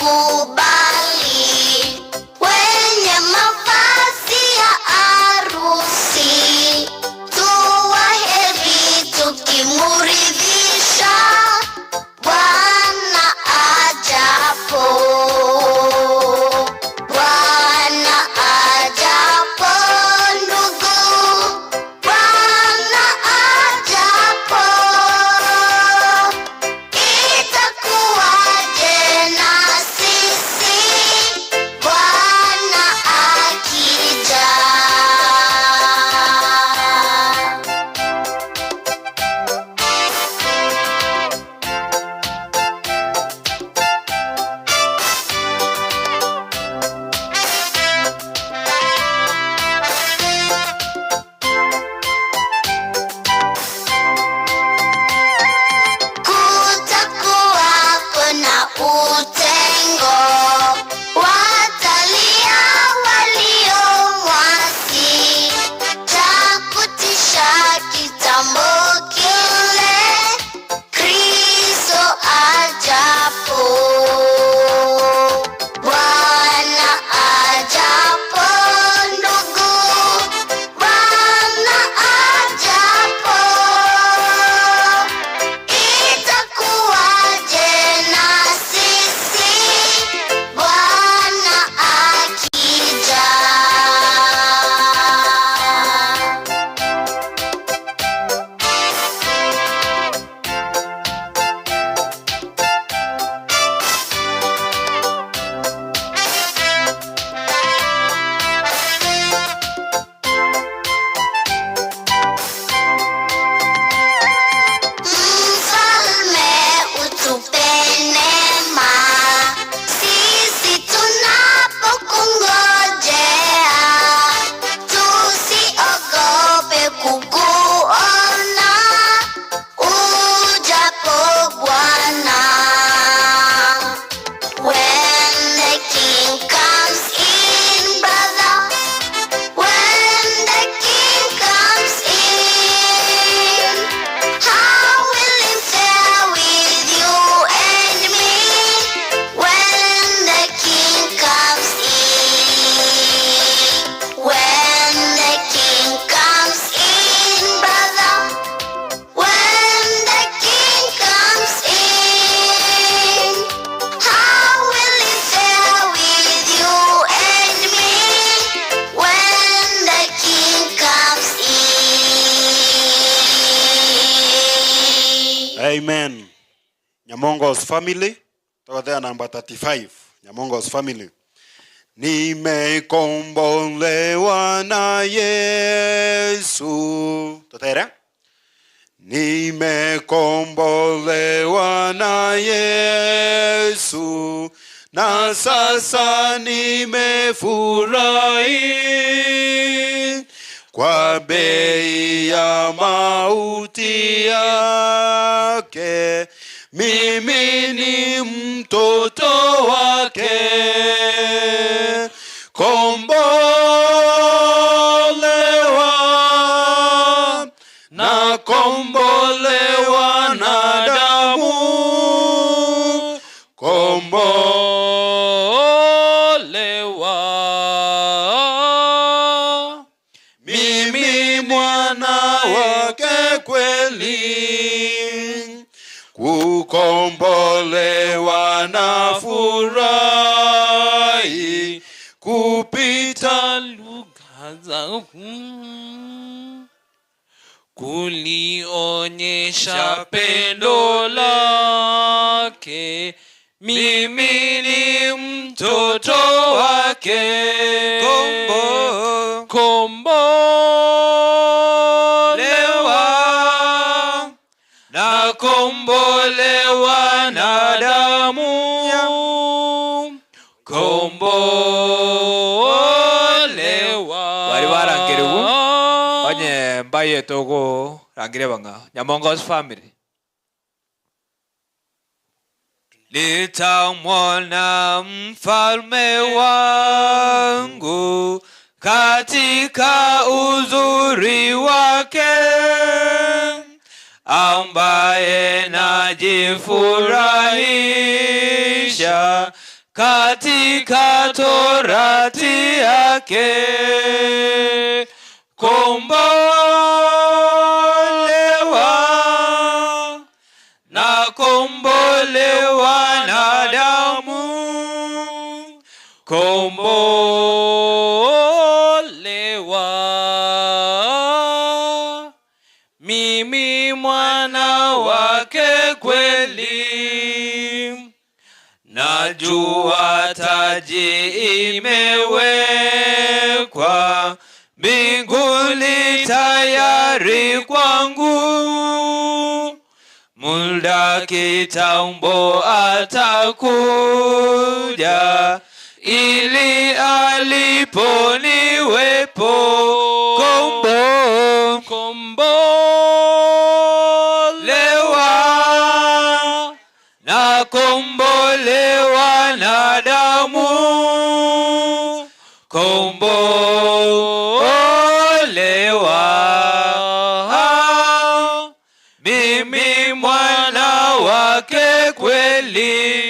Tutakubali wenye mavazi ya harusi, tuwaheri tukimuridhisha Bwana ajapo. Bwana ajapo, ndugu, Bwana ajapo, itakuwaje na sisi Bwana akija? Kutakuwako na utengo, watalia waliomwasi, cha kutisha kitambo kile Kristo ajapo. Bwana ajapo, ndugu, Bwana ajapo, itakuwaje na sisi Bwana akija? Mfalme utupe neema, sisi tunapokungojea, tusiogope kukuona ujapo Bwana. When the king comes in, brother, when the king comes in, how will it fare with you and me when the king comes in? When the king comes in, brother, when the king comes in, how will it fare with you and me when the king comes in? Amen. Nyamongo's family. Toka number 35. Nyamongo's family. Nimekombolewa na Yesu. Totere. Nimekombolewa na Yesu na sasa nimefurahi kwa bei ya mauti yake, mimi ni mtoto wake. Kombolewa na kombolewa na damu, Kombolewa mimi mwana wake kweli, kukombolewa na furahi kupita lugha za kulionyesha pendo lake, mimi ni mtoto wake. Kombo Kombolewa na kombolewa na damu kombolewa Bari barangeriwu onye mbaye togo rangire banga Nyamongo's family Nitamwona mfalme wangu katika uzuri wake, ambaye najifurahisha Katika torati yake. Kombolewa na kombolewa na damu, kombolewa mimi mwana wake kweli, najua taji imewekwa mbinguni tayari kwangu, muda kitambo atakuja ili alipo niwepo. Kombo kombolewa na kombolewa na damu, kombolewa mimi mwana wake kweli.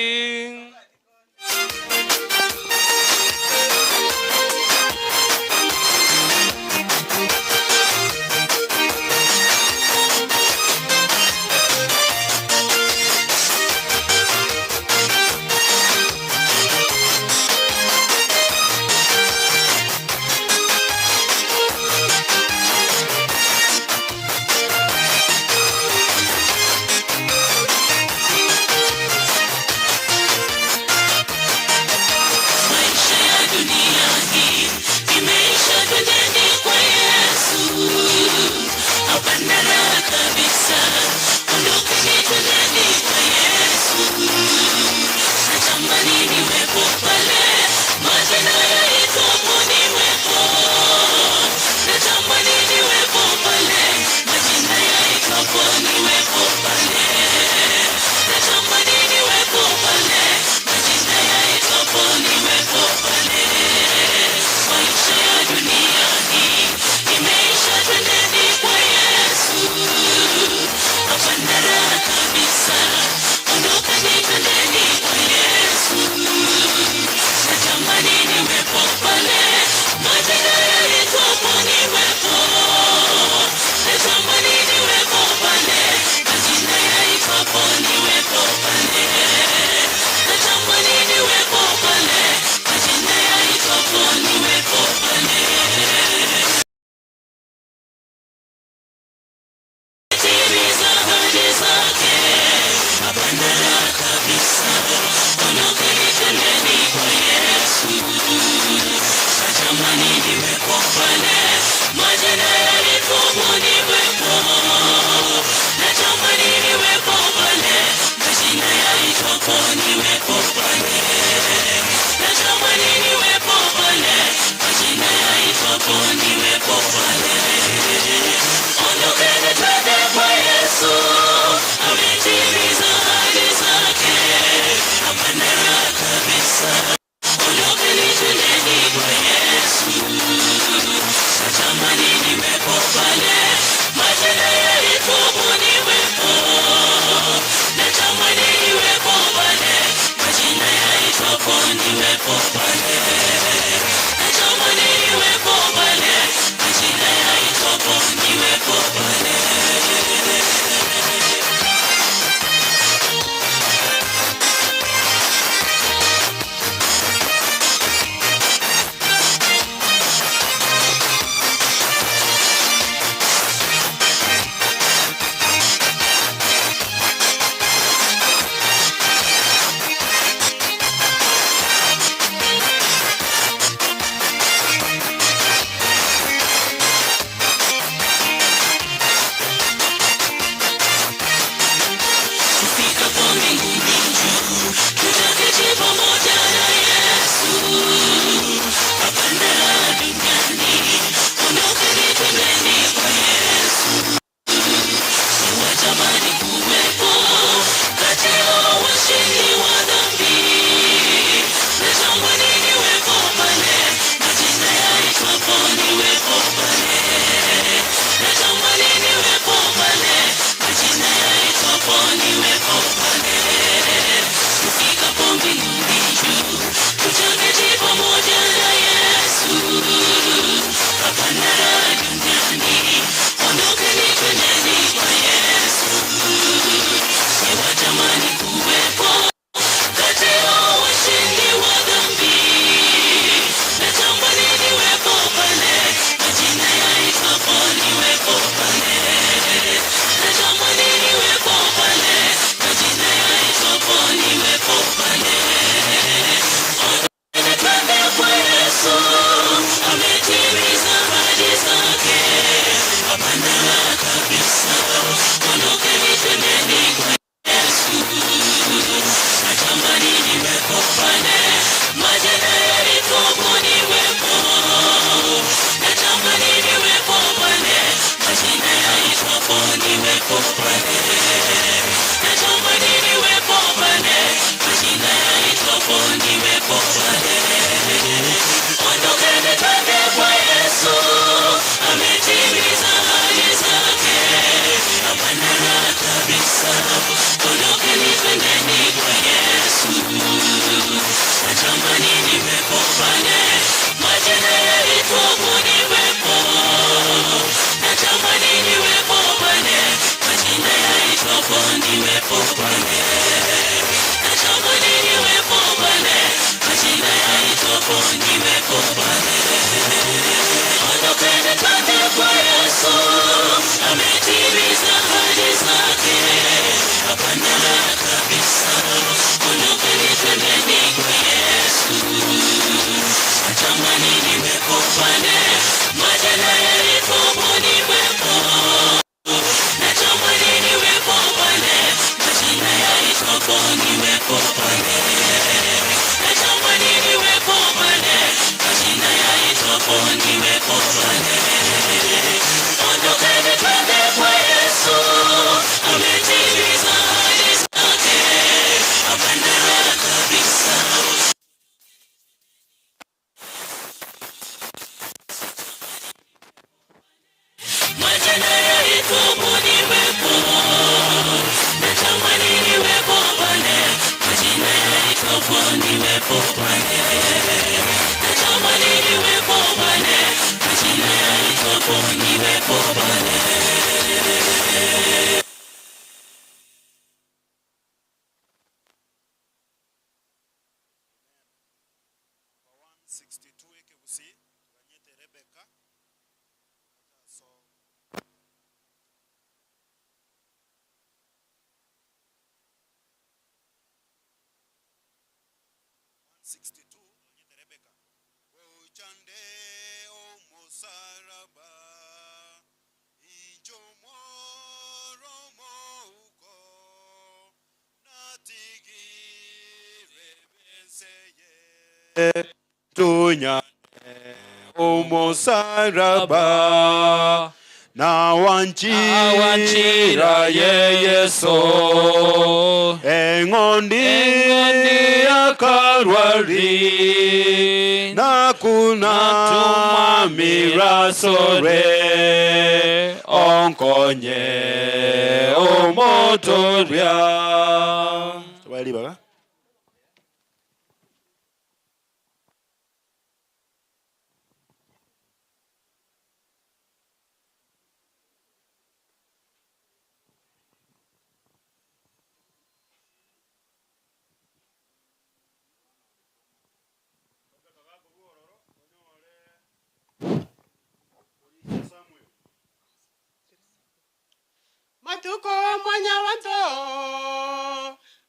162 ekegusii toganyete Rebecca acha so. 162 toganyete Rebecca. Gochande omosaraba inche omworo omouko natigire benseye tunyane omosaraba Nawanchira nawanchira ye Yesu eng'ondi Eng'ondi ya Kalwari Kalwari nakunamira sore onkonye omotoria Tobalibaga. Matuko mwanya wanto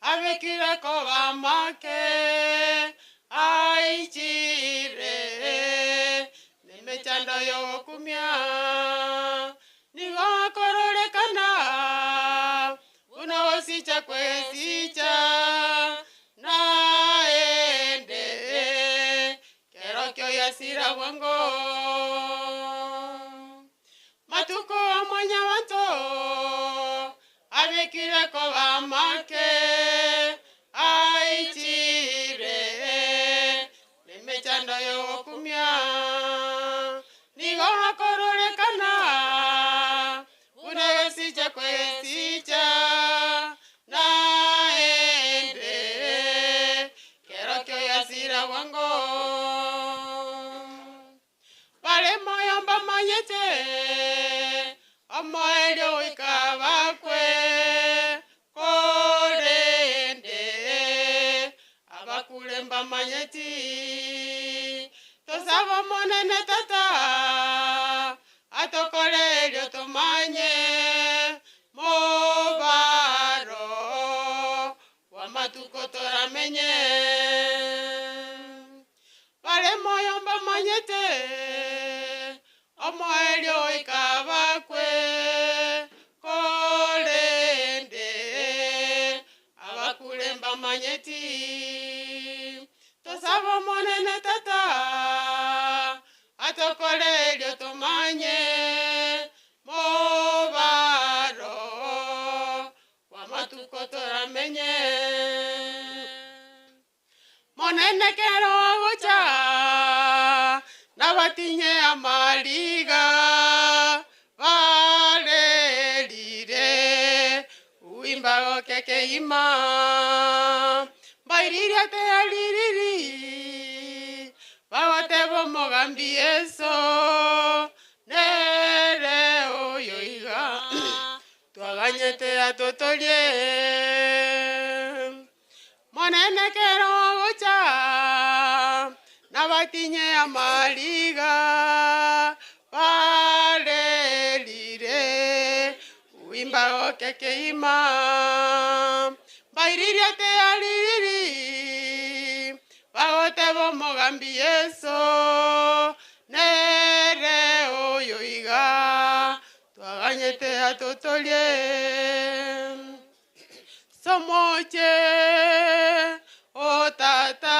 abekire ko bamake aichire nemechando yokumya nigo akororekana unawosicha kwesicha naende kerokyo yasira bwango matuko amwanya wanto abekire ko bamake aichire nemechando yokumya nigo akororekana unegesicha kwesicha naende kerokyo yasira bwango bare moyo mbamanyete omoelio wikabakwe korende abakule mbamanyeti tosaba monene tata atokole elio tumanye mobaro wamatuko toramenye bare moyo mbamanyete omoelio ikabakwe korende abakule mbamanyeti tosaba omonene tata atokole elio tumanye mobaro wamatuko toramenye monene kero agocha nabatinye amaliga barerire uimbago kekeima bairiria teaririri bagoteba omogambi Yeso nere oyo iga twaganyete atotorie monene kero agocha nabatinye amaliga barerire uimbago kekeima bairiria teaririri bagoteba omogambi Yeso nere oyo iga twaganyete atotorie somoche otata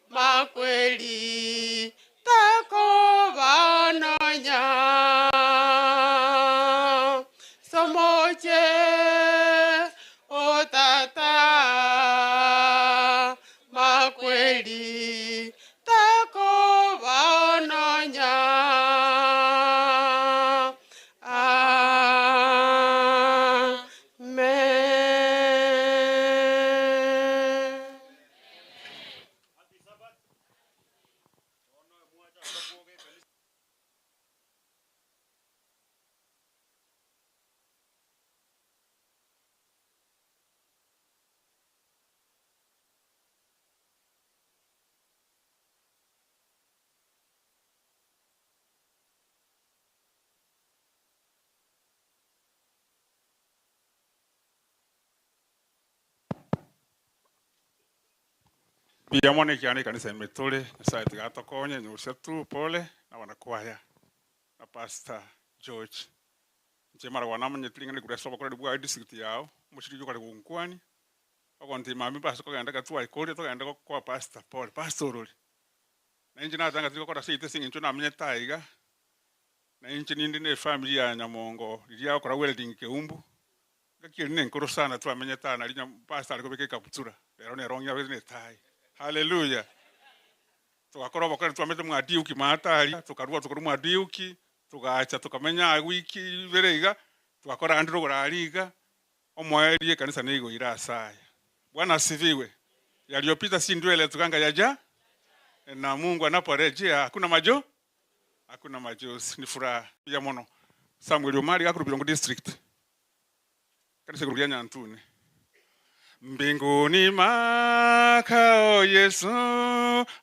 makweli takobanonya somoche otata makweli takobanonya. Amen. Mbuya mono ekiagera na ekanisa ime tore, Nyasaye tiga atokonye, nyosia tu pole, na abanakwaya, na Pastor George. Inche mara kwana namanyete ring'ana rikuru ase obokoreri bwaye district yao, omochiri oyio okare gonkwania, ogontebia mambia mbase kogenda ekero twaikoria togende gokoa Pastor pole, Pastor orori. Na inche natanga tiri gokora seito ase eng'encho namenyete aiga, na inche ninde na efamiri ya Nyamongo riria agokora welding Keumbu, ngaki eria nenkoro sana twamenyete aa naria Pastor are kobeka ekabutura, rero nere ong'e abete na etai. Hallelujah! Togakora obokoreri twamenyete mwa Duke maate aria, tokarua tokarua mwa Duke, togacha tokamenya aa ewiki ibere iga, togakora ande rogoro aria iga, omoerio ekanisa nigo ire ase aya. Bwana asifiwe! Yaliyopita si ndwele tuganga yaja, na Mungu anaporejea hakuna majo hakuna machozi, ni furaha. Mbuya mono. Samuel Omari gakorwa Birongo District, kanisa igoro ria Nyantune. Mbinguni makao Yesu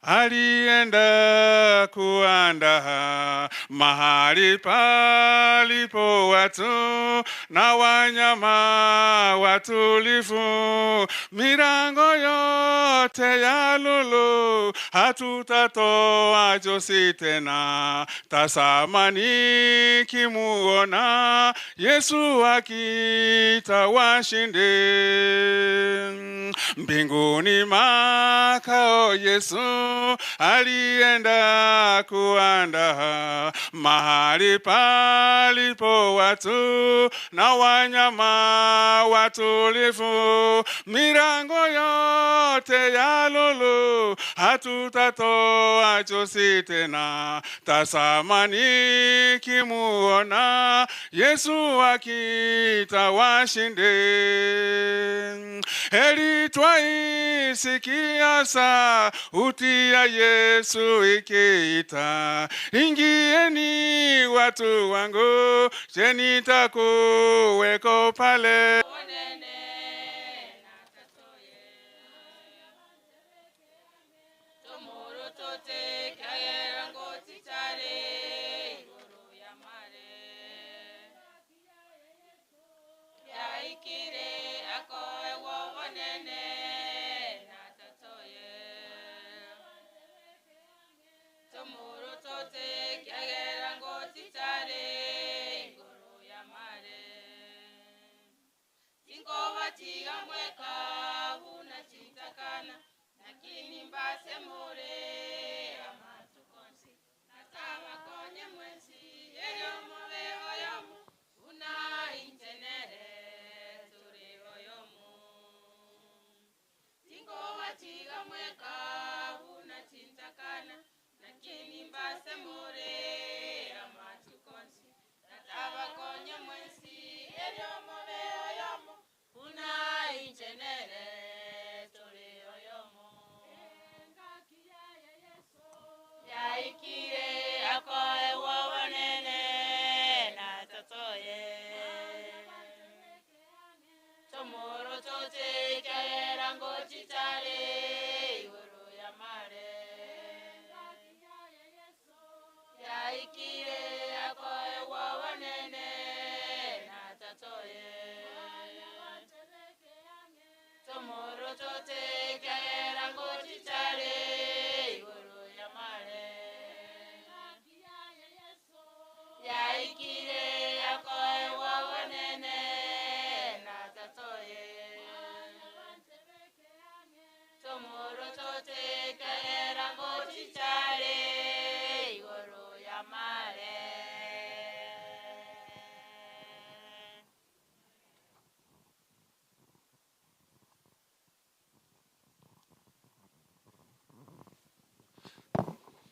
alienda kuandaa mahali palipo watu na wanyama watulivu, milango yote ya lulu hatutatoa chozi tena. Tazama nikimuona Yesu akiita washindi. Mbinguni makao Yesu alienda kuandaa mahali palipo watu na wanyama watulivu, milango yote ya lulu hatutatoa chozi tena. Tazama nikimuona Yesu akiita washindi. Heri twaisikia sauti ya Yesu ikiita, ingieni watu wangu, je, nitakuweko pale.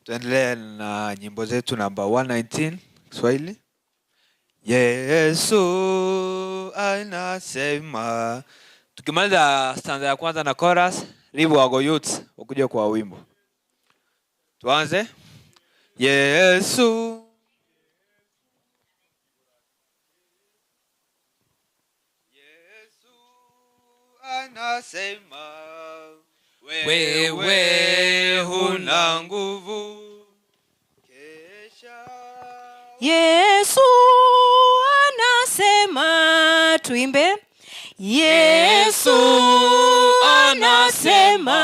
Tuendelee na nyimbo zetu namba 119 Kiswahili. Yesu anasema. Tukimaliza stanza ya kwanza na chorus, Live Wago Youth wakuja kwa wimbo. Tuanze. Yesu Yesu anasema wewe huna nguvu kesha Yesu anasema tuimbe. Yesu anasema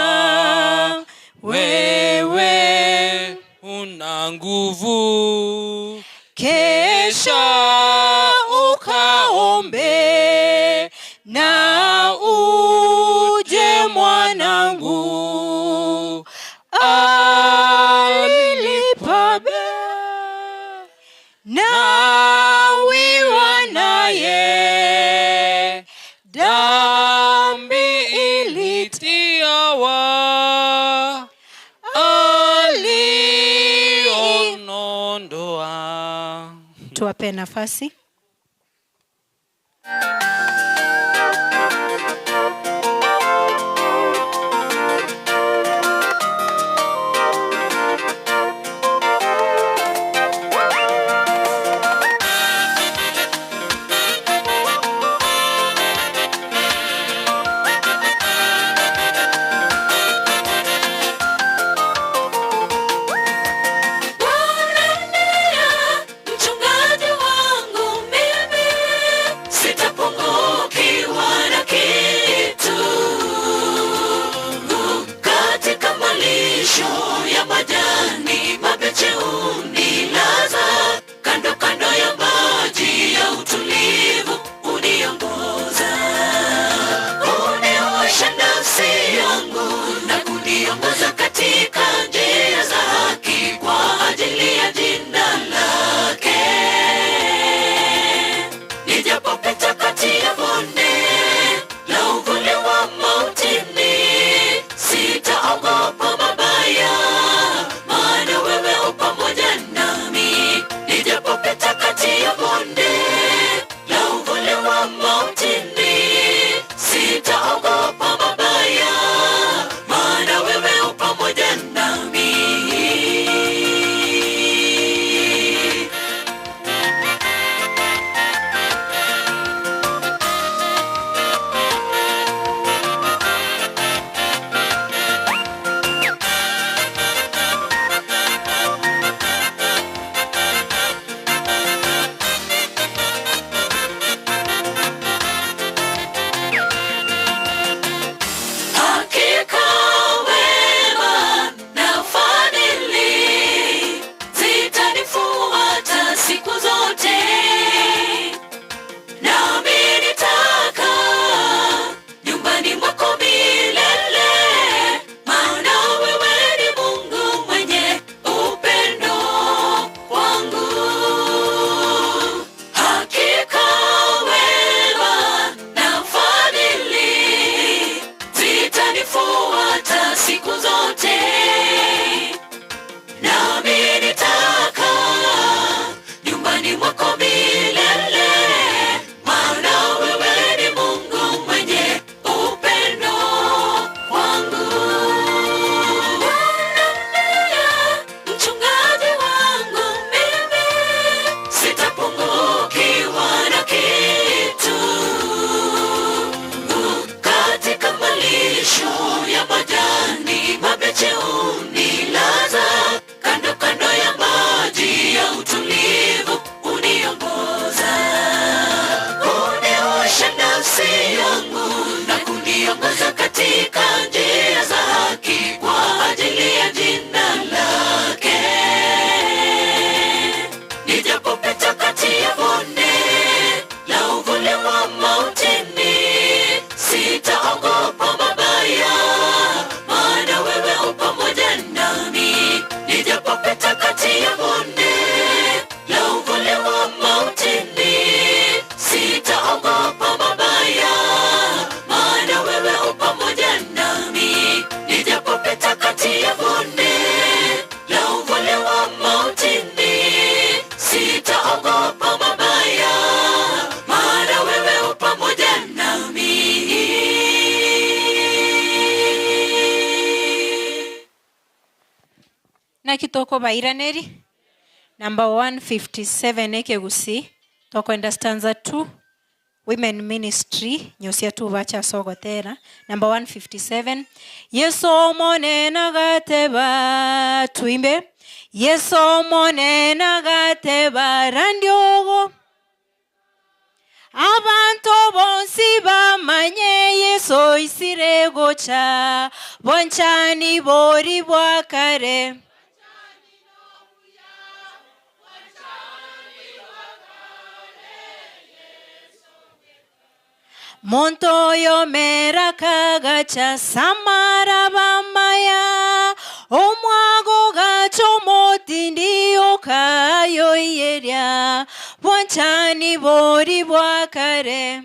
Tuwape nafasi. Bwana ndiye mchungaji wangu mimi, sitapungukiwa na kitu. Katika malisho ya majani mabichi hunilaza, kando kando ya maji ya utulivu huniongoza. Uniosha nafsi yangu na kuniongoza katika njia za haki kwa ajili ya jina lake. Nijapopita kati ya bonde la uvuli wa mautini, sitaogopa mabaya, maana wewe u pamoja nami. Nijapopita kati ya bonde la uvuli wa mautini, sitaogopa mabaya, maana wewe u pamoja nami. Hakika wema na fadhili zitanifuata siku zote, nami nitakaa nyumbani mwako milele, maana wewe ni Mungu mwenye upendo kwangu. Hakika wema na fadhili zitanifuata siku zote, nami nitakaa nyumbani mwako milele, maana wewe ni Mungu mwenye upendo kwangu. Bwana ndiye mchungaji wangu mimi, sitapungukiwa na kitu. Katika malisho ya majani mabichi hunilaza, kando kando ya maji ya utulivu huniongoza. Uniosha nafsi yangu na kuniongoza katika njia za haki kwa ajili ya jina lake. Nijapopita kati ya bonde la uvuli wa mautini, sitaogopa mabaya, maana wewe u pamoja nami. Nijapopita kati ya bonde la uvuli wa mautini, sitaogopa mabaya, maana wewe u pamoja nami. Nijapopita kati ya bonde la uvuli wa mautini, sitaogopa mabaya, maana wewe u pamoja nami. Naki tokobairaneri number 157 ekegusi tokoenda stanza 2 women ministry nyosia tu bacha sogotera number 157 yeso monena gateba tuimbe yeso monena gateba randiogo abantu bonsi bamanye yeso isire gocha bonchani bori bwa kare Montoyo mera kagacha samara bamaya omwago gacho motindi okayo iyeria bwanchani bori bwa kare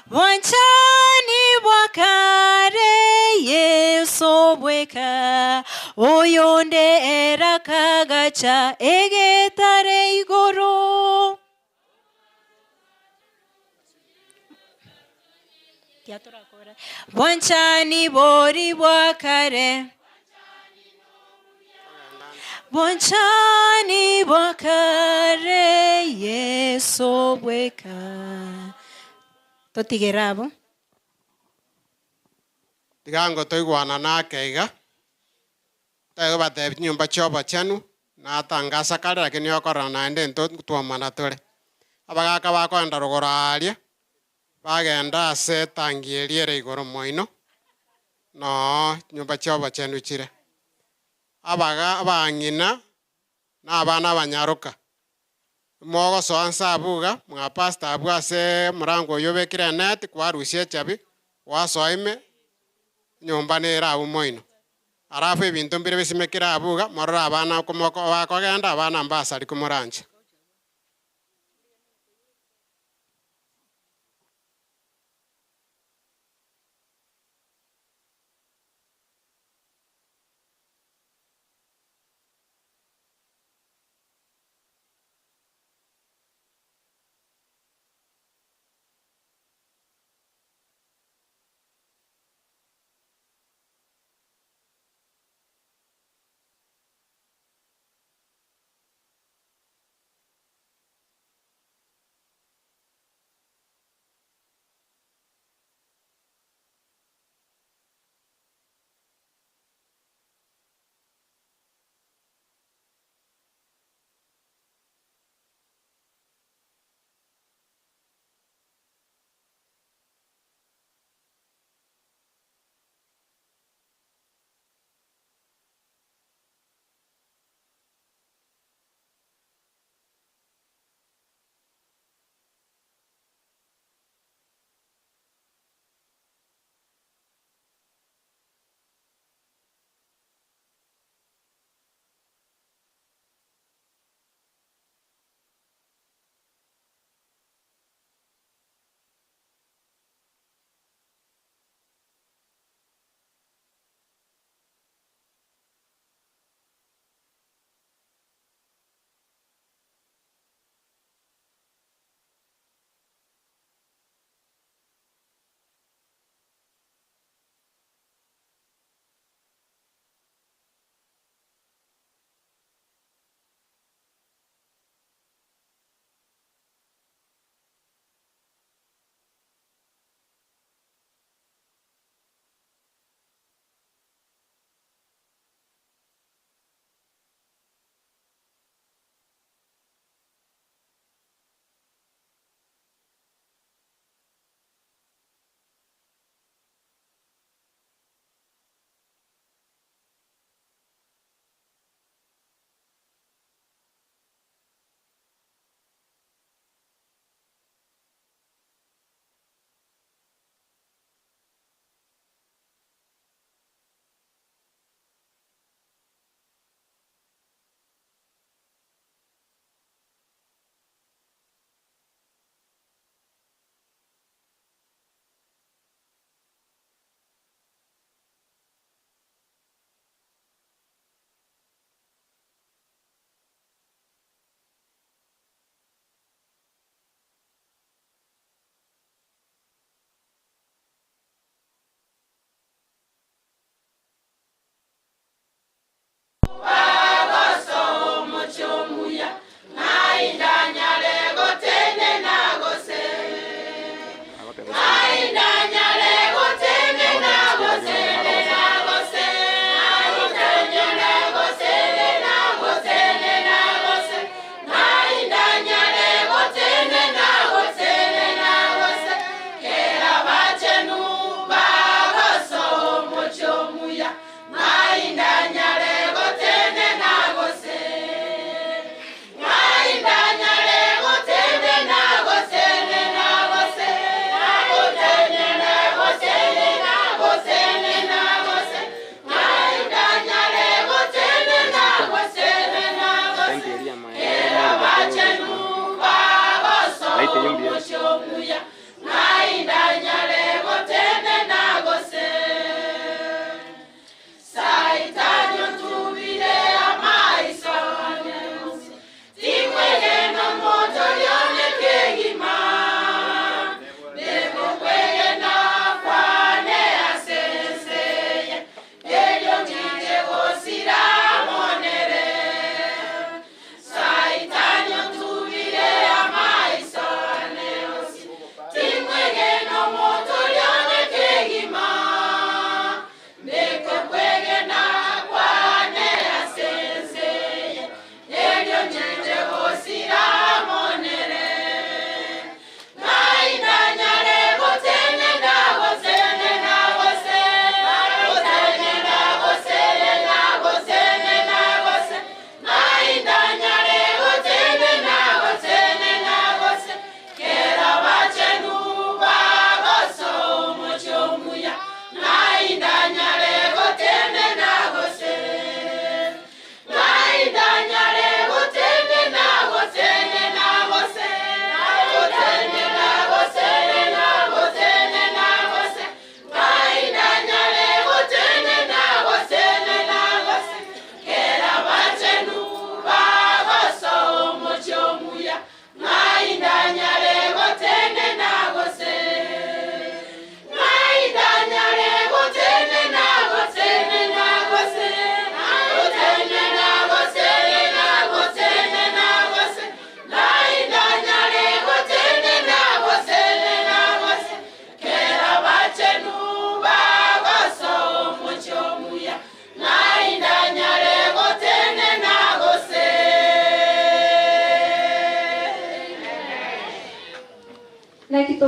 bwanchani bwa kare yeso. bweka oyonde erakagacha egetare igoro bwanchani bori bwa kare bwanchani bwa kare yeso bweka totigere abo Tigango toigwana nake iga taigo batebi nyumba chia obochenu natangasa kare lakini okorora naende ntotwomana tore abagaka bakoenda rogoro aria bagenda ase etangi eria ere igoro moino noo nyumba chia obochenu chire abaga abang'ina na abana abanyaroka mogosoa nse abuga mwa pastor abwo ase omorango oyo obekire eneti kwarusia echabi gwasoa ime nyomba nere abwo moino alafu ebinto mbire bisimekire abuga morore abana komoko bakogenda abana mbasari komoranche.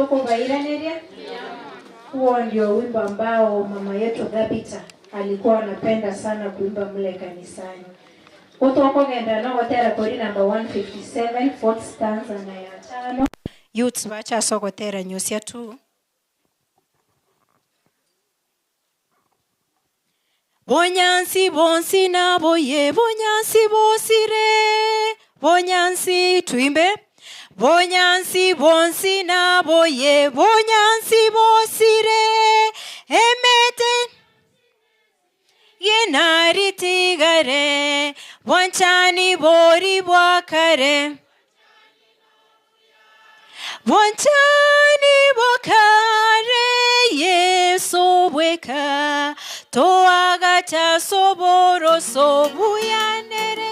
Tokobairaneria. Huo ndio wimbo ambao mama yetu Dhabita alikuwa anapenda sana kuimba mle kanisani. Gutokogenda no gotera kori namba 157 fourth stanza na ya tano. Youths bacha sogotera nyusia tu. Bonyansi bonsi naboye bonyansi bosire bonyansi tuimbe bonyansi bonsi naboye bonyansi bosire emete yenaritigare bwanchani bori bwakare bwanchani bwakare yesu bweka toagacha soboroso buyanere.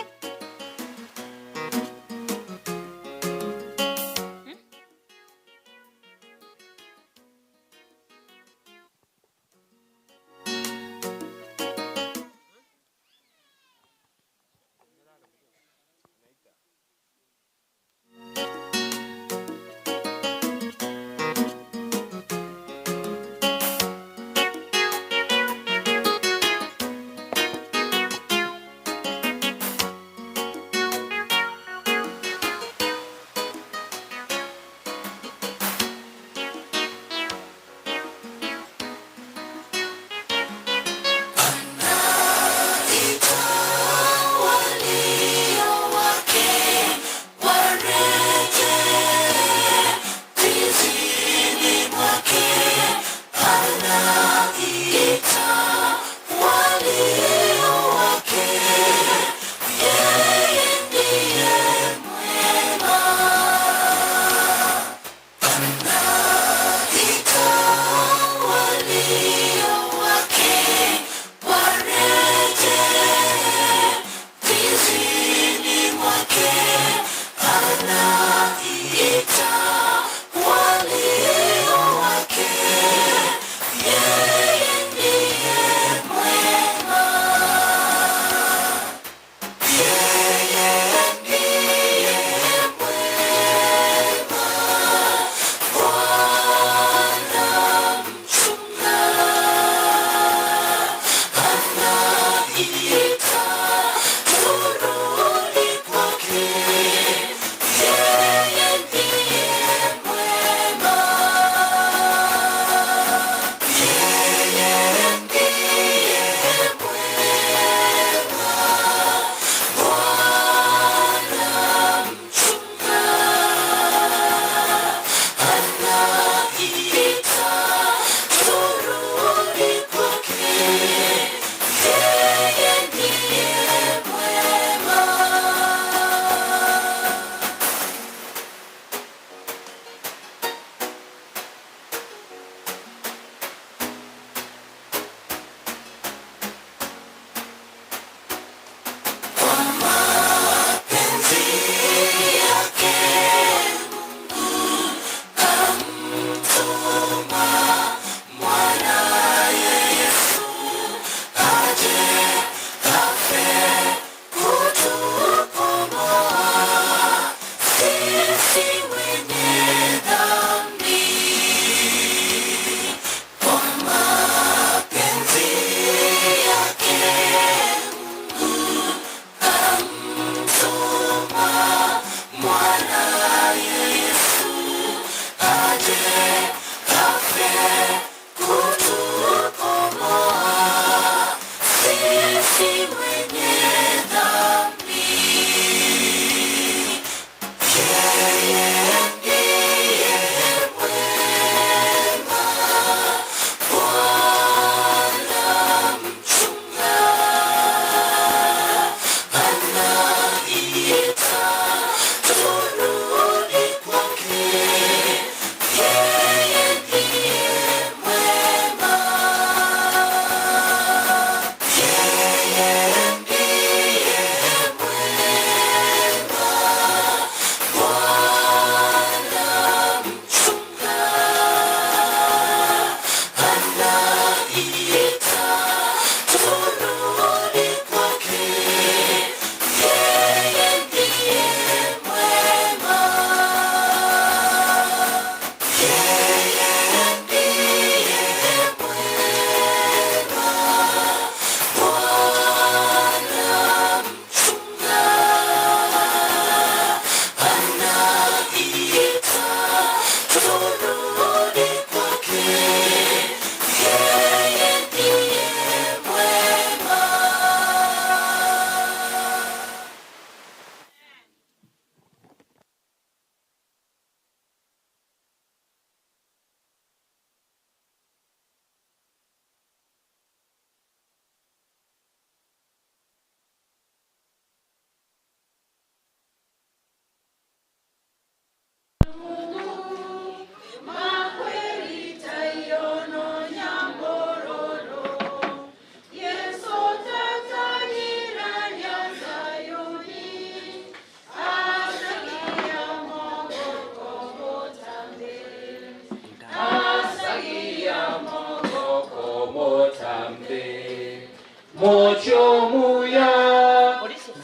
Mochomuya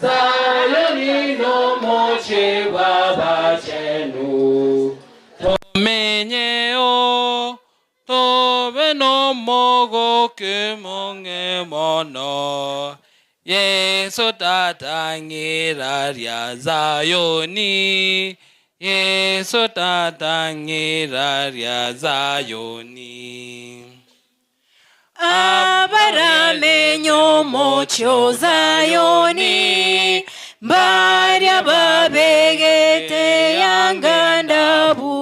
Zayoni no moche babachenu Tomenyeo tobe no mogoke monge mono Yesu tatangiraria Zayoni Yesu tatangiraria Zayoni Abaramenyo mocho Zayoni Mbarya babegete yangandabu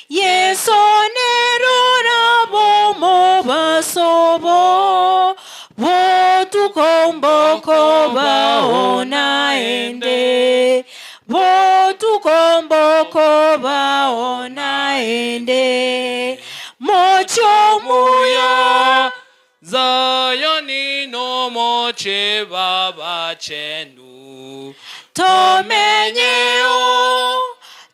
Yesu nerora bomo basobo Botukomboko baona ende Botukomboko baona ende Mocho muya Zayoni no moche babachenu Tomenyeo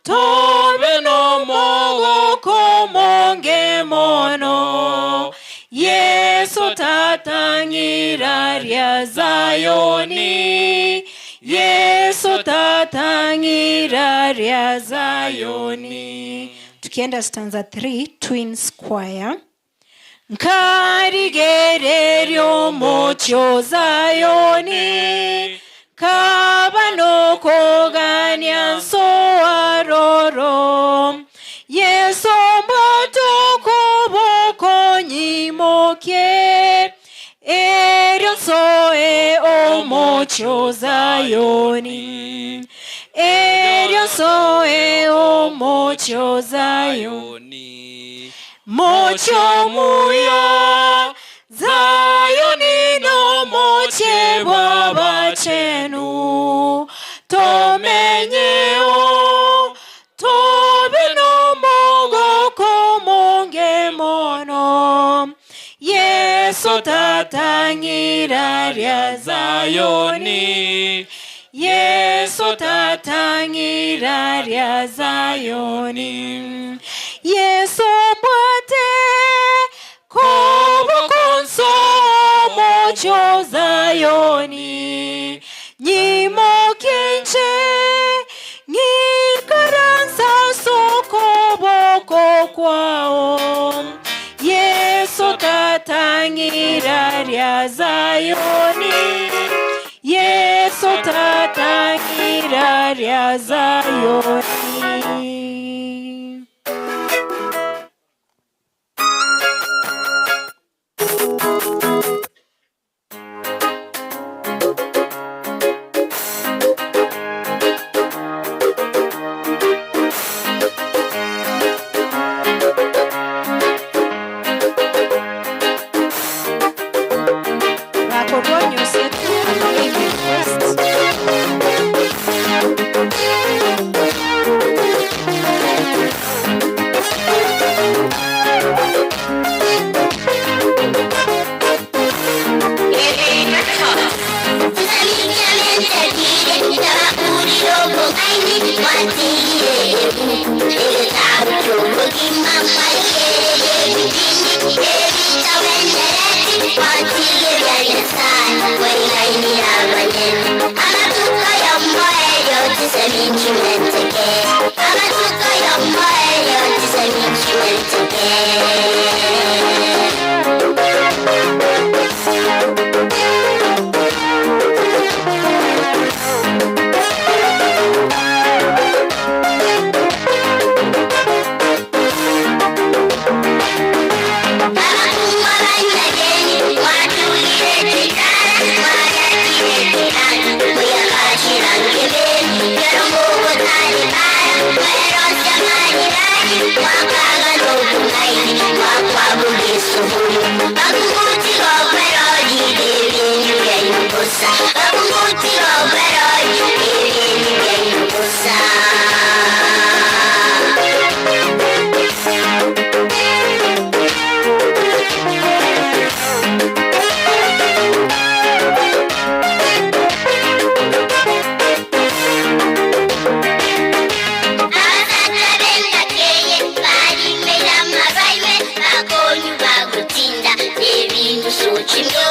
tobe no mogoko monge mono Yesu tatangiraria Zayoni Yesu tatangiraria Zayoni. Tukienda stanza 3, Twins Choir. Nkarigererio mocho Zayoni kabanokogania nsoaroro Yesu mbatokoboko nyimoke erio nsoe omocho Zayoni erio nsoe omocho Zayoni mocho muya Zayoni no moche babachenu tomenyeo tobe no mogoko monge mono Yesu tatangiraria Zayoni Yesu tatangiraria Zayoni Yesu mbwate kobokonso mocho Zayoni nyimokinche ngikaransa sokoboko kwao Yesu tatangiraria Zayoni Yesu tatangiraria Zayoni. Bakogonyo setu request.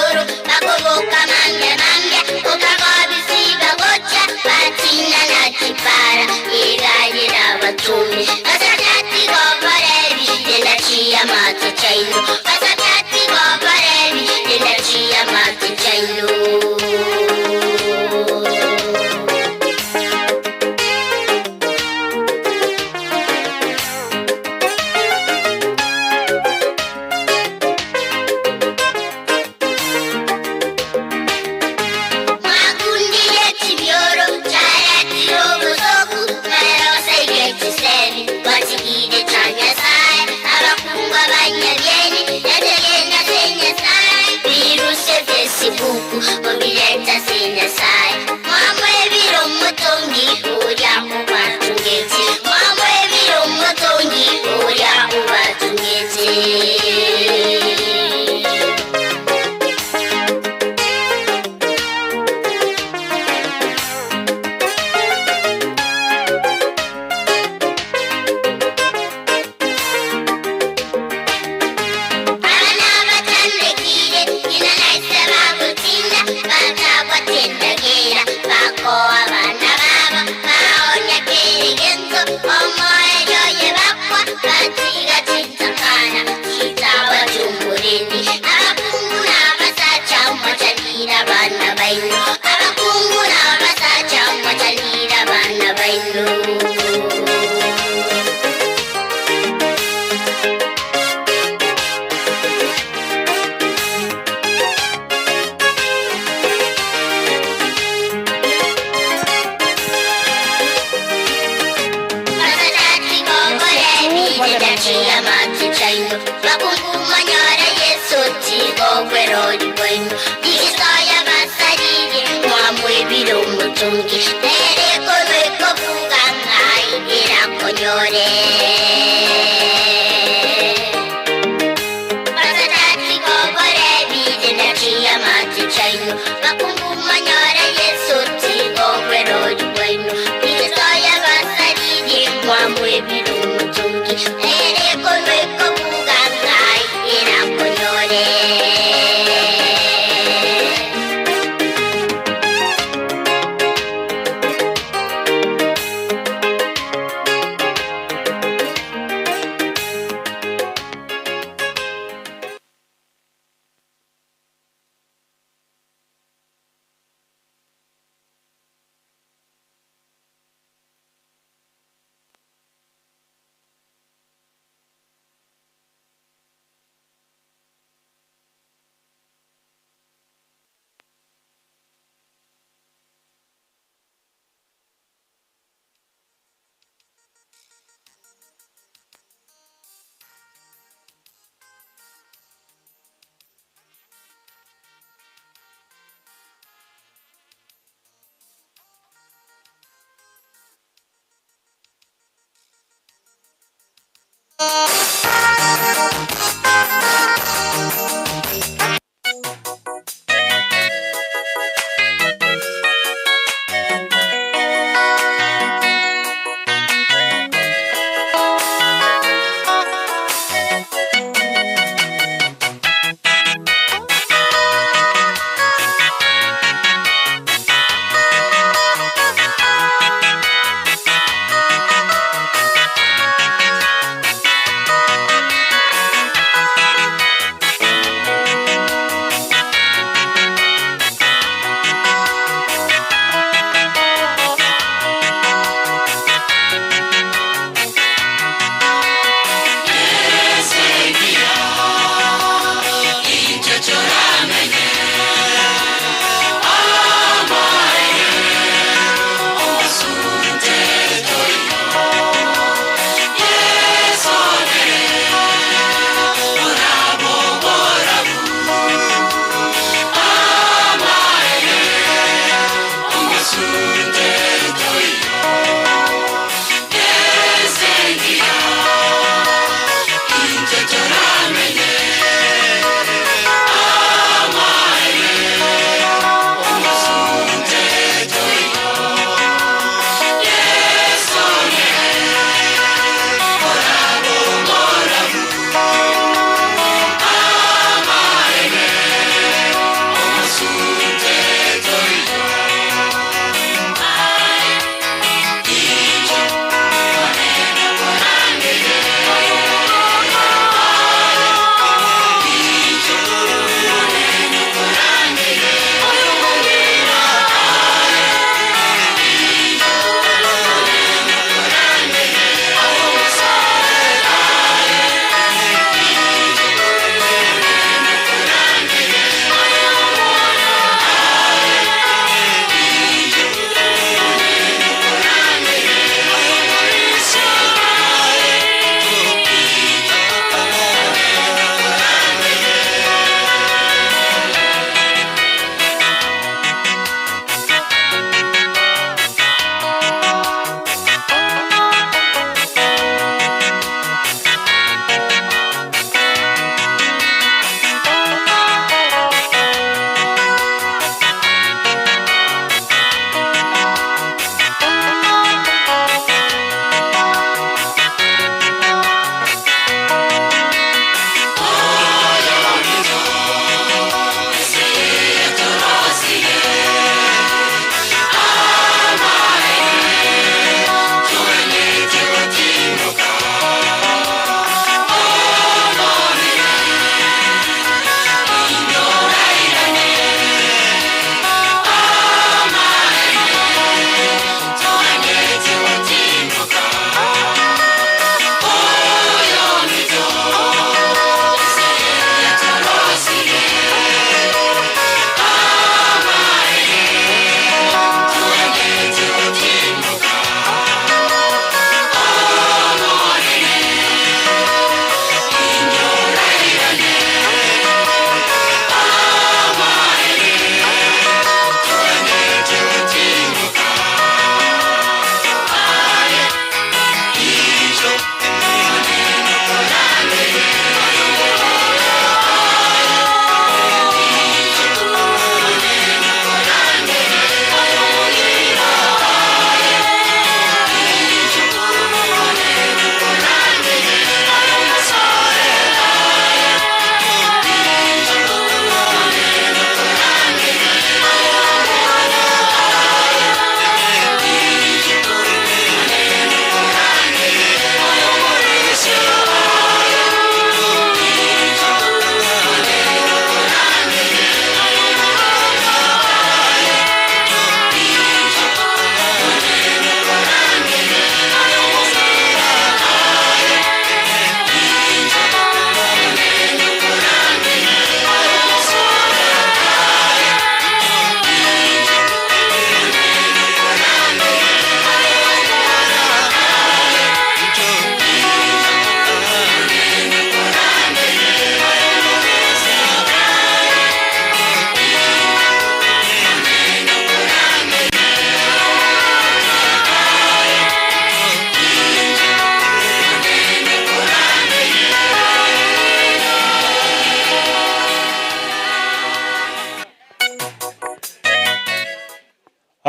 chikoro bakoboka mambia mambia ukagobisiba gocha batina na chipara igayira batumi basatati goborebi dendachia mate chaino basatati goborebi dendachia mate chaino. Makundile chimioro charatiro busoku marosa igechisebi watigide cha Nyasaye abakungwa banyabyeni yategenda se Nyasaye biruse Facebook obileta se Nyasaye mwamwe biro mutongi urya mubatungeti mwamwe biro mutongi urya mubatungeti. Abana batandekile nyina nahise bagutinda batakwatendagera bakoa abana babo baonya kirigenzo omoeyoye bakwa batiga tintakana kitaba cy'umurindi abakungu n'abasaca umwacanira abana baino abakungu n'abasaca umwacanira abana baino.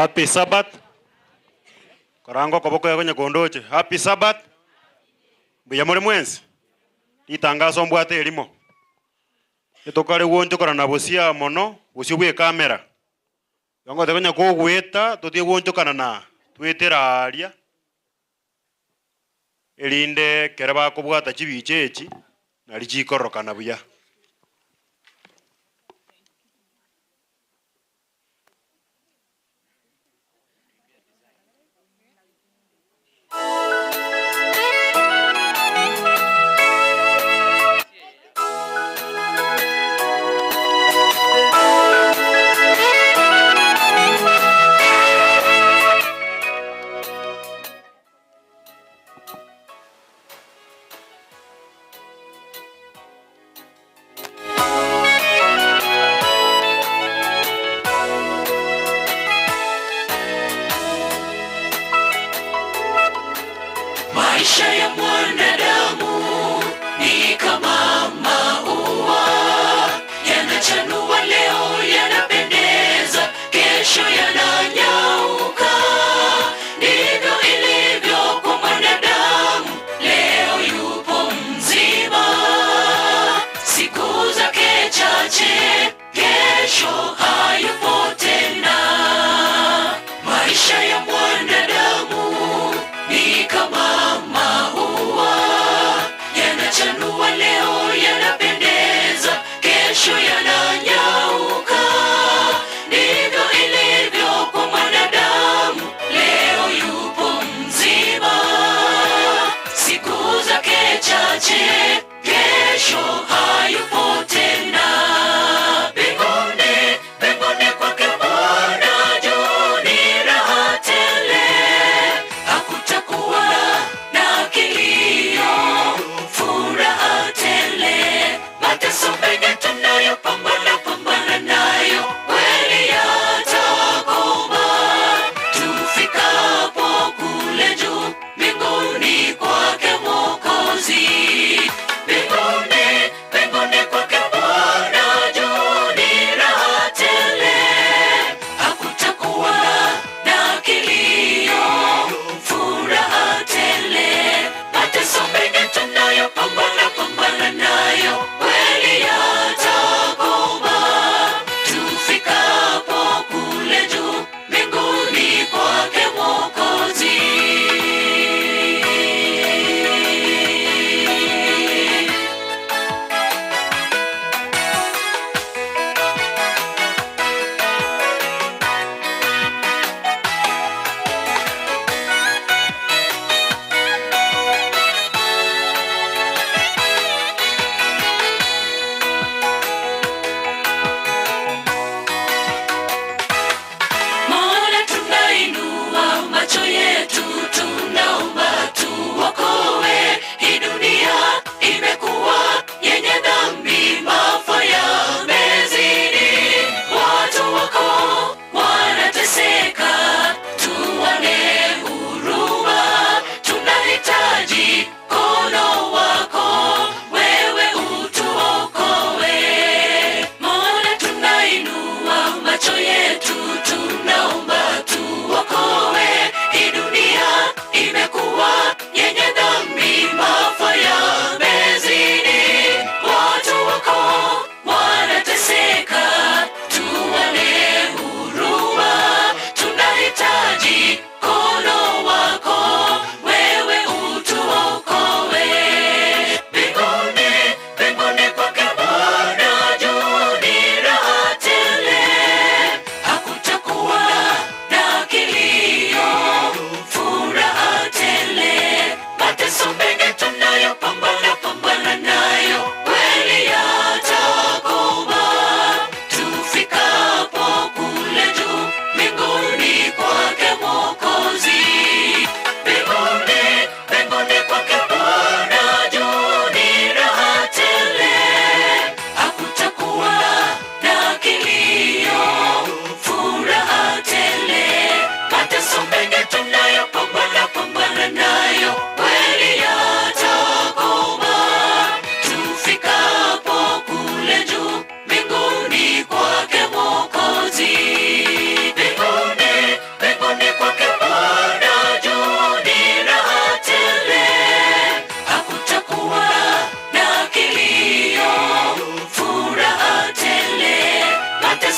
Happy Sabbath. Korango koboko ya konye kondoche. Happy Sabbath. Mbuya muri mwensi. Ritangazo mbwate erimo. Etokare gwonchokana busia mono, busia bwe kamera. Yongo tekonya kogweta, totie gwonchokana na twetera aria. Erinde kere bakobwata chibicha echi nari chikororokana buya.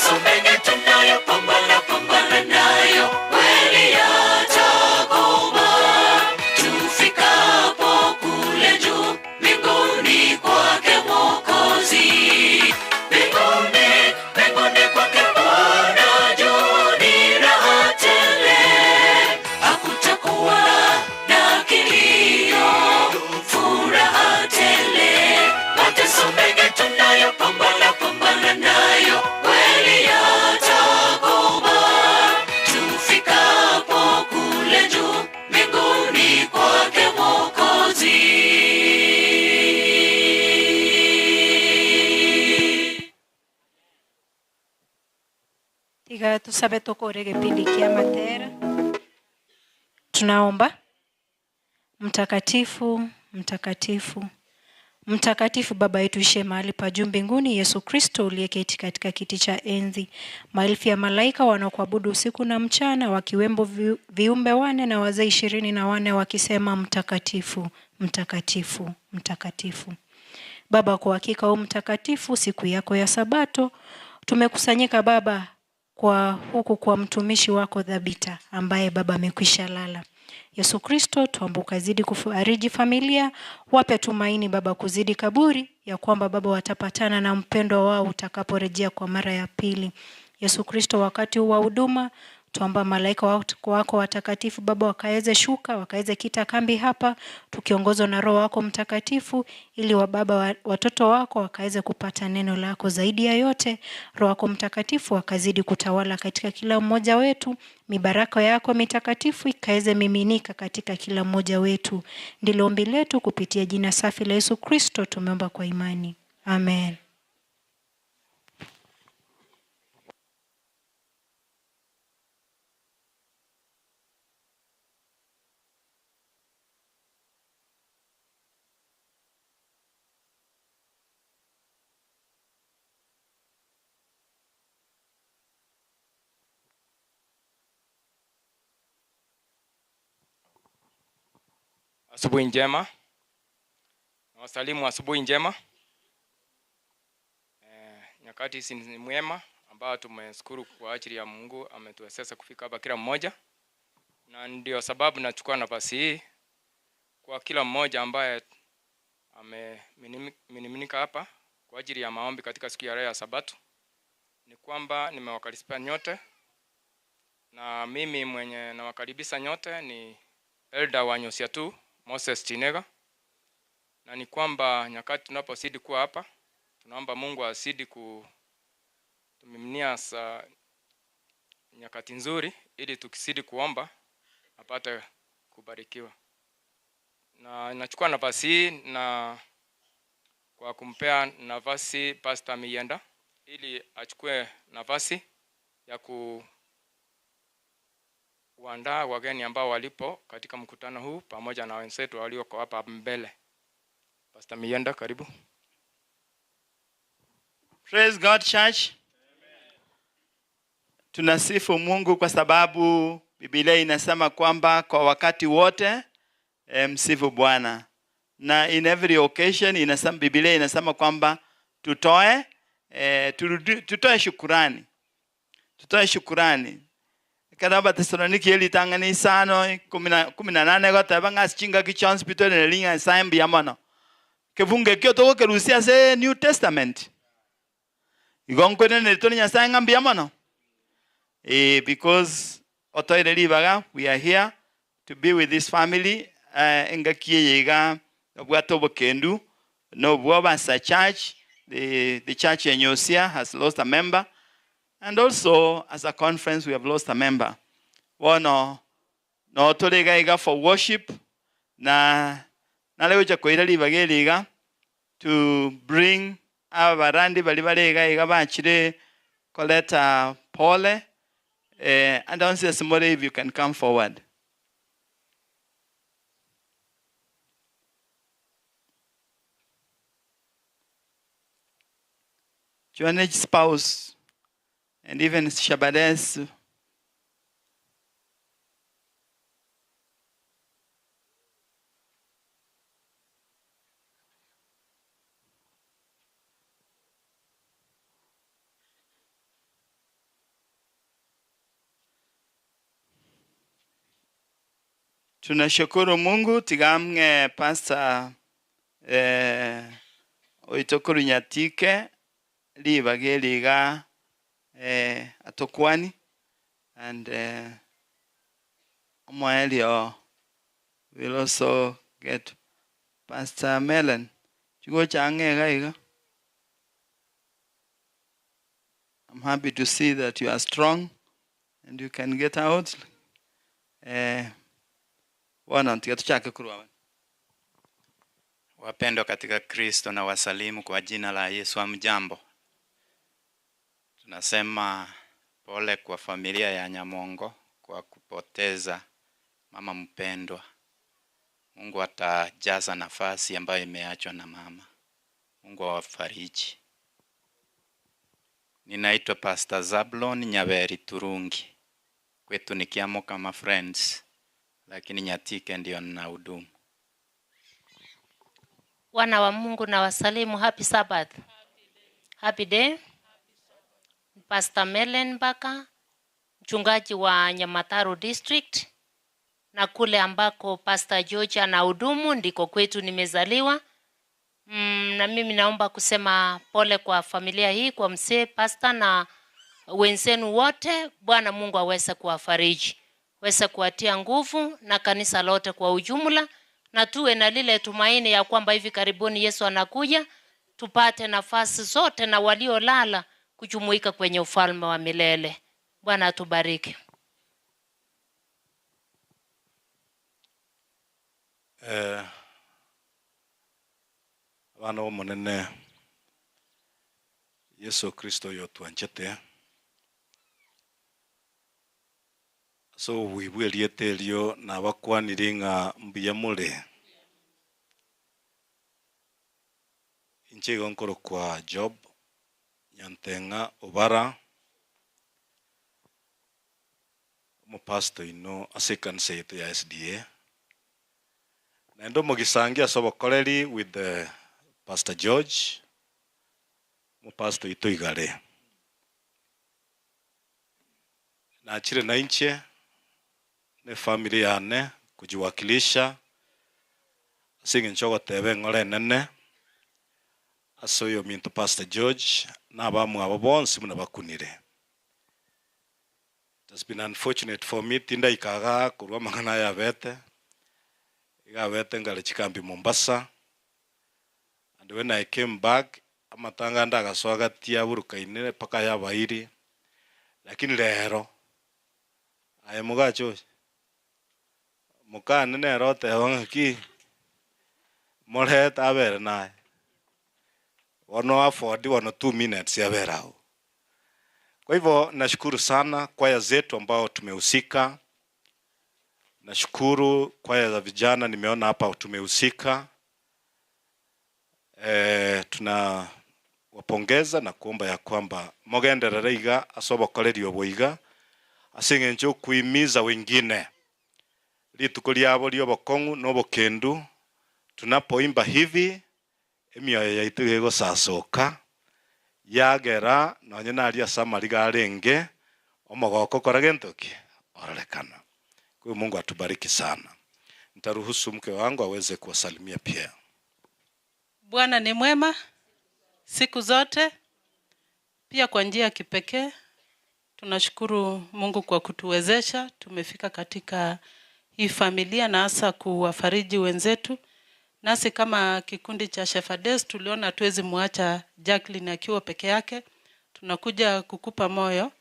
Mateso mengi tunayopambana pambana nayo, kweli yatakoma. Tufikapo kule juu mbinguni kwake Mwokozi. Mbinguni, mbinguni kwake Bwana juu ni raha tele. Hakutakuwa na kilio, furaha tele. Mateso mengi tunayopambana pambana nayo, kweli yatakoma. Tufikapo kule juu mbinguni kwake Mwokozi. Tiga tusabe tukore kipindi kia matera. Tunaomba. Mtakatifu, mtakatifu, mtakatifu Baba yetu ishe mahali pa juu mbinguni, Yesu Kristo uliyeketi katika kiti cha enzi, maelfu ya malaika wanaokuabudu usiku na mchana, wakiwemo viumbe wane na wazee 24 wakisema mtakatifu, mtakatifu, mtakatifu. Baba, kwa hakika u mtakatifu, siku yako ya Sabato tumekusanyika Baba kwa huku kwa mtumishi wako Dhabita ambaye Baba amekwisha lala. Yesu Kristo, tuombe ukazidi kufariji familia, wape tumaini Baba kuzidi kaburi, ya kwamba Baba watapatana na mpendwa wao utakaporejea kwa mara ya pili. Yesu Kristo, wakati huu wa huduma tuomba malaika wako watakatifu Baba wakaweze shuka, wakaweze kita kambi hapa, tukiongozwa na Roho wako Mtakatifu, ili wa Baba watoto wako wakaweze kupata neno lako. Zaidi ya yote, Roho wako Mtakatifu akazidi kutawala katika kila mmoja wetu, mibaraka yako mitakatifu ikaweze miminika katika kila mmoja wetu. Ndilo ombi letu kupitia jina safi la Yesu Kristo tumeomba kwa imani. Amen. Asubuhi njema. Nawasalimu asubuhi njema. Nyakati hizi ni mwema ambao tumeshukuru kwa ajili ya Mungu ametuwezesha kufika hapa kila mmoja. Na ndio sababu nachukua nafasi hii kwa kila mmoja ambaye amemiminika hapa kwa ajili ya maombi katika siku ya leo ya Sabato. Ni kwamba nimewakaribisha nyote, na mimi mwenye nawakaribisha nyote ni Elder wa Nyosia tu Moses Chinega. Na ni kwamba nyakati tunapozidi kuwa hapa, tunaomba Mungu azidi kutumiminia sa nyakati nzuri, ili tukizidi kuomba apate kubarikiwa. Na nachukua nafasi hii na kwa kumpea nafasi Pastor Miyenda ili achukue nafasi ya kuandaa wageni ambao walipo katika mkutano huu pamoja na wenzetu walioko hapa mbele. Pastor Miyenda, karibu. Praise God Church. Tunasifu Mungu kwa sababu Biblia inasema kwamba kwa wakati wote msifu Bwana. Na in every occasion inasema, Biblia inasema kwamba tutoe shukurani. Tutoe shukurani. Kada Thessaloniki elitangani isano 18 goteba ng'asi chingaki chionsi pi tore ringa Nyasaye mbuya mono. Kebunge kio togokerusia ase New Testament. Igo nkwenene tore Nyasaye ng'a mbuya mono. Because otoire ribaga, we are here to be with this family. Engaki eye iga obwate obokendu no bwoba as a church. The church in Nyosia has lost a member, and also as a conference we have lost a member. Bono no tore iga for worship na nalegocha koira ribaga eri iga to bring abarandi bari bare iga iga bachire koleta pole. And don't say somebody if you can come forward. Joanne's spouse and even Shabades. Tunashukuru Mungu tigamng'e Pastor eh, oito Nyatike ribaga eri iga eh, atokwani and eh, omoerio will also get Pastor Melen chigocha ang'e iga iga. I'm happy to see that you are strong and you can get out. Eh, bwana tiga tuchake kurwa. Wapendwa katika Kristo na wasalimu kwa jina la Yesu. Hamjambo? Tunasema pole kwa familia ya Nyamongo kwa kupoteza mama mpendwa. Mungu atajaza nafasi ambayo imeachwa na mama. Mungu awafariji. Ninaitwa Pastor Zablon Nyaberi Turungi. Kwetu ni Kiamo kama Friends, lakini Nyatike ndio ninahudumu. Wana wa Mungu na wasalimu, happy Sabbath. Happy day. Pastor Melen Baka, mchungaji wa Nyamataro District, na kule ambako Pastor George anahudumu ndiko kwetu nimezaliwa. Na mimi naomba kusema pole kwa familia hii, kwa mzee pastor na wenzenu wote. Bwana Mungu aweze kuwafariji, aweze kuwatia nguvu na kanisa lote kwa ujumla, na tuwe na lile tumaini ya kwamba hivi karibuni Yesu anakuja, tupate nafasi zote na waliolala kujumuika kwenye ufalme wa milele. Bwana atubariki. Eh, abana b'omonene Yesu Kristo oyo otwanchete ase obobui bwa erieta erio nabakwanire ng'a mbuya more. Inche igo nkorokwa Job Nyanteng'a Obara, omopastor ino ase ekanisa yaito ya SDA, naende omogisangi ase obokoreri with the Pastor George, omopastor oito igare. Nachire na inche na efamily yane kujiwakilisha ase eng'encho ogoteba eng'ora enene ase oyo ominto Pastor George na abamwabo bonsi buna bakunire. It has been unfortunate for me tindaika igaa korwa amang'ana aya abete, iga abete nkare chikambi Mombasa, and when I came back amatanga ande agasoa gati aburukaine mpaka yabairi, lakini rero aye mogacha oche mokane nere oteba ng'aki morete abere naye bono afford bono 2 minutes abere agwo. Kwa hivyo nashukuru sana kwaya zetu ambao tumehusika. Nashukuru kwaya za vijana nimeona hapa tumehusika. E, tuna wapongeza na kuomba ya kwamba mogenderere iga ase obokoreri obo iga ase eng'encho okuhimiza wengine rituko riabo ria obokong'u na obokendu. Tunapoimba hivi emioyo yaitu igosasoka yagera nonye naria ase amariga arenge omogoko kora gento ki ororekana. Kwa hiyo Mungu atubariki sana. Nitaruhusu mke wangu aweze kuwasalimia pia. Bwana ni mwema siku zote. Pia kwa njia ya kipekee tunashukuru Mungu kwa kutuwezesha tumefika katika hii familia na hasa kuwafariji wenzetu. Nasi kama kikundi cha Shepherdess tuliona hatuwezi muacha Jacqueline akiwa peke yake. Tunakuja kukupa moyo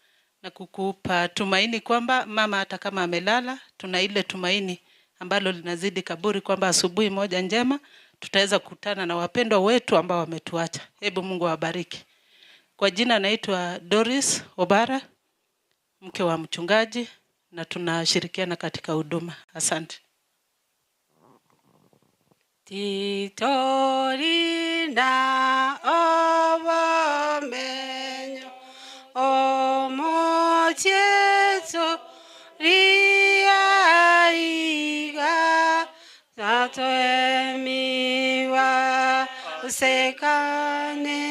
na kukupa tumaini kwamba mama hata kama amelala, tuna ile tumaini ambalo linazidi kaburi kwamba asubuhi moja njema tutaweza kukutana na wapendwa wetu ambao wametuacha. Hebu Mungu awabariki. Kwa jina naitwa Doris Obara, mke wa mchungaji, na tunashirikiana katika huduma. Asante. Titorina obomenyo omotieto riaiga tatoemiwa sekaneye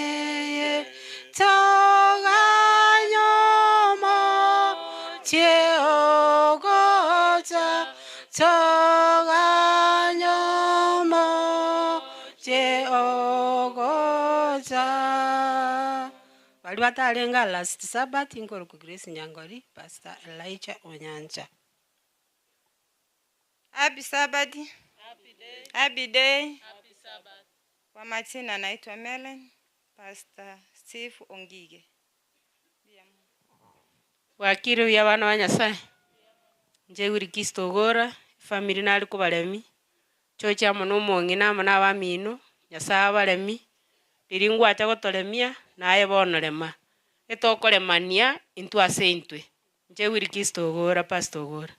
toganyomo tieogocha. Baria batarenge last Sabbath, nkorokwa Grace Nyangori, Pastor Elijah Onyancha. Happy Sabbath. Happy day. Kwa majina naitwa Melen, Pastor Steve Ongige. Bwakire buya abana ba Nyasaye, inche Wilkista Ogora, efamiri nare kobaremi, chochi amo na omong'ina amo na abamino, Nyasaye abaremi, riria ngwacha gotoremia, naye bono rema, etokoremania intwe ase intwe. Inche Wilkista Ogora, Pastor Ogora.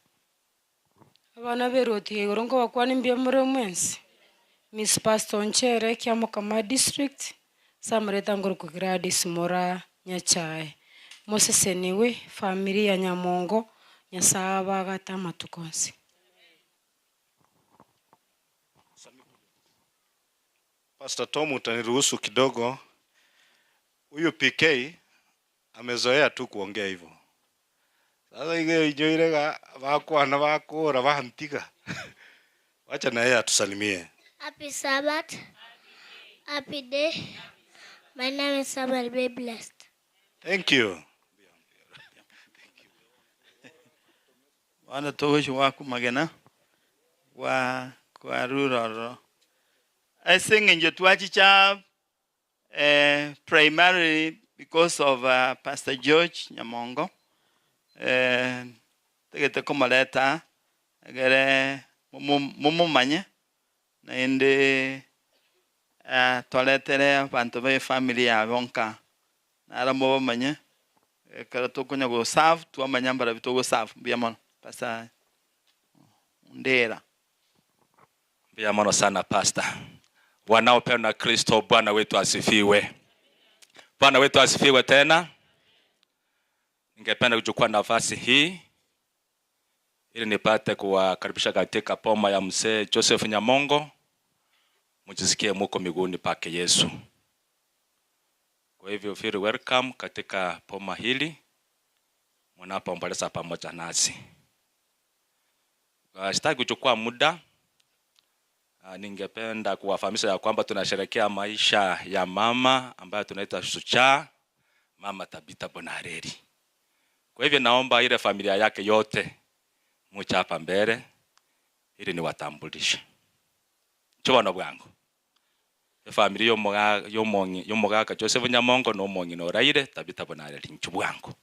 Abana b'eroti ya igoro nkobakwania mbuya more mwensi. Miss Pastor Onchere Kiamokama District, ase amareta ngorokwa Gladys Moraa Nyachae. Moseseniwe family ya Nyamongo, Nyasae abagate amatuko onsi. Pastor Tom utaniruhusu kidogo. Huyu PK amezoea tu kuongea hivyo. Sasa ile inyoirega bakwana bakura bantiga. Wacha na yeye atusalimie. Happy Sabbath. Happy day. My name is Samuel. Be blessed. Thank you. Bono togochia goaka omogena gwa kwarure ororo. Ase eng'encho twachicha eh, primarily because of uh, Pastor George Nyamongo eh, tagete komoreta aa egere momomanye naende eh, toretere abanto ba efamily yabo nka naro mobamanye ekero tokonya goserve twamanya mbarabwo togoserve mbuya mono Pastor Ondera. Mbuya mono sana Pastor. Wanaopendwa na Kristo, Bwana wetu asifiwe. Bwana wetu asifiwe tena. Ningependa kuchukua nafasi hii ili nipate kuwakaribisha katika poma ya mzee Joseph Nyamongo, mjisikie muko miguuni pake Yesu. Kwa hivyo feel welcome katika poma hili mnapoomboleza pamoja nasi. Sitaki kuchukua muda. Ningependa kuwafahamisha ya kwamba tunasherehekea maisha ya mama ambayo tunaita Shujaa, Mama Tabitha Bonareri. Kwa hivyo naomba ile familia yake yote mucha hapa mbele ili niwatambulishe. Chobano bwangu. Efamily yomoga yomongi yomogaka Joseph Nyamongo no mongi no Raire Tabitha Bonareri nchubwangu.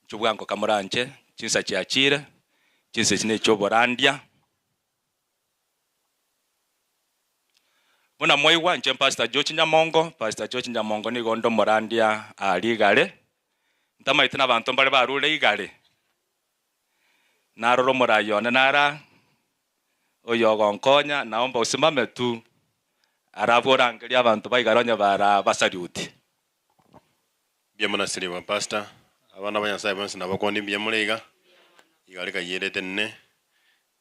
Nchubwangu kamuranje chinsa chiachire chinsa chine choborandia. Muna mwaigwa nche Pastor George Nyamongo, Pastor George Nyamongo nigo ndo morandia ali igare. Ntamaite na bantu mbare barure igare. Naroro morayone nara oyo gonkonya naomba usimame tu araborangeria abantu baigaronya bara basaluti. Mbuya mono ase riba pastor, abana ba Nyasaye bonsi nabakwane mbuya more iga, iga reka yerete nene,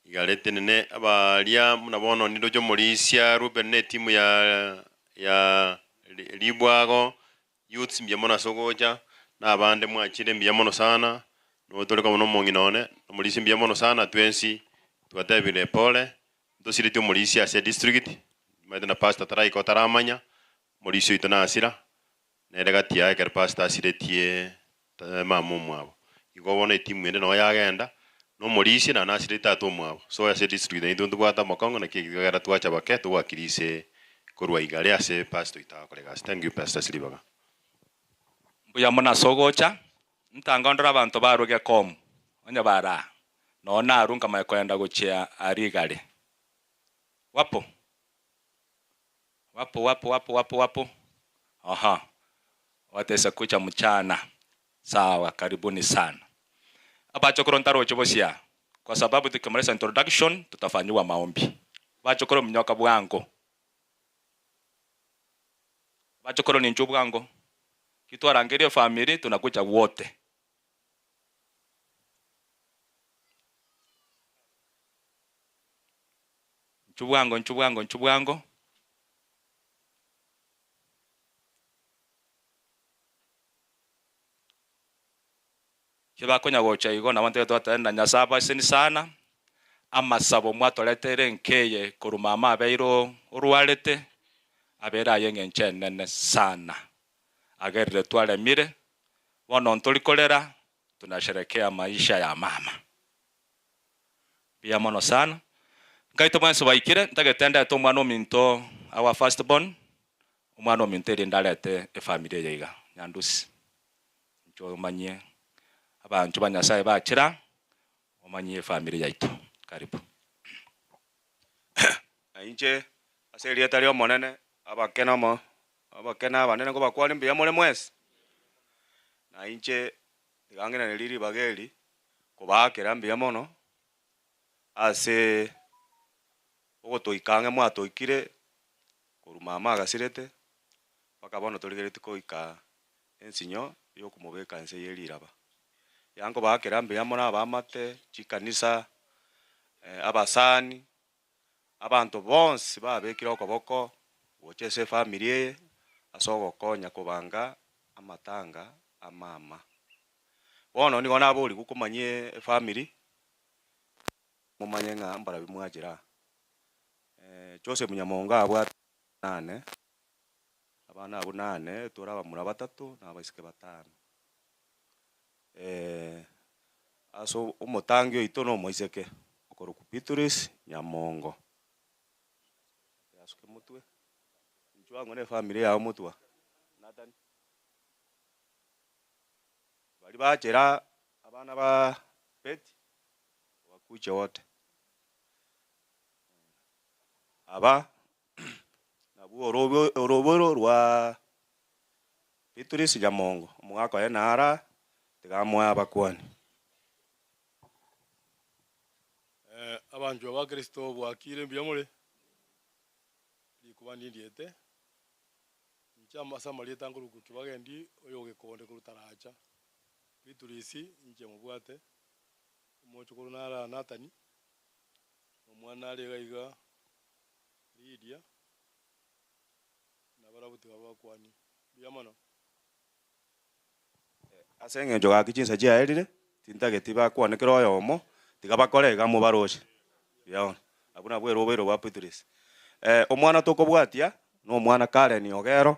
iga rete nene, abaria buna bono niroche omorisia Reuben na etimu ya ya Ribwago, youths mbuya mono ase ogocha, na abande mwachire mbuya mono sana, notore koba na omong'ina one, omorisia mbuya mono sana twensi, twatebire pole, ntosireti omorisia ase edistrict, omanyete na pastor taraika otaramanya, omorisia oito nasira, nere gati yaye ekero pastor asiretie mama omwabo. Igo bono etimu ende noyo yagenda, na omorisia naende nasireti tata omwabo. So ase edistrict naintwe ntobwate amakong'u naki ekigera twacha bake togwakirise korwa igare ase pastor oito agokora egasi. Thank you Pastor Siribaga. Mbuya mono ase ogocha, ntanga ndore abanto barwe gekomu, onye baraa, nonye narwe nkamanya koenda gochia aria igare. Wapo? Wapo, wapo, wapo, wapo, wapo? Aha. Watesa kucha mchana. Sawa, karibuni sana. Abachokoro ntaroche bosia. Kwa sababu tukimaliza introduction tutafanyiwa maombi. Bachokoro mnyoka bwango. Bachokoro ni nchu bwango. Kitwarangerie family tunakuja wote. Nchu bwango, nchu bwango, nchu bwango. Kibakonya gocha igo na bantu twatenda Nyasaye abaseni sana. Amasabo mwatoreteire nkeye korwa mama abeire orwarete, abeire aye eng'encho enene sana. Agerire twaremire, bono ntori korera, tunasherekea maisha ya mama. Mbuya mono sana. Nkaito mwensi baikire, ntagete ndete omwana ominto our first born, omwana ominto erinde arete efamiri eye iga, Nyandusi. Inche omanyie abanchwa ba Nyasaye bachira, omanyie efamiri yaito. Karibu. Na inche ase erieta ri'Omonene, abake na abake na abanene nkobakwane mbuya more mwensi. Na inche tiga ng'inanerie ribaga eri kobaakera mbuya mono ase ogotoika ang'e mwatoikire korwa mama agasirete mpaka bono torigeretie koika ensinyo ya okomobeka inse ye riraba. Iga nkobaakera mbuya mono abaamate, chikanisa, abasani, abanto bonsi babekire okoboko gocha ase efamiri eye ase ogokonya kobanga amatanga a mama. Bono nigo naborigwe komanyia efamiri, momanye ng'a mbarabwo mwachire aa. Joseph Nyamongo abwate nane, abana abwo nane, tore abamura batato na abaiseke batano. Ase omotangi oito na omoiseke, okorokwa Beatrice Nyamongo. Asuke motwe, inchuo ang'o na efamiri yao motwa, Nathan. Baria bachera abana ba Betty, wakuche wote. Aba nabwo orobo oroboro rwa Beatrice Nyamongo, omogaka oye nara, tiga amoe abakuani. Abanchwa ba Kristo bwakire mbuya more? Rikuba nindiete, inche ase amarieta nkorokwa Kibagendi oyo ogekonde korwa Taracha, Beatrice inche mobwate, omochokoro nara Nathani, omwana are iga iga Lydia, nabarabwo tiga bakwanie. Mbuya mono. Ase eng'encho gaki chinsa chiaerire, tintageti bakwane kera oyomo, tiga bakore iga mobaroche. Buya bono. Abwo nabwo erobeiro rwa Beatrice. Omwana tokobwatia, na omwana Karen Ogero,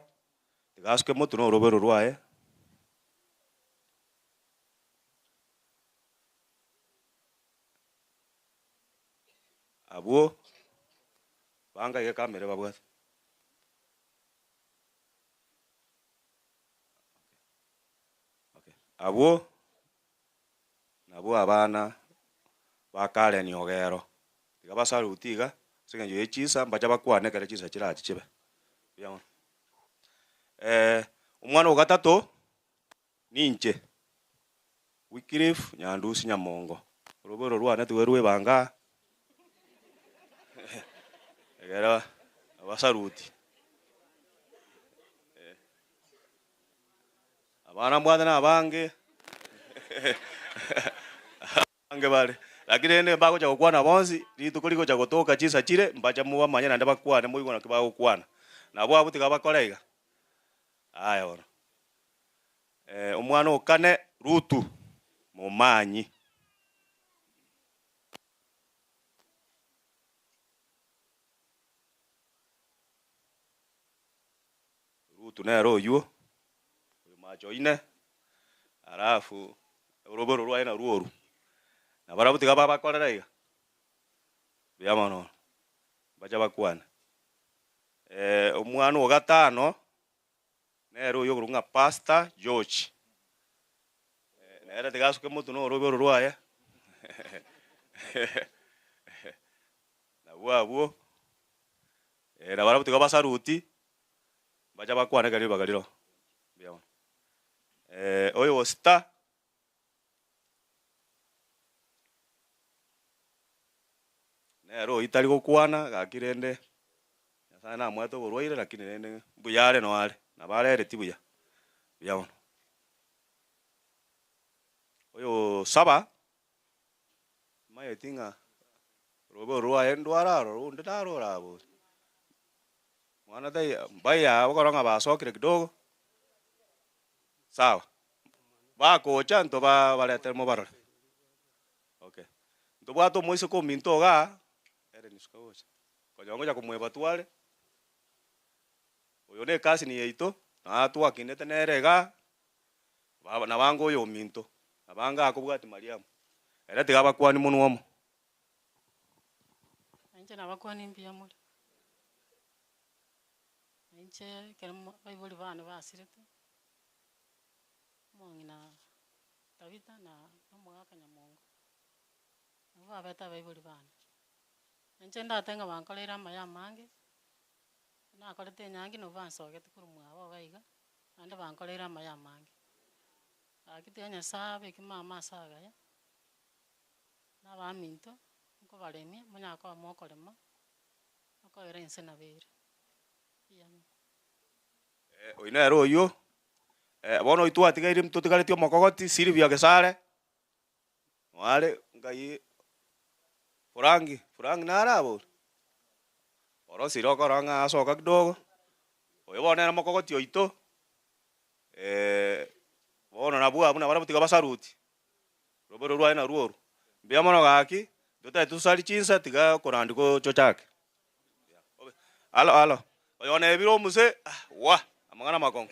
tiga asuke motwe na orobeiro rwaye. Abwo, banga iga ekamera babwate. Abwo nabwo abana ba Karen Ogero. Tiga basaluti iga, ase eng'encho ye chinsa mbacha bakwane ekero chinsa chirache chibe. Mbuya mono. Omwana o gatato, ninche, Wycliffe Nyandusi Nyamongo. Oroboro rwane tiga rwebanga aa, ekero abasaluti. Abana mbwate na abange, abange bare, lakini rende mbagocha gokwana bonsi, rituko rigocha gotoka chinsa chire, mbacha mobamanye naende bakwane moigwe naki bagokwana. Nabwo abwo tiga bakore iga. Aya bono, omwana o kane Rutu, momanyi. Rutu nere oywo, oyo macho ine, alafu oroboro rwaye narwo oru. Nabarabwo tiga babakorera iga, mbuya mono, mbacha bakwane. Omwana o gatano, nere oywo okorokwa ng'a Pastor George, nere tiga asuke motwe na oroboro rwaye, nabwo abwo, nabarabwo tiga basaluti, mbacha bakwane ekero ribaga riro. Mbuya mono. Oyo o sita, nere oyio tari gokwana gaki rende Nyasaye namoete oborwaire lakini rende mbuya are no are, nabo arereti buya. Mbuya mono. Oyo o saba, maeti ng'a robe orwaye ndware aroro onde narore abwo. Mwana taiyo mbaiyo okoro ng'a basokire kidogo, sawa. Bagocha ntoba barete mobarore. Okay. Ntobwate omoiseke ominto igaa, ere nisuka gocha, konya ngocha komoeba tware, oyo na ecousin yaito, naa twakinete nere igaa, baba nabange oyo ominto, nabange akobwati Mariamu, ere tiga abakwanie monwe omo. Inche nabakwanie mbuya more. Inche ekero abaibori bane basirete, omong'ina Tabitha na omogaka Nyamongo, nabwo babete abaibori bane. Inche ndatebe ng'a bankoreire amaya amange, nakorete enyangi nabwo bansogeti korwa mwabo iga iga, naende bankoreire amaya amange. Gaki tiga Nyasaye abeke mama ase agaya, na abaminto, nkobaremia, monyare koba mokorema, okoera ense nabo ere. Mbuya mono. Oyio nere oyio, bono oyio twatigaire totigaretie omokogoti, Sylvia Gesare, noare ngai Frank, Frank nare abwo ore? Orosire okora ng'a asoka kidogo, oyo bono nere omokogoti oito, bono nabwo abwo nabarabwo tiga basaruti, oroboro rwaye narwo oro. Mbuya mono gaki, totagete tosari chinsa tiga okorandi gochochake. Alo alo, oyo nebire omuse, ah wa, amang'ana amakong'u.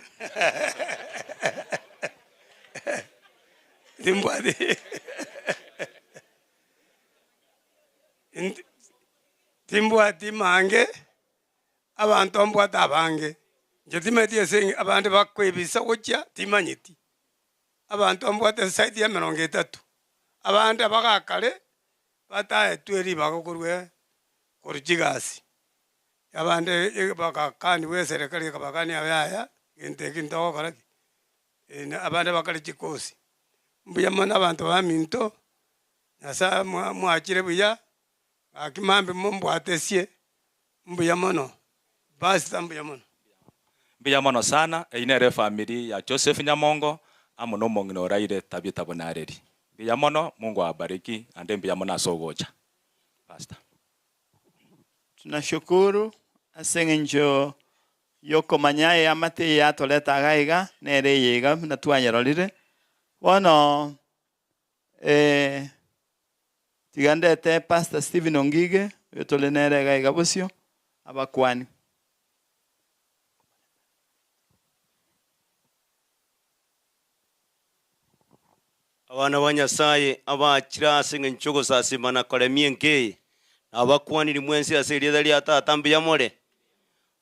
Timbwati Int- timbwati mange, abanto mbwate abange, inche timanyeti ase abande bakoebisa gochia timanyeti. Abanto mbwate esaidi ya emerongo etato, abande abagakare bataetwe ribaga korwa korwa chigasi, abande bagakaniwa eserekari ekabakania yaya gento eki ntogokora ki, abande bakare chikosi. Mbuya mono abanto baminto, Nyasaye mwachire buya, gaki mambia mombwatesie, mbuya mono, pastor mbuya mono. Mbuya mono sana, eyio nere efamiri ya Joseph Nyamongo amo nomong'ina oraire Tabitha Bonareri. Mbuya mono, Mungu awabariki, naende mbuya mono ase ogocha. Pastor. Tunashukuru ase eng'encho y'okomanya eamate eye yatoreta iga iga, nere eye iga buna twayerorire. Bono eh, tiga ndete Pastor Stephen Ongige, oyo tore nere iga iga bosio, abakwani. Abana ba Nyasae abachire ase engencho y'ogosasima na koremia enka eye, nabakwanirie mwensi ase erieta ria Tata mbuya more?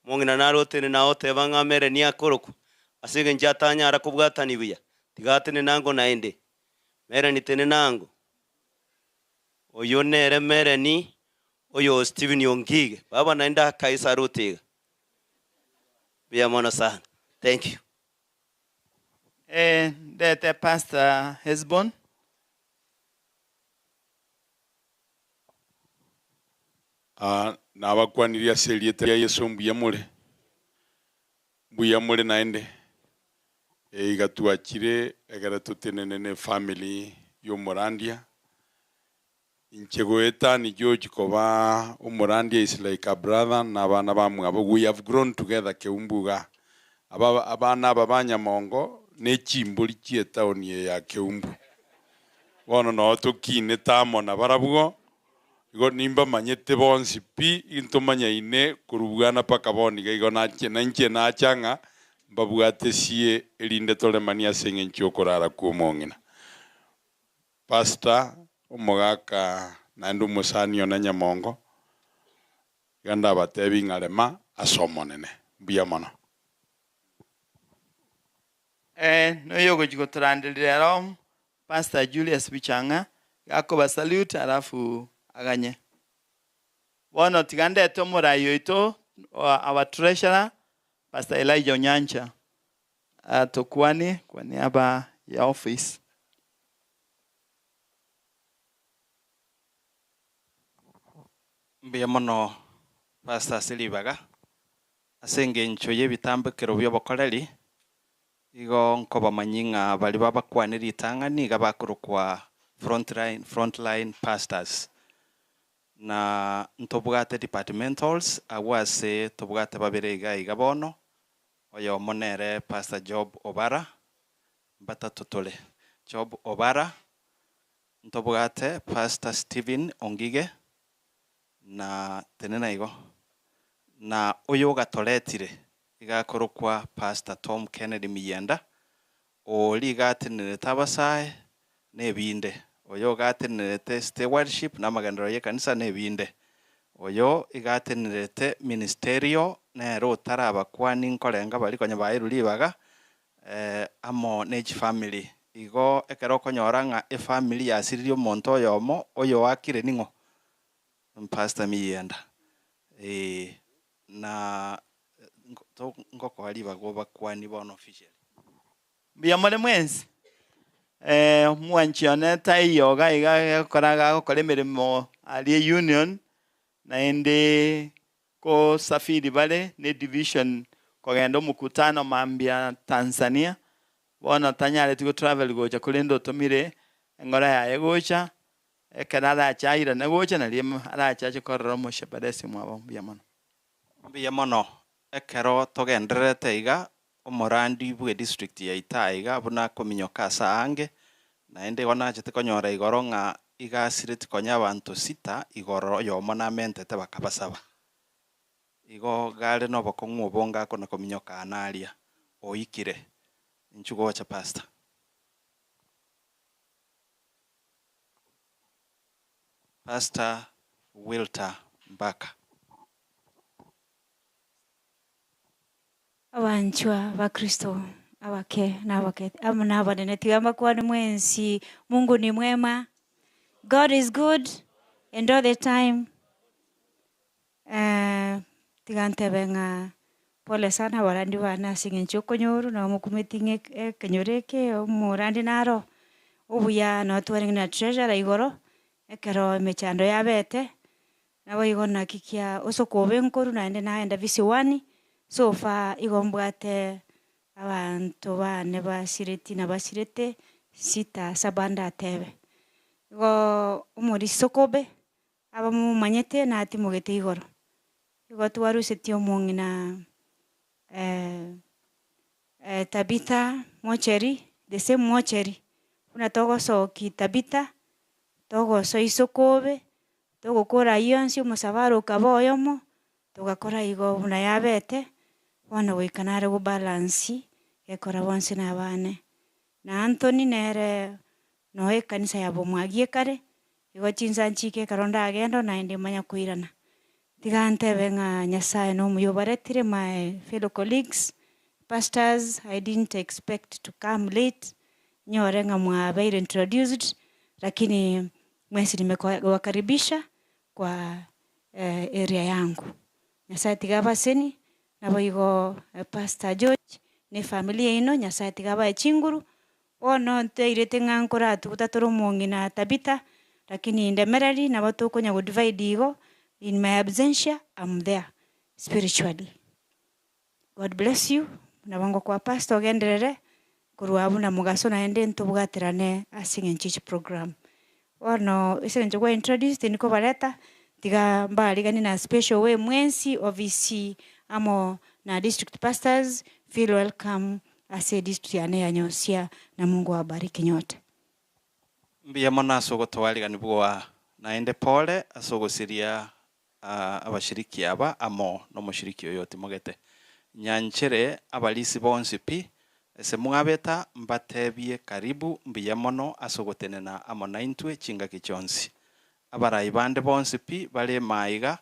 Omong'ina nare otenene ao oteba ng'a amerenie akorokwa, ase engencho atanyara kobwatani buya, tiga atenene ango naende. Mereni tenena ango. Oyio nere Mereni oyo Stephen Ongige. Baba naende akaisa arute iga. Mbuya mono sana. Thank you. Ee, ndete Pastor Hesbon. Aa, nabakwanirie ase erieta ria Yeso mbuya more? Mbuya more naende? Ee, iga twachire ekero totenene ne efamily y'omorandia. Inche goetani George koba omorandia is like a brother na abana bamwabo we have grown together Keumbu igaa. Aba abana aba ba Nyamongo ne chimbori chie etown eye ya Keumbu. Bono noo tokinete amo nabarabwo, igo nimbamanyete bonsi pi, intomanyaine korwa bwana mpaka bono iga igo nache nainche nacha ng'a mbabwatesie erinde toremanie ase eng'encho y'okorara kw'omong'ina. Pastor, omogaka naende omosani one Nyamongo, iga ndabatebi ng'a rema ase Omonene. Mbuya mono. Ee, noyo ogochia gotoranderia rero Pastor Julius Bichang'a, iga akoba salute alafu aganye. Bono tiga ndete omorai oito, our treasurer, Pastor Elijah Onyancha, atokwanie kwa niaba ya office. Mbuya mono Pastor ase ribaga, ase engencho y'ebitambokero bi'obokoreri, igo nkobamanyi ng'a baria babakwane ritang'ani iga bakorokwa frontline, frontline pastors. Na ntobwate departmentals agwo ase tobwate babere iga iga bono, Oyomo nere Pastor Job Obara, mbatato tore. Job Obara, Ntobwate Pastor Stephen Ongige na tenena igo, na oyo ogatoretire iga akorokwa Pastor Tom Kennedy Miyienda, oria iga atenenerete abasae na ebinde, oyo iga atenenerete stewardship na amagenderero ya ekanisa na ebinde, oyo iga atenenerete ministerial nere otarabakwani nkorenga baria konya baeirwe ribaga amo ne chifamiri. Igo ekero okonyora ng'a efamiri yasiririe omonto oyomo, oyoakire ning'o? Pastor Miyienda. Eeh, na ngokoa ribaga obakwanie bono officially. Mbuya more mwensi? Omwanchi one taiyo iga iga agokora agokora emeremo aria eunion, naende kosafiri bare ne division kogenda omokutano mambia Tanzania, bono tanyareti go travel gocha korende otomire engoro yaye gocha, ekero arache airane gocha nario arache ache korora omoshepherdess mwabo mbuya mono. Mbuya mono ekero togendererete iga, omorandi bwe district yaito aa iga buna akominyoka ase aange, naende igo nachete konyora igoro ng'a iga asireti konya abanto sita igoro oyomo namentete bakabasaba. Igo gare na obokong'u obonge akona kominyoka aa na aria, oikire. Inchuo gocha pastor. Pastor Wilter Mbaka. Abanchwa ba Kristo abake na abake amo na abanene, tiga mbakwane mwensi, Mungu ni mwema, God is good and all the time. Eh, tiga ntebe ng'a pole sana abarandi bane ase eng'encho okonyorwa nabo mokumeti ng'a ekenyoro eke omorandi naro obuya nabo twarenge na treasurer igoro, ekero emechando yabete, Naboigo naki kia osokobe nkoru naende naenda visiwani, so far igo mbwate abanto bane basireti nabasirete sita saba ndatebe. Igo omorisia sokobe abamomanyete natimogete igoro. Igo twarusetie omong'ina Tabitha mocheri, the same mocheri, buna togosokia Tabitha, togosoa isokobe, Togokora ayio onsi omosabaro okaba oyomo, togakora igo buna yabete, bono goika nare gobalansi gekora bonsi nabane. Na Anthony nere noe ekanisa ya bomwagie kare, igo chinsa nchike ekero ndagende naende manya koirana. Tiga ntebe ng'a Nyasaye nomuya obaretire my fellow colleagues, pastors, I didn't expect to come late, nyore ng'a mwabeire introduced, lakini Mwensi nimewakaribisha kwa area yangu. Nyasaye tiga abaseni, naboigo Pastor George na efamiri yaino, Nyasaye tiga abae chinguru, bono ntairete ng'a nkoratuguta tore omong'ina Tabitha, lakini ndemereri nabo tokonya go divide igo, in my absentia am there spiritually. God bless you, nabo ngokoa pastor ogenderere korwa abwo na mogaso naende ntobwaterane ase eng'encho ye chiprogram. Bono ase eng'encho gwa introduced tindikobareta, tiga mbariganie na special way mwensi ofisi amo na district pastors feel welcome ase district yane ya Nyosia na Mungu awabariki nyote. Mbuya mono ase ogotoariganibwa naende pole ase ogosiria Abashiriki aba amo nomoshiriki oyo otimogete. Nyanchere abarisi bonsi pi, ase mwabeta mbatebie karibu mbuya mono ase ogotenena amo naintwe chingaki chionsi. Abarai bande bonsi pi bare maiga,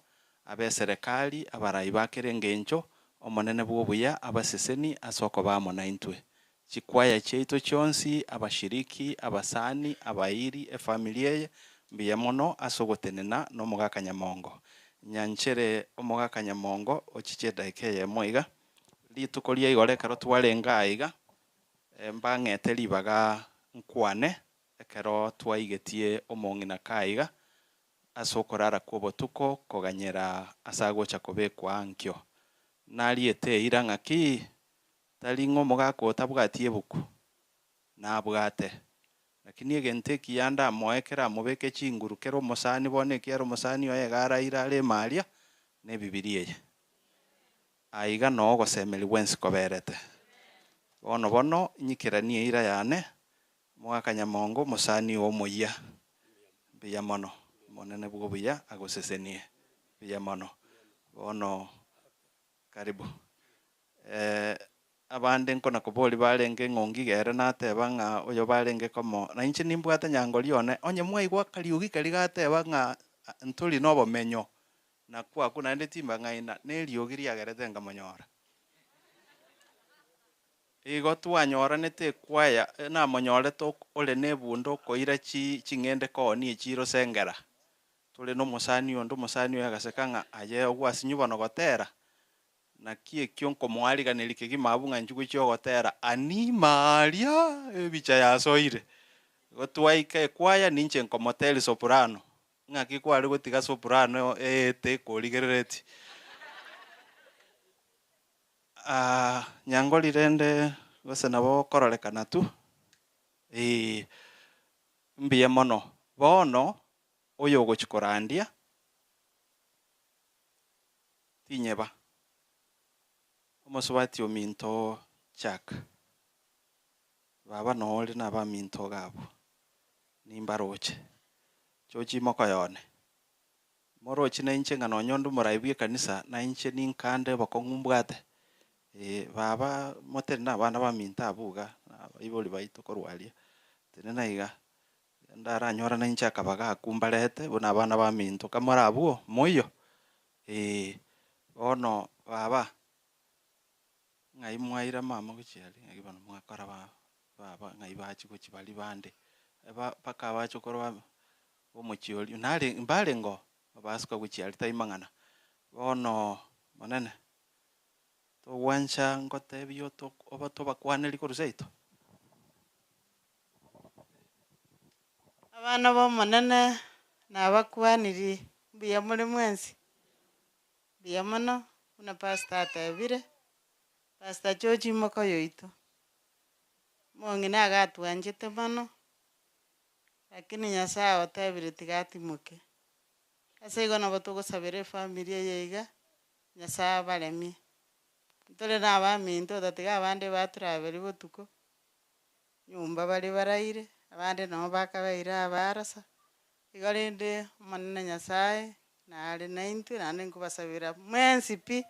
abeserekari, abarai ba kera engencho, Omonene bw'obuya abaseseni ase okoba amo naintwe. Chikwaya chiaito chionsi, abashiriki, abasani, abairi, efamiri eye, mbuya mono ase ogotenena nomogaka Nyamongo. Nyanchere omogaka Nyamongo ochiche edaika eyemo iga. Rituko ria igoro ekero twarenge aa iga, mbang'ete ribaga nkwane ekero twaigetie omong'ina kaa iga, ase okorara kw'obotuko koganyera ase agocha kobekwa ankio. Nariete eira ng'aki? Tari ng'a omogaka otabwati ebuku, nabwate. Lakini egento ekiya ndamoe kera amobeke chinguru kera omosani bono ekiagera omosani oye iga araire are ime aria, na ebibilia eye. Aiga noo ogosemeria gwensi koberete. Bono bono nyikeranie eira yane, omogaka Nyamongo omosani oo omoyia. Mbuya mono, Omonene bw'obuya agosesenie. Mbuya mono. Bono karibu. Eh, abande nkona koboria barenge ng'a ongige ere nateba ng'a oyo barenge komo, na inche nimbwate nyangori one, onye mwaigwa akariogi karia gateba ng'a ntori na obomenyo, nakwo akwo naende timbang'aina, na eriogi riagerete nkamonyora. Igo twanyoranete ekwaya, namonyorete ore na ebunda okoira chi ching'ende koonia echiro Sengera. Tore na omosani onde, omosani oyo agaseka ng'a aye ogwasinywa bono gotera? Naki ekio nkomoariganeria kegima abwo ng'a inchuo gochia ogotera ani maaria ebicha yasoire. Igo twaika ekwaya ninche nkomoteria soprano, ng'aki kware gotiga soprano eete ekorigerereti. Nyangori rende gose nabo okororekana tu, eeh, mbuya mono. Bono oyo ogochia korandia tinyeba, omosubati ominto Jack, baba noo ore na abaminto iga abwo, nimbaroche, chochi mokoyone. Moroche nainche ng'a nonye onde omorai bwa ekanisa, nainche ninkande obokong'u mbwate, eh, baba motenene abana baminto abwo iga, na abaibori baito korwa aria, tenena iga, ndaranyora nainche akabaga akwo mbarete buna abana baminto, kamore abwo, moiyo? Eh, bono baba, ng'ai mwaira mama gochia aria, ng'aki bono mwakora ba baba ng'ai bachia gochia baria bande, eba mpaka abachokoro ba omochie oria, nare mbarenge oo, basuka gochia aria tai mang'ana. Bono monene, togwancha ngotebie oto oba tobakwanerie korwa seito? Abana b'Omonene nabakwanirie, mbuya more mwensi? Mbuya mono, buna pastor atebire, Pastor George mokoyo oito, omong'ina iga atwanchete mono, lakini Nyasaye otebire tiga atimoke. Ase igo nabo togosabera efamiri eye iga, Nyasaye abaremie. Ntore na abaminto otatiga abande baturaberia botuko, nyomba baria baraire, abande nabo bakabeire abarasa, igo rende Omonene Nyasaye nare naintwe naende nkobasabera mwensi pi,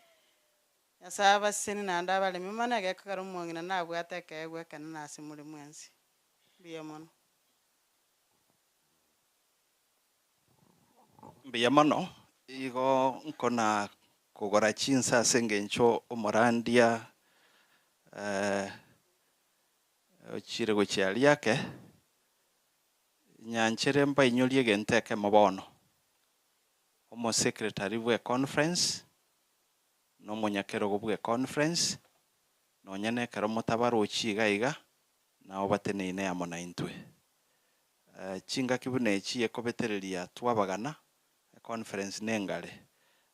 Nyasaye abasesenie naende abaremie mono egekogera omong'ina nabwate ekeegwa ekenene ase more mwensi. Mbuya mono. Mbuya mono, igo nkona kogora chinsa ase engencho omorandia ochire gochia aria ake, nyanchere mbainyorie egento ekemo bono. Omosecretary bwe econference, na omonyakerogo bwe econference, nonye na ekero motabarochi iga iga, nabo bateneine amo naintwe. Chingaki buna echi ekobetereria twabagana, econference nengare,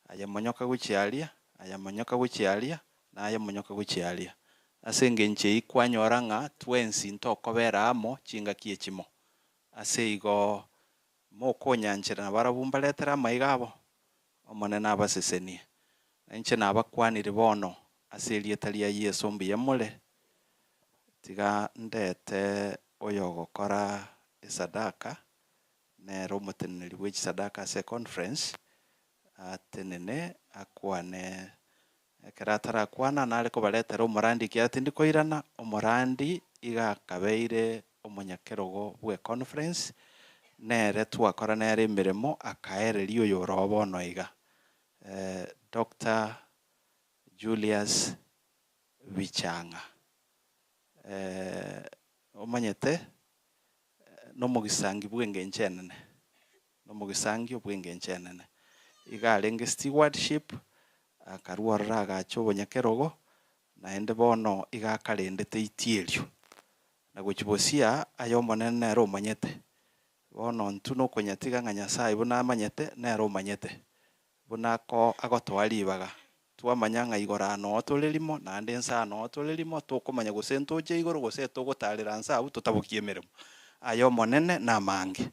aye monyoka gochia aria, aye monyoka gochia aria, na aye monyoka gochia aria. Ase engencho eyio kwanyora ng'a twensi ntokobera amo chingaki echimo. Ase igo mokonyanchera nabarabwo mbaretere amaiga abo, Omonene abasesenie. Na inche nabakwanire bono ase erieta ria Yeso mbuya more, tiga ndete oyogokora esadaka, nere omoteneneri bwe chisadaka ase econference, atenene akwane. Ekero atarakwana nare kobaretera omorandi ekiagera tindi koirana, omorandi iga akabeire omonyakerogo bw'econference, nere twakora nere emeremo akaereria oyore oo bono iga, Doctor Julius Bichang'a. Omanyete nomogisangi bw'engencho enene, nomogisangio bw'engencho enene. Iga arenge stewardship, akarwa ororo agacha obonyakerogo, naende bono iga akarendete itierio. Na gochia bosia, aye Omonene nere omanyete. Bono intwe nokonyatiga ng'a Nyasae buna amanyete, nere omanyete. Buna ako agotoa ribaga, twamanya ng'a igoro aa noo tore rimo, naende ense aa noo tore rimo, tokomanya gose ntoche igoro gose togotarera nse abwo totabokie emeremo. Aye Omonene namange.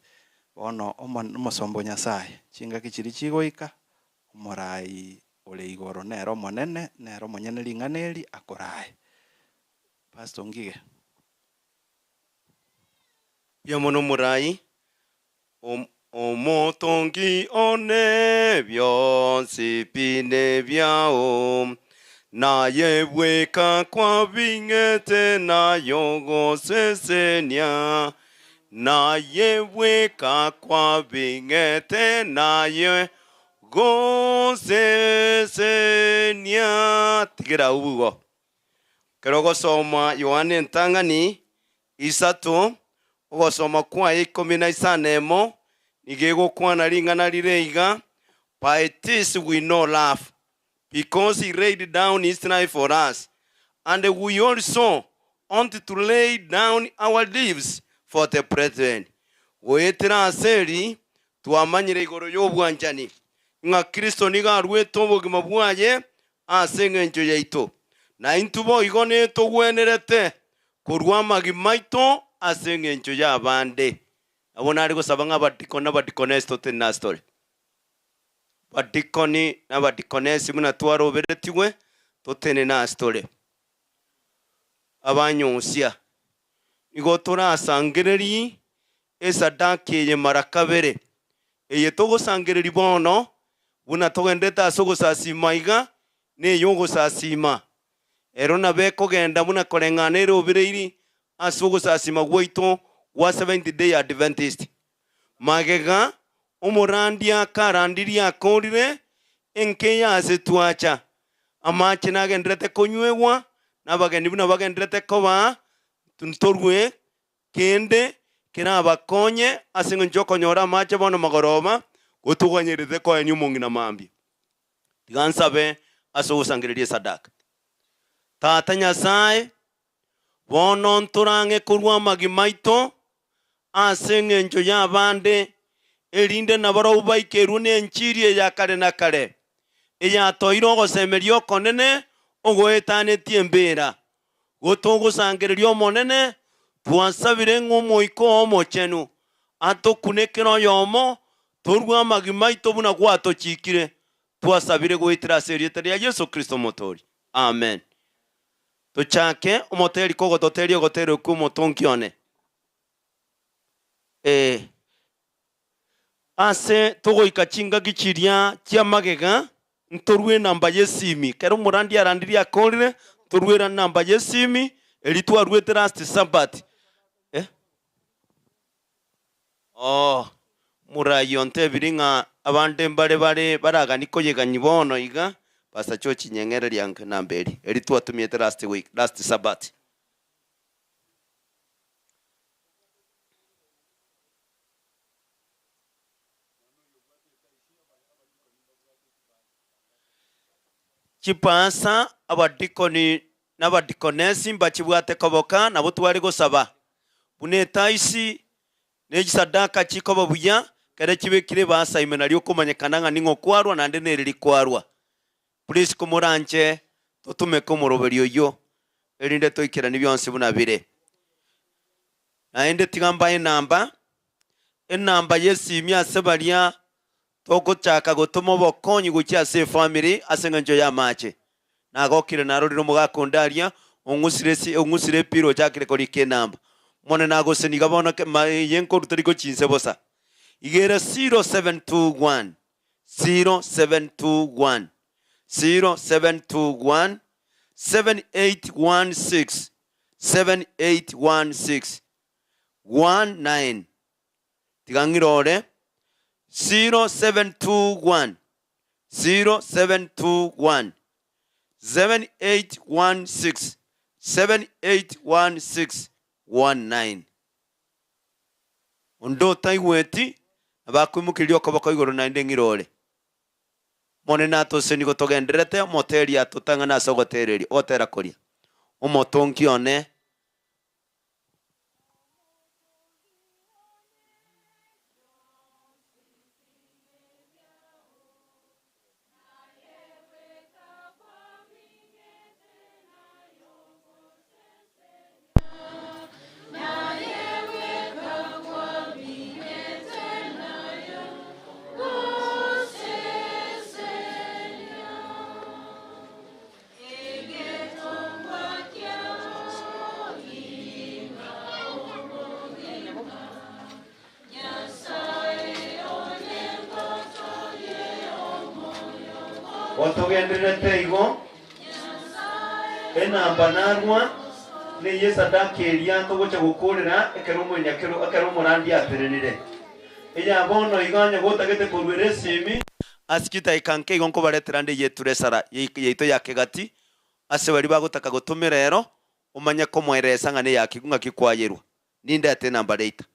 Bono omo omosomba o Nyasae, chingaki chiria chigoika, omorai ore igoro nere Omonene, nere omonyene ring'ana eri akorae. Pastor Ngige. Mbuya mono omorai, Omotongi one bionsi pi nebiao, naye bweka kwabing'ete naye ogosesenia, naye bweka kwabing'ete naye gosesenia. Tigera abwo igo. Ekero ogosoma Yohana entang'ani isato, ogosoma kwaye ikomi na isano emo, nigo egokwana ring'ana rire iga, By this we know love, because he laid down his life for us, and we also ought to lay down our lives for the brethren. Goetera ase eri twamanyire igoro y'obwanchani, ng'a Kristo nigo aruete obogima bwaye ase engencho yaito, na intwe boigo netogwenerete korua amagima aito ase engencho y'abande. Nabo nare gosaba ng'a abadikoni na abadikonesi totenene ase tore. Abadikoni na abadikonesi buna twaroberetigwe, totenene ase tore. Abanyosia, nigo torasangererie esadaka eye mara kabere, eye togosangereria bono, buna togenderete ase ogosasiima iga, ney'ogosasiima. Ero nabo ekogenda buna koreng'ana ere obereiri ase ogosasiima gwaito gwa Seventh Day Adventist. Magega omorandia akarandirie akorire enka eye ase twacha, amache nagendererete konywegwa, na abageni buna bagendererete koba, ntorue Kende kerabakonye ase engencho y'okonyora amache bono magoroba, gotoganyerete koenia omong'ina mambia. Tiga nsabe ase ogosangereria esadaka. Tata Nyasae, bono ntorang'e korwa amagima aito ase engencho y'abande, erinde nabarabwo baikerwe nenchiri eye ya kare na kare, eyatoeire ogosemeria okonene ogoetanetie embeera. Gotogosangereria Omonene, twasabire ng'a Omoika oo Omochenu atokune kera oyomo, torue amagima aito buna gwatochikire. Twasabire goetera ase erieta ria Yeso Kristo Omotoori. Amen. Tochake omoteri kogototeria ogotera okwo omotongi one. Ee. Ase togoika chingaki chiria chia magega, ntorue enamba y'esimi. Ekero omorandia arandirie akorire, ntorue enamba y'esimi eria twaruete last Sabbath. Eh? Oh, omorai ontebirie ng'a abande mbare bare baragani koyegani bono iga, Pastor George nyeng'ereria ange enamba eria, eria twatumiete last week, last Sabbath. Chipasa, abadikoni, na abadikonesi mbachibwate koboka, nabo tware gosaba buna etaisi ne chisadaka chikoba buya, ekero chibekire ebasa ime nario okomanyekana ng'a ning'o kwarwa naende nereri kwarwa. Please komoranche totumeke omoroberio oyio erinde toikeranie bionsi buna bire. Naende tiga mbae enamba, enamba y'esimi ase baria togochaka gotoma obokonyi gochia ase efamiri ase eng'encho y'amache. Nagokire narorire omogaka onde aria ong'usire esi ong'usire epira ochakire korika enamba. Monene agoseni iga bono ke ma eye nkoruta riko chinse bosa. Iga ere 0721 0721 0721 7816 7816 19 Tiga ng'irore 0721 0721 7816 7816 19 Onde otaigweti nabakoimokereria okoboko igoro naende ng'irore. Omonene atosenie gotogendererete, omoteria atotang'ane ase ogotereria ogotera koria, Omotongi one. Gotogendererete igo, enamba narwa neye esadaka eria togocha gokorera ekero omonyakero ekero omorandia atenenire. Eya bono iga onye gotagete koruera esimi, Ase chidakika nke igo nkobaretera nde eyeture esara yaito ya kegati, ase baria bagotaka gotomera ero, omanye komoeresa ng'a neyaki ng'aki kwayerwa. Nindete enamba later.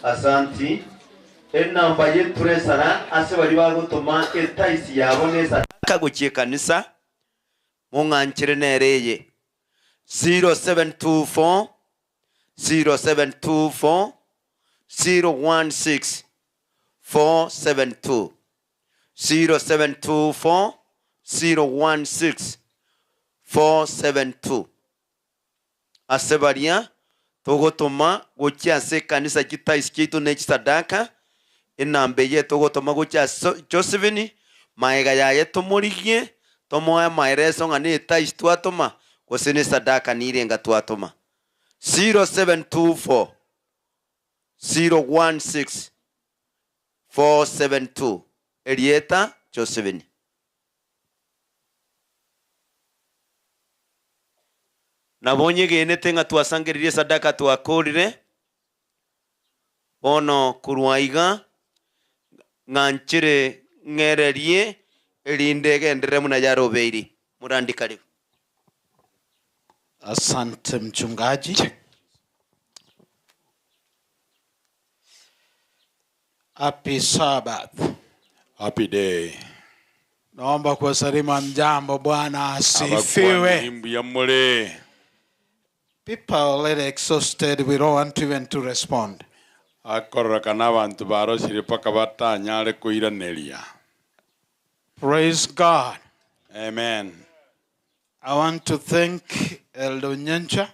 Asanti. Enamba y'eturesara ase baria bagotoma etaisi yabo na esadaka gochia ekanisa, mong'anchere nere eye, 0724 0724 016 472, 0724 016 472. Ase baria togotoma gochia ase ekanisa chitaisi chiaito ne chisadaka, enamba eye togotoma gochia ase Josephine, magega yaye tomorigie, tomoe amaereso ng'a netaisi twatoma gose nesadaka nirenga twatoma. 0724 016 472 Erieta Josephine. Nabo nyegenete ng'a twasangererie esadaka twakorire, bono korwa aiga ng'anchere ng'ererie, erinde egenderere buna yarobeiri. Morandi karibu. Asante mchungaji. Happy Sabbath. Happy day. Naomba kuwasalimu hamjambo. Bwana asifiwe. Abakwani mbuya more. People are already exhausted. We don't want even to respond. Akororokana abanto barosire mpaka batanyare koiraneria. Praise God. Amen. I want to thank Elder Onyancha,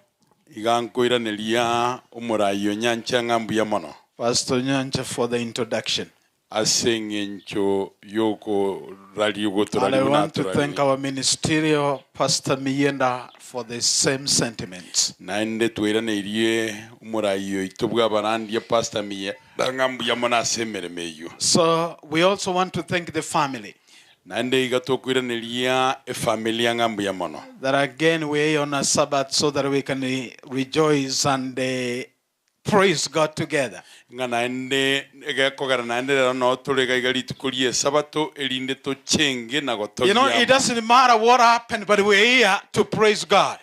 Iga nkoiraneria omorai Onyancha ng'a mbuya mono. Pastor Onyancha for the introduction. Ase eng'encho y'okoraria And I gotoraria buna want to thank atoraririe. our ministerial Pastor Miyenda for the same sentiments. Naende twiraneirie omorai oito bw'abarandia Pastor Miyenda ng'a mbuya mono ase emeremo eyio. So we also want to thank the family Naende iga tokoiraneria efamilia ng'a mbuya mono. that again we are here on a Sabbath so that we can eh, rejoice and eh, praise God together. Ng'a naende egekogera naende rero noo tore iga iga rituko ri'Esabato, erinde tochenge na You gotogia know, it amo. doesn't matter what happened, but we're here to praise God.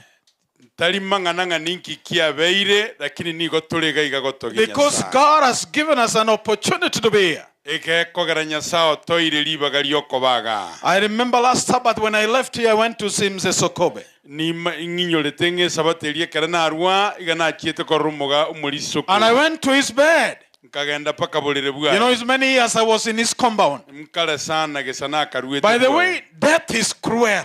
Tari mang'ana ng'a ninki kiabeire, lakini nigo tore iga iga gotogia Because Nyasae. God has given us an opportunity to be here. Egekogera Nyasae otoire ribaga ri'okoba igaa. I remember last Sabbath when I left here, I went to see Mzee Sokobe. Nima ng'inyorete ng'a Esabato eria ekero narua, iga nachiete korora omoga omorisia And I Sokobe. went to his bed. Nkagenda mpaka borere You know, bwaye. it's many years I was in his compound. Nkare sana gesa nakaruete By the bwoye. way, death is cruel.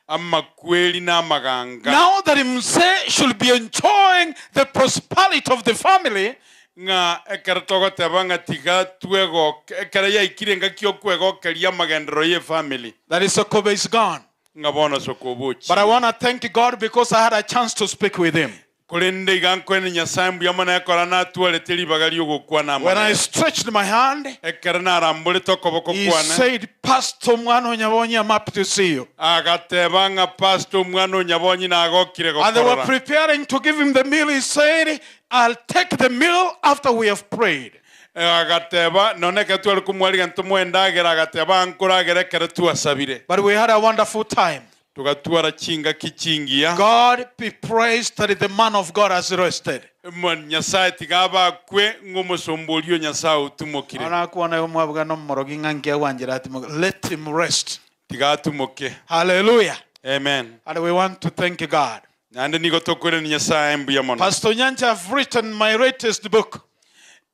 Amakweri na amaganga. Now that Mzee should be enjoying the prosperity of the family, Ng'a ekero togoteba ng'a tiga twegoke, ekero yaikire engaki okwegokeria amagenderero y'efamily. that is Sokobe is gone. Ng'a bono Sokobe But I ochire. want to thank God because I had a chance to speak with him. Korende iga nkoene Nyasaye mbuya mono ekero natwarete ribaga ri'ogokwana amo When I nere. stretched my hand, Ekero naramborete okoboko he kwane, said, Pastor Mwano Nyabonyi, I'm happy to see you. agateba ng'a Pastor Omwana Onyabonyi nagokire And they were gokorora. preparing to give him the meal. He said, I'll take the meal after we have prayed. Agateba nonye ekero tware komwarigia ntomoe endagera, agateba nkoragera ekero twasabire. But we had a wonderful time. Togatwara chingaki chingiya. God be praised that the man of God has rested. Mo- Nyasaye tiga abakwe ng'omosomba oria o Nyasaye otumokire. Ona kuona omwabuga nomorogi ng'a nkia gwanchera atimoke. Let him rest. Tiga atumoke. Hallelujah. Amen. And we want to thank God. Naende nigo tokoirania Nyasaye mbuya mono. Pastor Nyancha have written my latest book.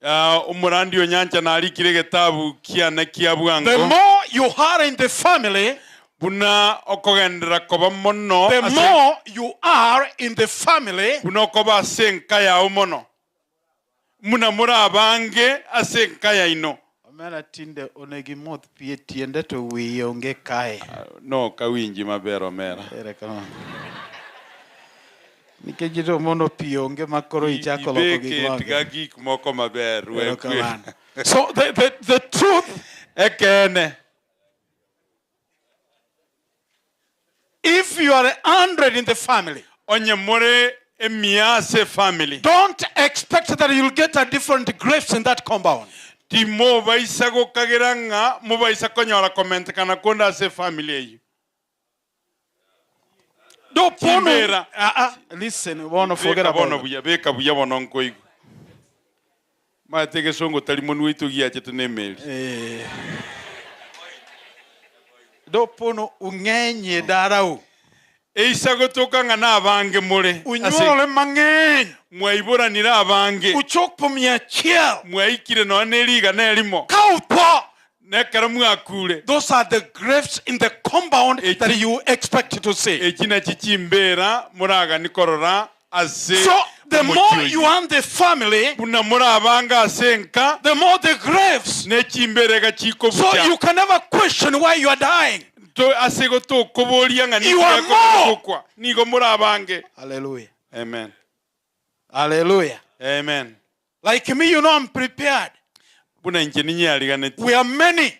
Ah, omorandi o Nyancha narikire egetabu kiane kia bwango. The more you are in the family, buna okogendera koba mono the ase- more you are in the family, buna okoba ase enka yao mono muna muri abange ase enka yaino. Omera tinde onego imodh pi e tiende to wiyi onge kae. No kawinji maber omera. Erokamano. Nikech to mondo pi onge ma koro ichako loko gik Ibeket maonge. ga gik moko maber we kwe. Erokamano. So the truth ekene if you are 100 in the family, onye more emia ase family, don't expect that you'll get a different graves in that compound. Ti mobaisa gokagera ng'a mobaisa konyora komentekana konde ase family eyo. Do pono. Chimbera. Ah, ah, listen, bono forget Beka about bono that. buya beka buya bono nkoigwa maete gesongo tari monwe oito giachete na emeri. Eh. Do pono ung'enye darau. Eisa gotoka ng'a na abange more. Unyuole mang'eny. Mwaiboranire abange. Uchopo mia achiel. Mwaikire nonya na eriga na erimo. Ka utho. Nekero mwakure. Those are the graves in the compound that you expect to see. Echi nachi chimbera moragani korora ase So the more omochie you oyio. are in the family, buna muri abange ase enka, the more the graves. Nechimbera So gachikobucha. you can never question why you are dying. To ase gotokoboria ng'a You are more. nigokwa nigo muri abange. Hallelujah. Amen. Hallelujah. Amen. Like me, you know I'm prepared. Buna inche ninyariganeti. We are many.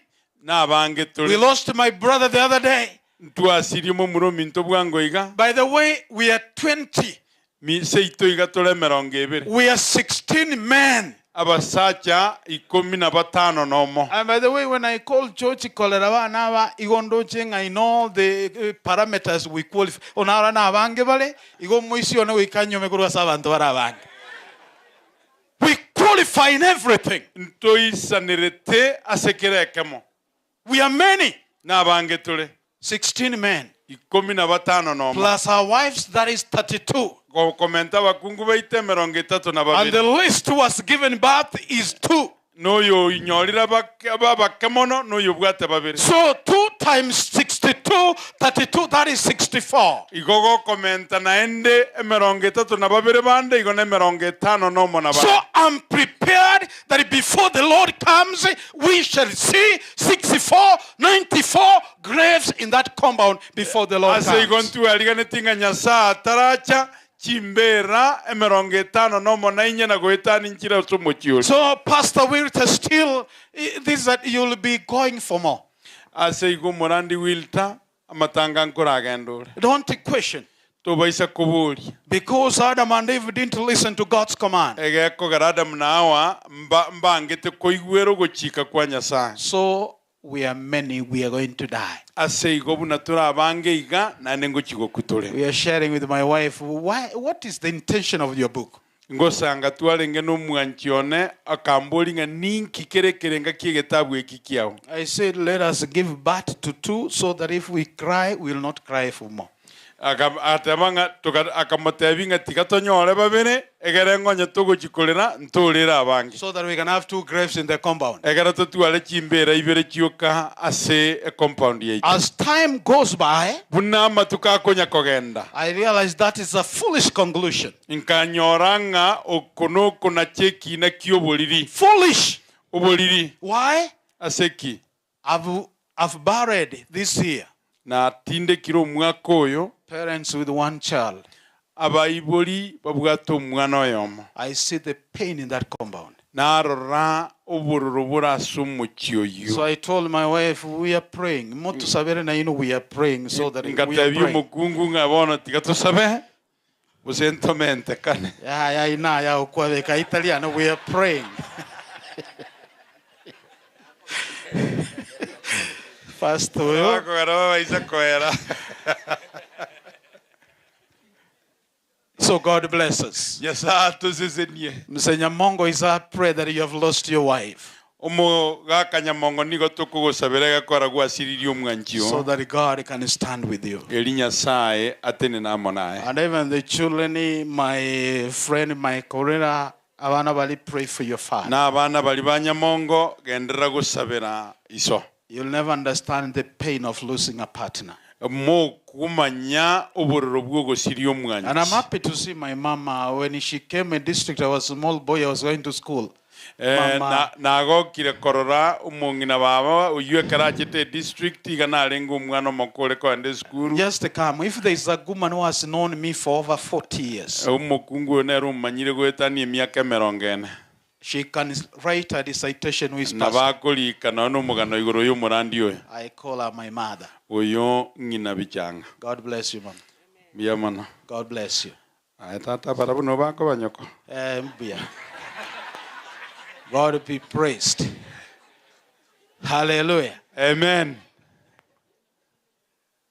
Na abange tore. We lost my brother the other day. Twasirie momura ominto bwango iga. By the way, we are 20. Mi seito iga tore emerongo ebere. We are 16 men. Abasacha ikumi na batano nomo. And by the way, when I call church kolera bana aba igo ndoche ng'a in all the parameters we qualify. Onara na abange bale igo moisi one goika nyome korwa ase abanto bare abange. We qualify in everything. Ntoisanerete ase kera ekemo. We are many. Na abange tore. 16 men. Ikumi na batano nomo. Plus our wives, that is 32. Gokomenta abakungu baito emerongo etato na And the babere. least who was given birth is 2. Noyo inyorire abake mono noyo obwate babere. So 2 times 62, 32, that is 64. Igo gokomenta naende emerongo etato na babere bande igo na emerongo etano nomo na So babere. I'm prepared that before the Lord comes, we shall see 64, 94 graves in that compound before the Lord Ase igo comes. ntwariganeti ng'a Nyasaye ataracha chimbera emerongo etano nomo na inye na goetani nchire ase omochie oria. So Pastor Wilter still, this that you'll be going for more. Ase igo omorandi Wilter amatanga nkoragenda ore. Don't question. Tobaisa koboria. Because Adam and Eve didn't listen to God's command. Egekogera Adam na Hawa mbangete koigwera ogochika kwa Nyasaye. So we are many, we are going to die. Ase igo buna tore abange iga naende ngochi gokwa tore. We are sharing with my wife, why, what is the intention of your book? Ngosanga twarenge na omwanchi one akambori ng'a ninki kere ekerenga kia egetabu eki kiao. I said, let us give birth to two so that if we cry, we will not cry for more. Ateba ng'a akamotebi ng'a tiga tonyore babere egere ng'onye togochikorera ntorere abange. So that we can have two graves in the compound. Egere totware chimbera ibere chioka ase e compound yaito. As time goes by, buna amatuko akonya kogenda. I realized that is a foolish conclusion. Nkanyora ng'a oko noko nakio ekina kia oboriri. Foolish. Oboriri. Why? Ase ki? I've buried this year. Natindekire omwaka oyo. Parents with one child. Abaibori babwate omwana oyomo. I see the pain in that compound. Narora obororo bore ase omochie oyo. So I told my wife, we are praying. Motusabere na ino, we are praying so that we are Ngatebia praying. omokungu ng'a bono tiga tosabe gose ntomentekane. Ya, ya, ina, ya, okwabeka Italiano, we are praying. Pastor, Bakogera babaisa koera. So God bless us. Nyasaye atosesenie. Mzee Nyamongo is I pray that you have lost your wife. Omogaka Nyamongo nigo tokogosabera egekora gwasiririe omwanchi oo. So that God can stand with you. Eri Nyasaye atenene amo naye. And even the children, my friend, my colleague, abana bali pray for your father. Na abana bari ba Nyamongo genderera gosabera iso. You'll never understand the pain of losing a partner. Mokomanya obororo bwa ogosiria And I'm omwanchi. happy to see my mama. When she came in district, I was a small boy, I was going to school. Eh, Mama. na- nagokire korora omong'ina baba oywo ekero achete district iga narenge omwana omoko ore kogenda esukuru. Just come. If there is a woman who has known me for over 40 years, Omokungu oyo nere omanyire goetania emiaka emerongo ene. she can write a dissertation with Na pastor. bakorika nonye na omogano igoro ya omorandi oyo. I call her my mother. Oyo ng'ina bichanga. God bless you, mom. Mbuya mono. God bless you. Aye tata barabwo nibo bakoba nyoko. Eh, mbuya. God be praised. Hallelujah. Amen.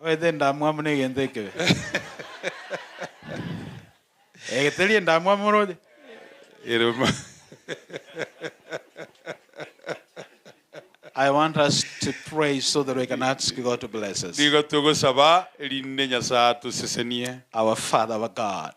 Oethe ndamwamu nä gä ntä kä we gä rie ndamwamu rå I want us to pray so that we can ask God to bless us. Nigo togosaba erinde Nyasaye atosesenie. Our Father, our God.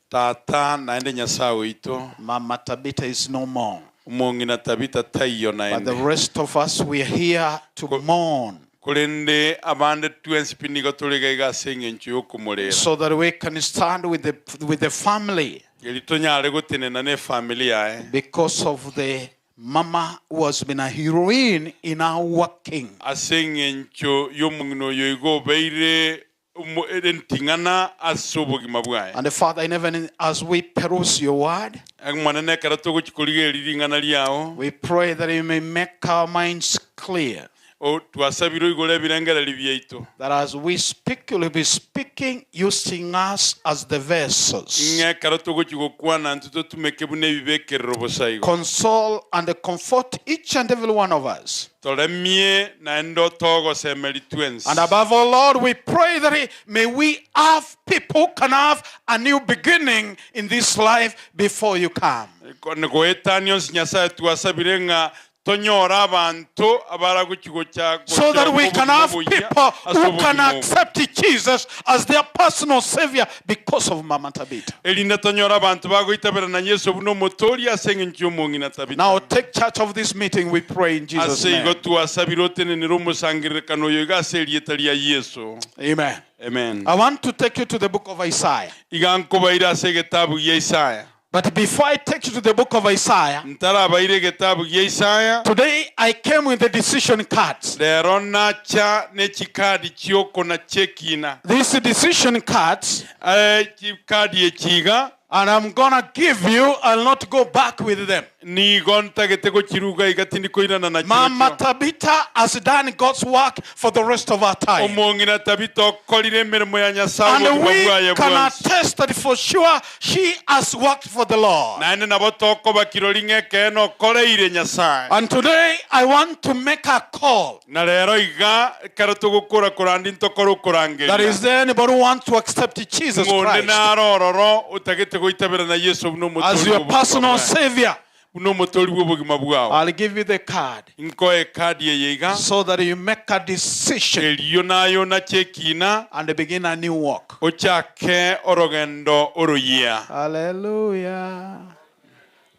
Tata naende Nyasaye oito. Mama Tabitha is no more. Omong'ina Tabitha taiyo But naende. the rest of us, we are here to mourn Korende abande twensi pi nigo toriga iga ase eng'encho ya okomorera. so that we can stand with the, with the family Eri tonyare gotenena na efamily yaye. because of the mama who has been a heroine in our working. Ase eng'encho ya omong'ina oyo igo obeire omo- ere enting'ana ase obogima bwaye. And the Father in heaven, as we peruse your word, Mwanene ekero togochikoriga eri ring'ana riao. we pray that you may make our minds clear. O twasabire oigoro ebirengereri biaito. That as we speak, you'll be speaking using us as the vessels. Ng'a ekero togochi gokwana ntwe totumeke buna ebibekerero bosa igo. Console and comfort each and every one of us. Toremie naende otogosemeri twensi. And above all, Lord, we pray that may we have people who can have a new beginning in this life before you come. Goetania onsi Nyasaye twasabire ng'a tonyora abantu abaragochi gocha So that we can have people who can accept Jesus as their personal savior because of Mama Tabitha. erinde tonyora abantu bagoitabera na Yesu buna omotoria ase eng'encho ya omong'ina Tabitha. Now take charge of this meeting, we pray in Jesus' ase igo name. twasabire otenenere omosangererekano oyo iga ase erieta ria Yesu. Amen. Amen. I want to take you to the book of Isaiah. Iga nkobaire ase egetabu gia Isaya. But before I take you to the book of Isaiah, Ntarabaire egetabu gia Isaya. today I came with the decision cards. Rero nacha nechikadi chiokona chekina. These decision cards, Eh, chikadi echiga and I'm gonna give you, I'll not go back with them. nigo ntagete gochiruga iga tindikoirana na Mama Tabitha has done God's work for the rest of our time. omong'ina Tabitha okorire emirimo ya Nyasaye And obogima we bwaye can bwonsi. attest that for sure she has worked for the Lord. Naende nabo tokoba kirori ng'ekene okoreire Nyasaye. And today I want to make a call. Na rero iga ekero togokora korandi ntokore okorangeria. That is there anybody who wants to accept Jesus Ng'onde Christ naro ororo otagete goitabera na Yesu buna omotori as your bw'obogima personal bwaye. savior. Buna omotori bw'obogima bwao. I'll give you the card Nkoe ekadi eye iga. so that you make a decision Erio nayo nachekina and begin a new walk. ochake orogendo oroyia. Hallelujah.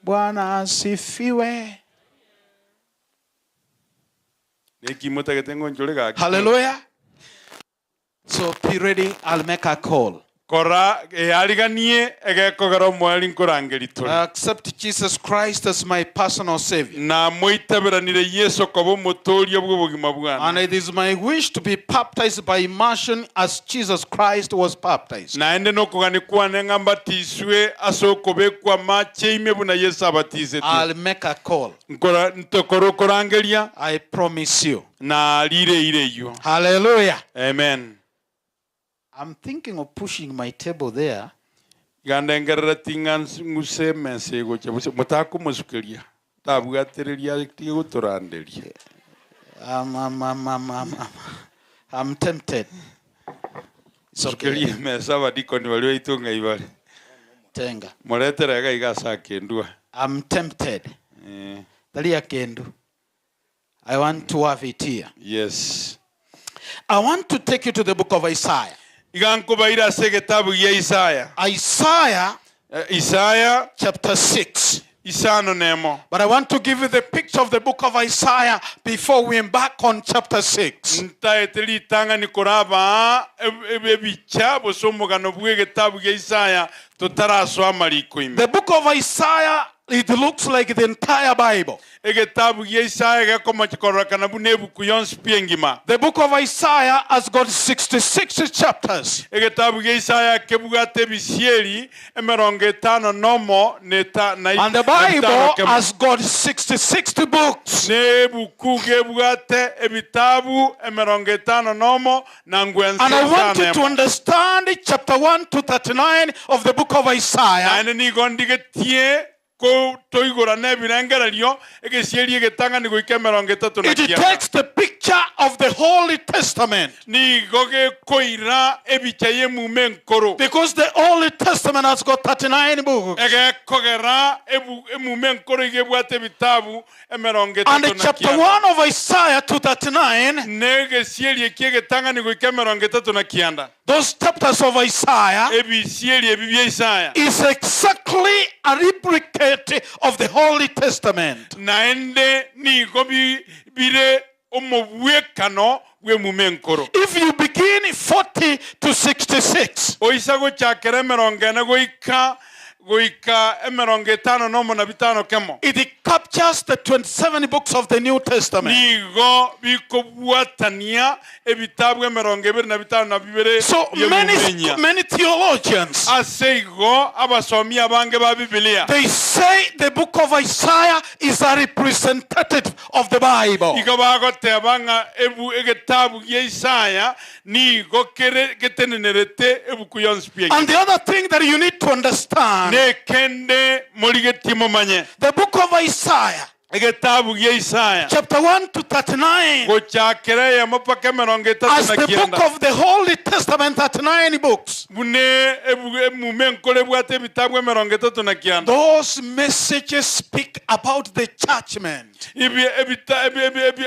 Bwana asifiwe. Nekimo otagete ng'onchore gaki. Hallelujah. So be ready. I'll make a call. Kora eariganie egekogera omoeri nkorangeri tore. Accept Jesus Christ as my personal savior. Na moitaberanire Yesu koba omotoria bw'obogima bwane. And it is my wish to be baptized by immersion as Jesus Christ was baptized. Naende nokogani kwane ng'a mbatiswe ase okobekwa amache ime buna Yesu abatisete. I'll make a call. Nkora ntokora okorangeria. I promise you. Na rire ire eywo. Hallelujah. Amen. I'm thinking of pushing my table there. Gandengerera ting'a ng'use emesa egocha buse motakomosukeria tabwatereria tige gotoranderia. I'm tempted. It's okay. Sukeria emesa abadikoni baria baito ng'ai bare. Tenga. Muretere iga iga ase akendua. I'm tempted. Eh. Tari akendu. I want to have it here. Yes. I want to take you to the book of Isaiah. Iga nkobaire ase egetabu gia Isaya. Isaiah Isaya chapter 6. Isano nemo. But I want to give you the picture of the book of Isaiah before we embark on chapter 6. Ntaete ritang'ani koraba ebicha gose omogano bwa egetabu gia Isaya totarasoa amariko ime. The book of Isaiah, it looks like the entire Bible. Egetabu gia Isaya gekomochikororekana buna ebuku yonsi pi engima. The book of Isaiah has got 66 chapters. Egetabu gia Isaya kebwate ebisieri emerongo etano nomo neta na And the Bible has got 66 books. Nebuku gebwate ebitabu emerongo etano nomo na ngwense And I want you etano to emo. understand chapter 1 to 39 of the book of Isaiah. Naende nigo ndigetie ko toigora na ebirengererio egesieri egetang'ani goika emerongo etato na It kianda. takes the picture of the Holy Testament. Nigo gekoira ebicha y'emume enkoro. Because the Holy Testament has got 39 books. Egekogera emume enkoro iga ebwate ebitabu emerongo And etato na chapter kianda. 1 of Isaiah to 39, Negesieri eki egetang'ani goika emerongo etato na kianda. those chapters of Isaiah Ebisieri ebi bia Isaya. is exactly a replicate of the Holy Testament. Naende nigo bire omobwekano bw'emume enkoro. If you begin 40 to 66, Oisa gochakera emerongo ene goika goika emerongo etano nomo na bitano kemo. it captures the 27 books of the New Testament. Nigo bikobwatania ebitabu emerongo ebere na bitano na bibere So many, by'emumenya. many theologians, Ase igo abasomi abange ba Bibilia they say the book of Isaiah is a representative of the Bible. igo bagoteba ng'a ebu egetabu gia Isaya nigo kere getenenerete ebuku yonsi pi And the other thing that you need to understand, nekende morigetie momanye the book of Isaiah, egetabu gia Isaya chapter 1 to 39, gochakera eyemo paka emerongo etato as na the book kianda of the Holy Testament, 39 books, bune emume enkoro ebwate ebitabu emerongo etato na kianda those messages speak about the judgment.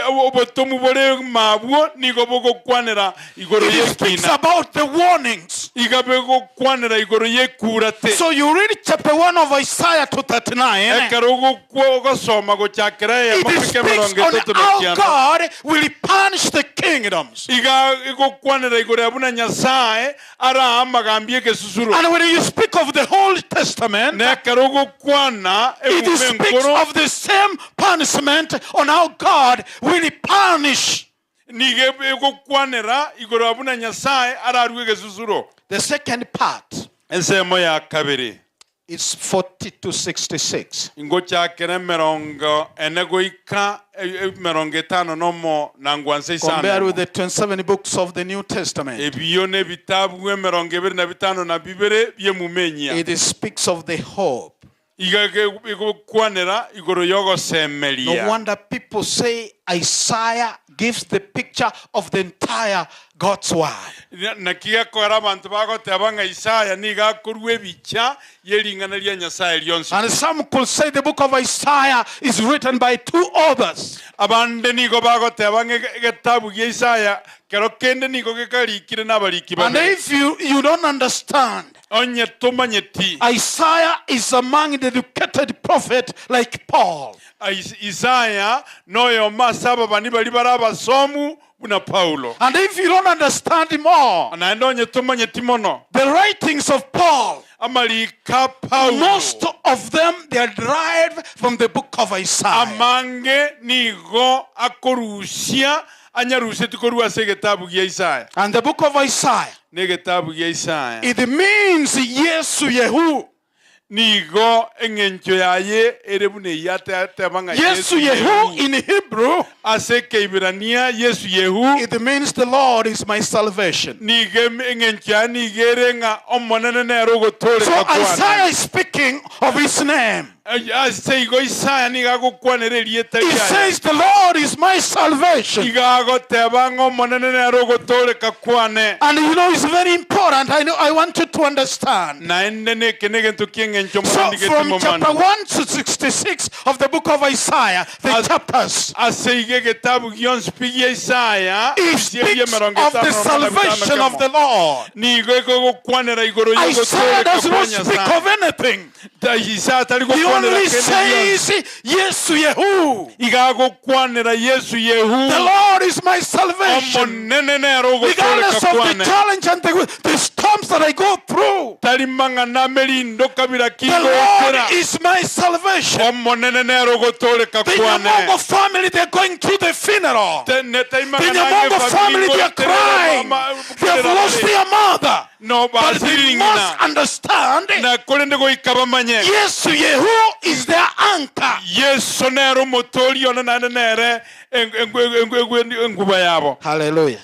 Obotomu bore mabwo nigo bogokwanera igoro It speaks y'ekina about the warnings. iga bigokwanera igoro y'ekura te So you read chapter 1 of Isaiah to 39. ekero ogosoma gochakera eyemo It paka speaks emerongo on etato na how kianda God will punish the kingdoms. iga igokwanera igoro ya buna nyasaye ara amagambi egesusuro And when you speak of the Holy Testament, nekero ogokwana it emume speaks enkoro of the same punishment on how God will punish. nigo egokwanera igoro ya buna nyasaye ararue egesusuro. The second part Ensemo ya kabere is 40 to 66. Ngochakera emerongo ene goika emerongo etano nomo na ngwansa Compare isano with the 27 books of the New Testament. Ebio nebitabu emerongo ebere na bitano na bibere by'emumenya. It speaks of the hope. Iga igokwanera igoro y'ogosemeria. No wonder people say Isaiah gives the picture of the entire God's word. Naki gekogera abanto bagoteba ng'a Isaya nigo akorwa ebicha y'ering'ana ria Nyasaye rionsi. And some could say the book of Isaiah is written by two authors. Abande nigo bagoteba ng'a egetabu gia Isaya kero kende nigo gekarikire n'abariki And babere. if you don't understand, Onye tomanyeti. Isaiah is among the educated prophet like Paul. Isaya noyo masaba bani bari barabasomu buna Paulo. And if you don't understand more, Naende onye tomanyeti mono. the writings of Paul, Amarika Paulo. most of them they are derived from the book of Isaiah. Amange nigo akorusia anyarusetie korwa ase egetabu gia Isaya. And the book of Isaiah, N'egetabu gia Isaya. it means Yesu Yehu. Nigo eng'encho yaye ere buna eyio ateba ng'a Yesu Yehu in Hebrew, ase Ekeibrania Yesu Yehu, it means the Lord is my salvation. Nigo eng'encho yaye nigo ere ng'a omonene nere ogotoreka So kwane. Isaiah is speaking of his name. Ase igo Isaya nigo agokwanera erieta He riaye. says, The Lord is my salvation. Igo agoteba ng'a Omonene nere ogotooreka kwane. And you know, it's very important. I know I want you to understand. Naende neke negento ki'eng'encho So morandigeti from chapter momano. 1 to 66 of the book of Isaiah, the chapters, Ase igo egetabu gionsi pi gia Isaya, he ebisie bia speaks emerongo of the etano na bitano salvation of kemo. the Lord. Nigo egogokwanera igoro Isaiah y'ogotooreka does kwa not speak Nyasaye. of anything. Ta- Isaya tari He gokwanera only kende says, gionsi. Yesu Yehu. Igo agokwanera Yesu Yehu. The Lord is my salvation. Omonene nere ogotooreka Regardless of the kwane. challenge and the storms that I go through, Tari mang'ana amerindo kabira the Lord kigokera. is my salvation. Omonene nere ogotooreka The kwane. Nyamongo family, they're going through the funeral. Te- ne- tai The mang'ana Nyamongo ange family, they are goterera crying. ma- They have lost their mother. No, But they must basiri ng'ina. understand Na korende goika bamanye. Yesu Yehu is their anchor. Yesu nere omotori one naende nere enguba yabo. Hallelujah.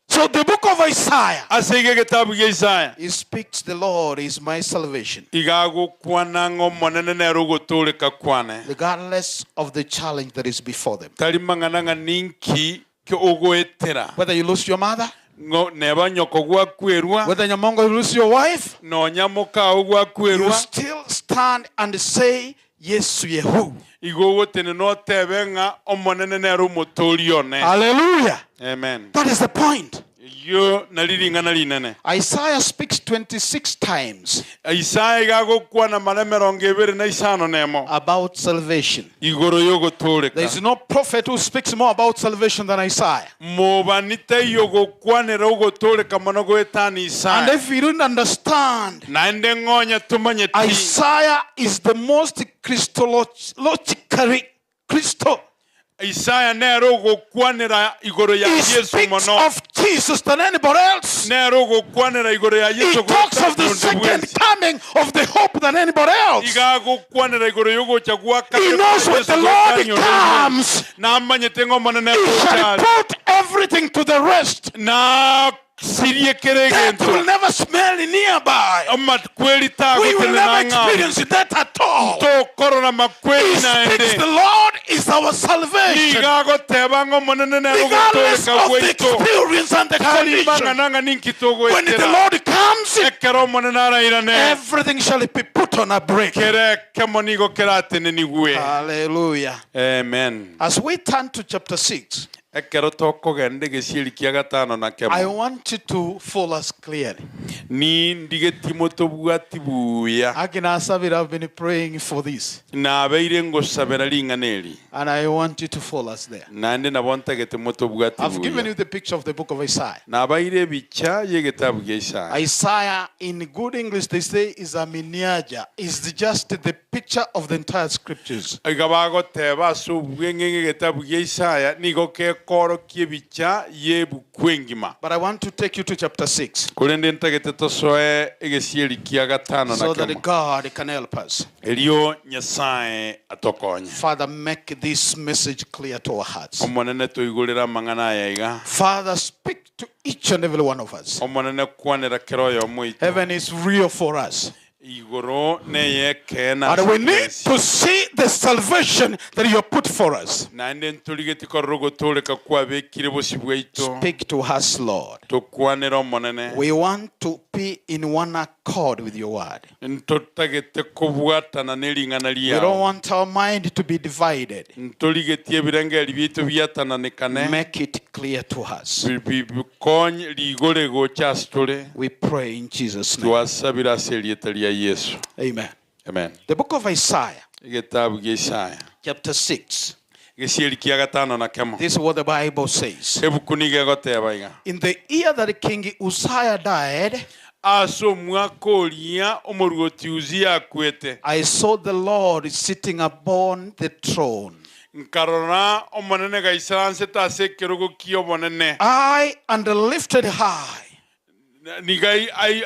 So the book of Isaiah, Ase iga egetabu gia Isaya. he speaks the Lord is my salvation. Iga agokwana ng'a Omonene nere ogotooreka kwane. Regardless of the challenge that is before them. Tari mang'ana ng'a ninki ke ogoetera. Whether you lose your mother, Ng'o neba nyoko gwakwerwa, whether Nyamongo you lose your wife, nonya mokao you gwakwerwa, still stand and say, Yesu Yehu. igo ogotene notebe ng'a Omonene nere omotori one. Hallelujah. Amen. That is the point. Iyo nari ring'ana rinene. Isaiah speaks 26 times Isaya iga agokwana mara emerongo ebere na isano nemo about salvation. igoro y'ogotooreka. There is no prophet who speaks more about salvation than Isaiah. Mobani taiyo gokwanera ogotooreka mono goetana And Isaya. if you don't understand, Naende ng'onya tumanyeti Isaiah is the most Christologically Christo. Isaya nere ogokwanera igoro ya He Yesu speaks mono. of Jesus than anybody else. Nere ogokwanera igoro ya He Yesu talks of the goetana onde second bwensi. coming of the hope than anybody else. Iga agokwanera igoro y'ogocha gwa He kabere kwa knows when Yesu the Lord goetania onde bwensi. comes, Namanyete ng'a Omonene he shall gochare. put everything to the rest. Na sirie kere Death will egento. never smell nearby. Amakweri We will tagotene never na ng'ao. experience death at all. Tokorora makweri He speaks, naende. the Lord is our salvation. Niga agoteba ng'a Omonene nere Regardless ogotooreka of the gwaito. experience and the Tari condition, mang'ana ng'a ninki when the togoetera. Lord comes, Ekero Omonene arairane. everything shall be put on a break. Kere kemo nigo keratenenigwe. Hallelujah. Amen. As we turn to chapter 6, Ekero tokogenda egesieri kia gatano na I kemo. want you to follow us clearly. Ni ndigeti motobwati buya. Agina Sabir, I've been praying for this, Nabeire ngosabera ring'ana eri. and I want you to follow us there. Naende nabo ntagete motobwati I've given buya. you the picture of the book of Isaiah. Nabaire ebicha y'egetabu gia Isaya. Isaiah, in good English, they say is a miniature, is just the picture of the entire scriptures. Iga bagoteba ase obweng'e egetabu gia Isaya nigo kekorokia ebicha y'ebuku engima. But I want to take you to chapter 6 Korende ntagete tosoe egesieri kia gatano na so that kemo. God can help us. Erio Nyasaye atokonye. Father, make this message clear to our hearts. Omonene toigorere amang'ana aya iga. Father, speak to each and every one of us. Omonene kwanera kero oyomo oito. Heaven is real for us. Igoro neyekena And we need to see the salvation that you have put for us. naende ntorigeti korora ogotooreka kwabekire bosi bwaito. Speak to us, Lord. Tokwanera Omonene. We want to be in one accord with your word. Ntotagete kobwatana n'ering'ana We don't riao. want our mind to be divided. Ntorigetie ebirengeri biaitu biatananekane. Make it clear to us. Bikonye rigore gocha ase tore. We pray in Jesus' name. Twasabira ase erieta ria Yesu. Amen. Amen. The book of Isaiah, Egetabu gia Isaya. chapter 6. Gesieri kia gatano na kemo. This is what the Bible says. Ebuku nigo egoteba iga. In the year that King Uzziah died, Ase omwaka oria omorwoti Uzia akwete. I saw the Lord sitting upon the throne, Nkarora omonene gaisaransete ase ekerogo kia obonene. high and lifted high. Niga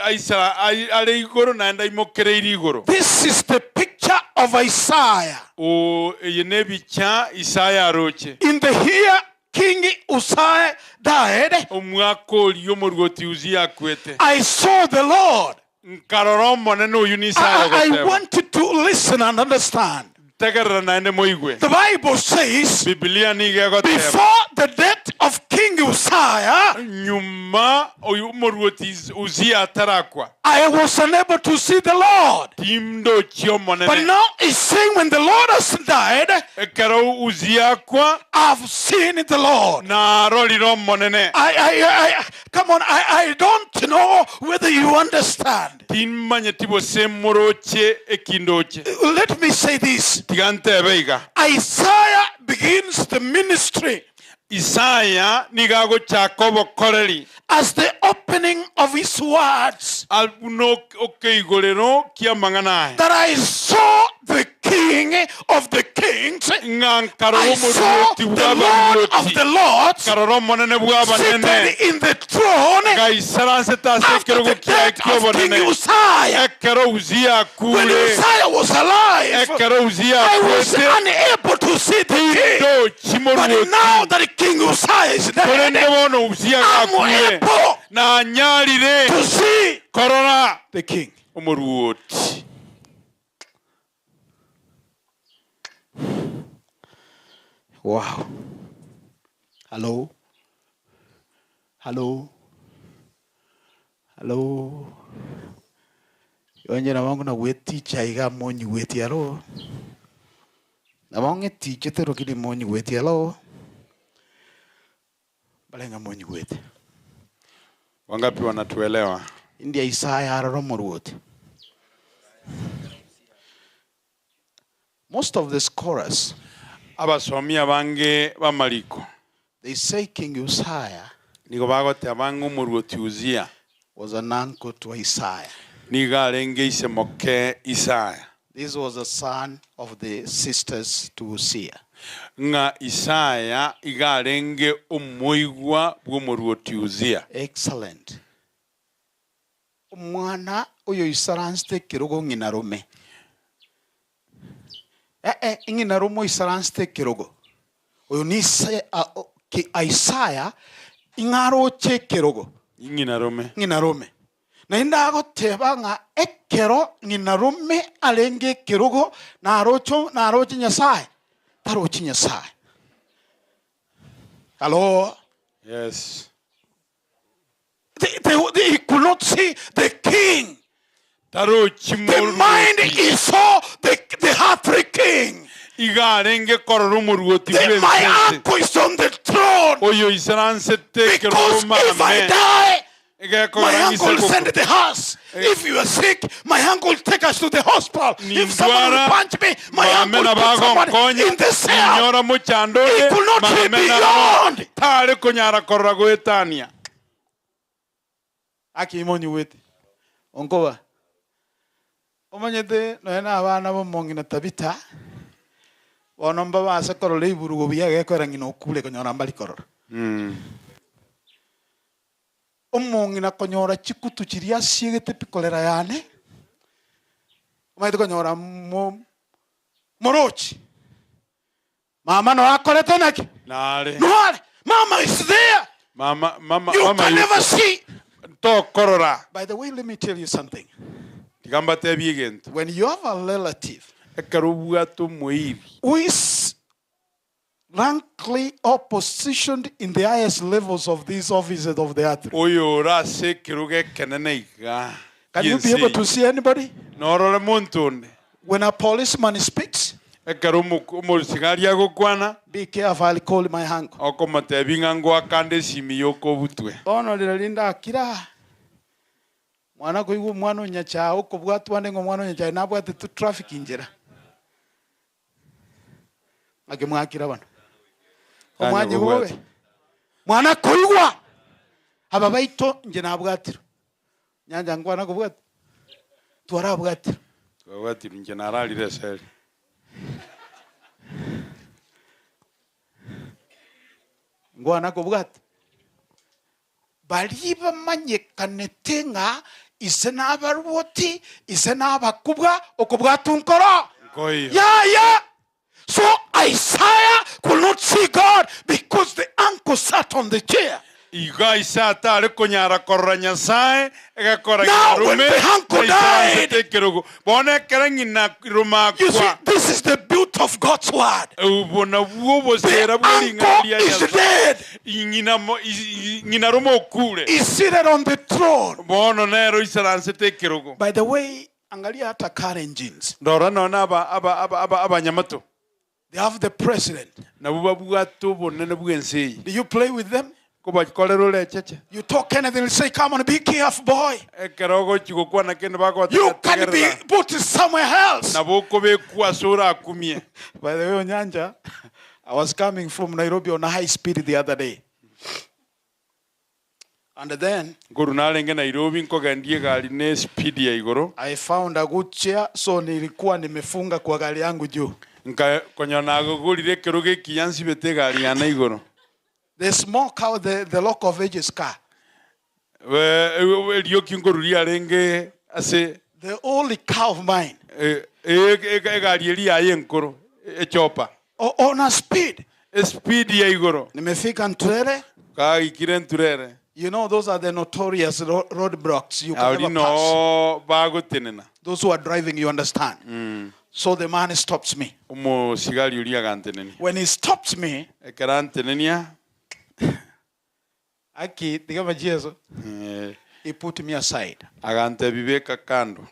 aisara are igoro naende aimokereire igoro. This is the picture of Isaiah. O eye nebicha Isaya aroche. In the year King Uzziah died, Omwaka oria omorwoti Uzia akwete. I saw the Lord. Nkarora omonene oyu I, Isaya I, I goteba. want you to listen and understand. Tegerera naende moigwe. The Bible says Biblia nigo egoteba. before the death of King Uzziah, Nyuma oyu omoruoti Uzia atarakwa. I was unable to see the Lord. Tindochi But omonene. now he's saying when the Lord has died, Ekero Uzia akwa. I've seen the Lord. Narorire omonene. I, I, I, come on, I, I don't know whether you understand. Timanyeti gose moroche ekindoche. Let me say this. Tiga ntebe iga. Isaiah begins the ministry Isaya nigo agochaka obokoreri. as the opening of his words Buna okeigorero kia amang'ana aya. that I saw the King of the kings. Ng'a nkarora I saw omoruoti the Lord of the lords nkarora omonene bw'abanene seated in the throne ngaisaransete ase after ekerogo the kiaye death of King ki'obonene Uzziah. ekero Uzia When akure Uzziah was alive, ekero Uzia I was akwete unable to see the king. tindochi But moruoti now that King Uzziah is dead, korende bono Uzia I'm gakure able nanyarire to see korora the king. omoruoti Wow. Hello. Hello. Hello. Yonye nabangu na gweticha iga monyi gweti alo. Nabangu etichete rokini monyi gweti alo. Balenga monyi gweti. Wangapi wanatuelewa? India Isaya aroro moruoti. Most of the scholars Abasomi abange b'amariko they say King Uzziah nigo bagoteba ng'a omoruoti Uzia was an uncle to Isaiah. nigo arenge isemoke Isaya. This was the son of the sisters to Uzziah. Ng'a Isaya iga arenge omoigwa bw'omoruoti Uzia. Excellent. Omwana oyo isaransete ekerogo ng'ina rome. Eh eh ng'ina rome oisaransete ekerogo. Oyo ni Isaya, ki Isaya ing'aroche ekerogo. Ng'ina rome. Ng'ina rome. Naende agoteba ng'a ekero ng'ina rome arenge ekerogo naroche naroche Nyasaye. Taroche Nyasaye. Hello? Yes. They could not see the king. Tarochi The mind he saw the earthly king. Iga arenge korora omoruoti The, my uncle is on the throne. Oyo isaransete Because ekerogo if I mame. die, Egekogera my uncle ng'ise send the house. If you are sick, my uncle take us to the hospital. If someone will Nindwara, punch me, my mame uncle put someone nabagonkonya in the cell. ninyora mochandore He could not see mame nabo beyond. tare konyara korora goetania Akimonyi wete. Onkoba. Omanyete noe na abana bomong'ina Tabitha. Bono mbabase korora ebiburugo buya gekora ng'ina okure konyora mbari korora. Omong'ina konyora chikutu chiria asiegete pi korera yane. Omanyete konyora mo morochi. Mama no akorete naki? Nare. Noare. Mama is there. Mama mama You mama can yuko. never see. Tokorora. By the way, let me tell you something. Tiga mbatebie egento. When you have a relative Ekero obwate omoiri who is rankly or positioned in the highest levels of these offices of the earth. oyo ore ase ekerogo ekenene iga. Can you be able to see anybody? Norore monto onde. When a policeman speaks, Ekero omosigari agokwana be careful, I'll call my uncle. okomotebia ng'a ngwakande esimi yokobutwe. Bono rira rindakira. Mwana koigwa omwana onyachae okobwatwa ng'a omwana onyachae nabwate tu traffic injera. Ng'aki mwakira bano. Omwanyi bobe. Mwana koigwa. Aba baito nje nabwatirwe. Nyanja ngwana kobwata. Twarabwatirwe. Twabwatirwe nche nararire eseri. Ngwana kobwata. Bari bamanyekanete ng'a ise nabarwoti, ise nabakubwa, okobwata nkoro. Nkoiyo. Yeah, yeah. So Isaiah could not see God because the uncle sat on the chair. Igo Isaya tare konyara korora Nyasae, egekora Now, when ng'ina the uncle died, aisaransete ekerogo. Bono ekero ng'ina Rome You see, akwa, this is the beauty of God's word. obwo nabwo obosera bwe ring'ana ria is Nyasae. Ng'ina mo- i- i- ng'ina Rome okure. Is seated on the throne. Bono nero isaransete ekerogo. By the way, angalia hata Kalenjins. Ndora none aba aba aba aba abanyamato. They have the president. Nabo babwate obonene bw'ense eye. Do you play with them? Kobakorera orecheche. You talk anything, they say, Come on, be careful, boy. Ekero ogochi gokwana kende bagoteba You can be tegerera. put somewhere else. Nabo okobekwa ase orakumie. By the way, Onyanja, I was coming from Nairobi on a high speed the other day. And then Nkoru narenge Nairobi nkogendia egari ne speed ya igoro. I found a good chair, so nilikuwa nimefunga kwa gari yangu juu. Nka konya nagogorire ekero gekiya nsibete egari yane igoro. The small car, the lock of ages car, We- erioki nkoruria arenge ase the only car of mine, eh, eh, egari eri yaye enkoro echopa. on a speed. Speed ya igoro. Nimefika Nturere. Kaikire Nturere. You know, those are the notorious roadblocks you can Auri never pass. no bagotenena. Those who are driving, you understand. So the man stops me. Omosigari oria agantenenia. When he stops me, Ekero antenenia, Aki, tiga Jesu, eh, he put me aside. agantebi beka kando.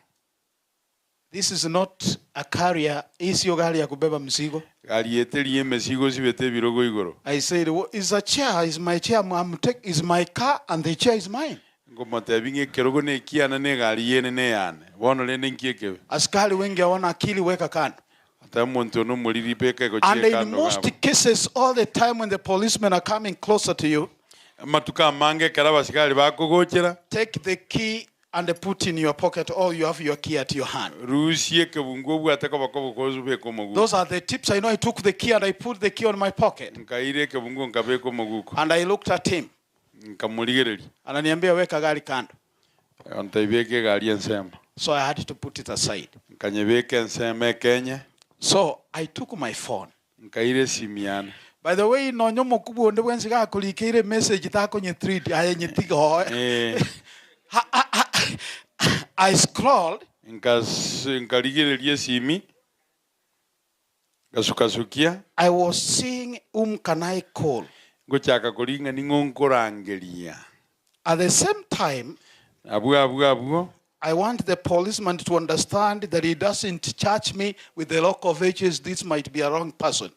This is not a carrier. Hii sio gari ya kubeba mzigo. Gari eterie emesigo sibete ebirogo igoro. I said, well, it's a chair, it's my chair, I'm take, it's my car and the chair is mine. Ngomotebi ng'a ekerogo na ekiana na egari yene na eyane. Bono rende nki ekebe. Askari wengi hawana akili, weka kando. Ata omonto ono omoriri beka And egochia in kando most gabo. cases, all the time when the policemen are coming closer to you, Amatuko amange ekero abasigari bakogochera, take the key and put in your pocket, or you have your key at your hand. rusie ekebungo obwate koboko bokosu beka omoguko. Those are the tips. I know I took the key and I put the key on my pocket. Nkaira ekebungo nkabeka omoguko. And I looked at him. Nkamorigereria. Ananiambia weka gari kando. Antaibeka egari ensemo. So I had to put it aside. Nkanyebeka ensemo ekenye. So I took my phone. Nkaira esimi yane. By the way, nonyo mokubwa onde bwensi gakorikeire message takonye treat ayenyetiga hoe. Eh, I scrolled nkarigereria esimi nkasukasukia. I was seeing whom can I call. Ngochaka koringa ning'o nkorangeria. At the same time, Abwo abwo abwo I want the policeman to understand that he doesn't charge me with the lock of ages. This might be a wrong person.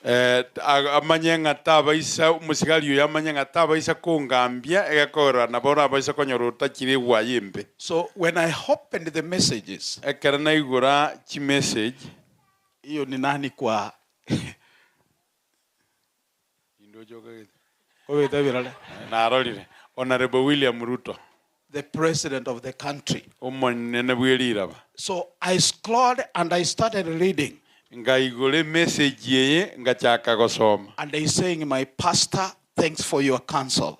Eh, amanye ng'a tabaisa omosigari oyo amanye ng'a tabaisa kongambia egekogera nabo orabaisa konyora otakire egwaye embe. So when I opened the messages, ekero naigora chimessage hiyo ni nani kwa narorire Honorable William Ruto, the president of the country. omonene bwa eriraba. So I scrolled and I started reading. Nkaigora emessage eye ngachaka gosoma. And he's saying, My pastor, thanks for your counsel.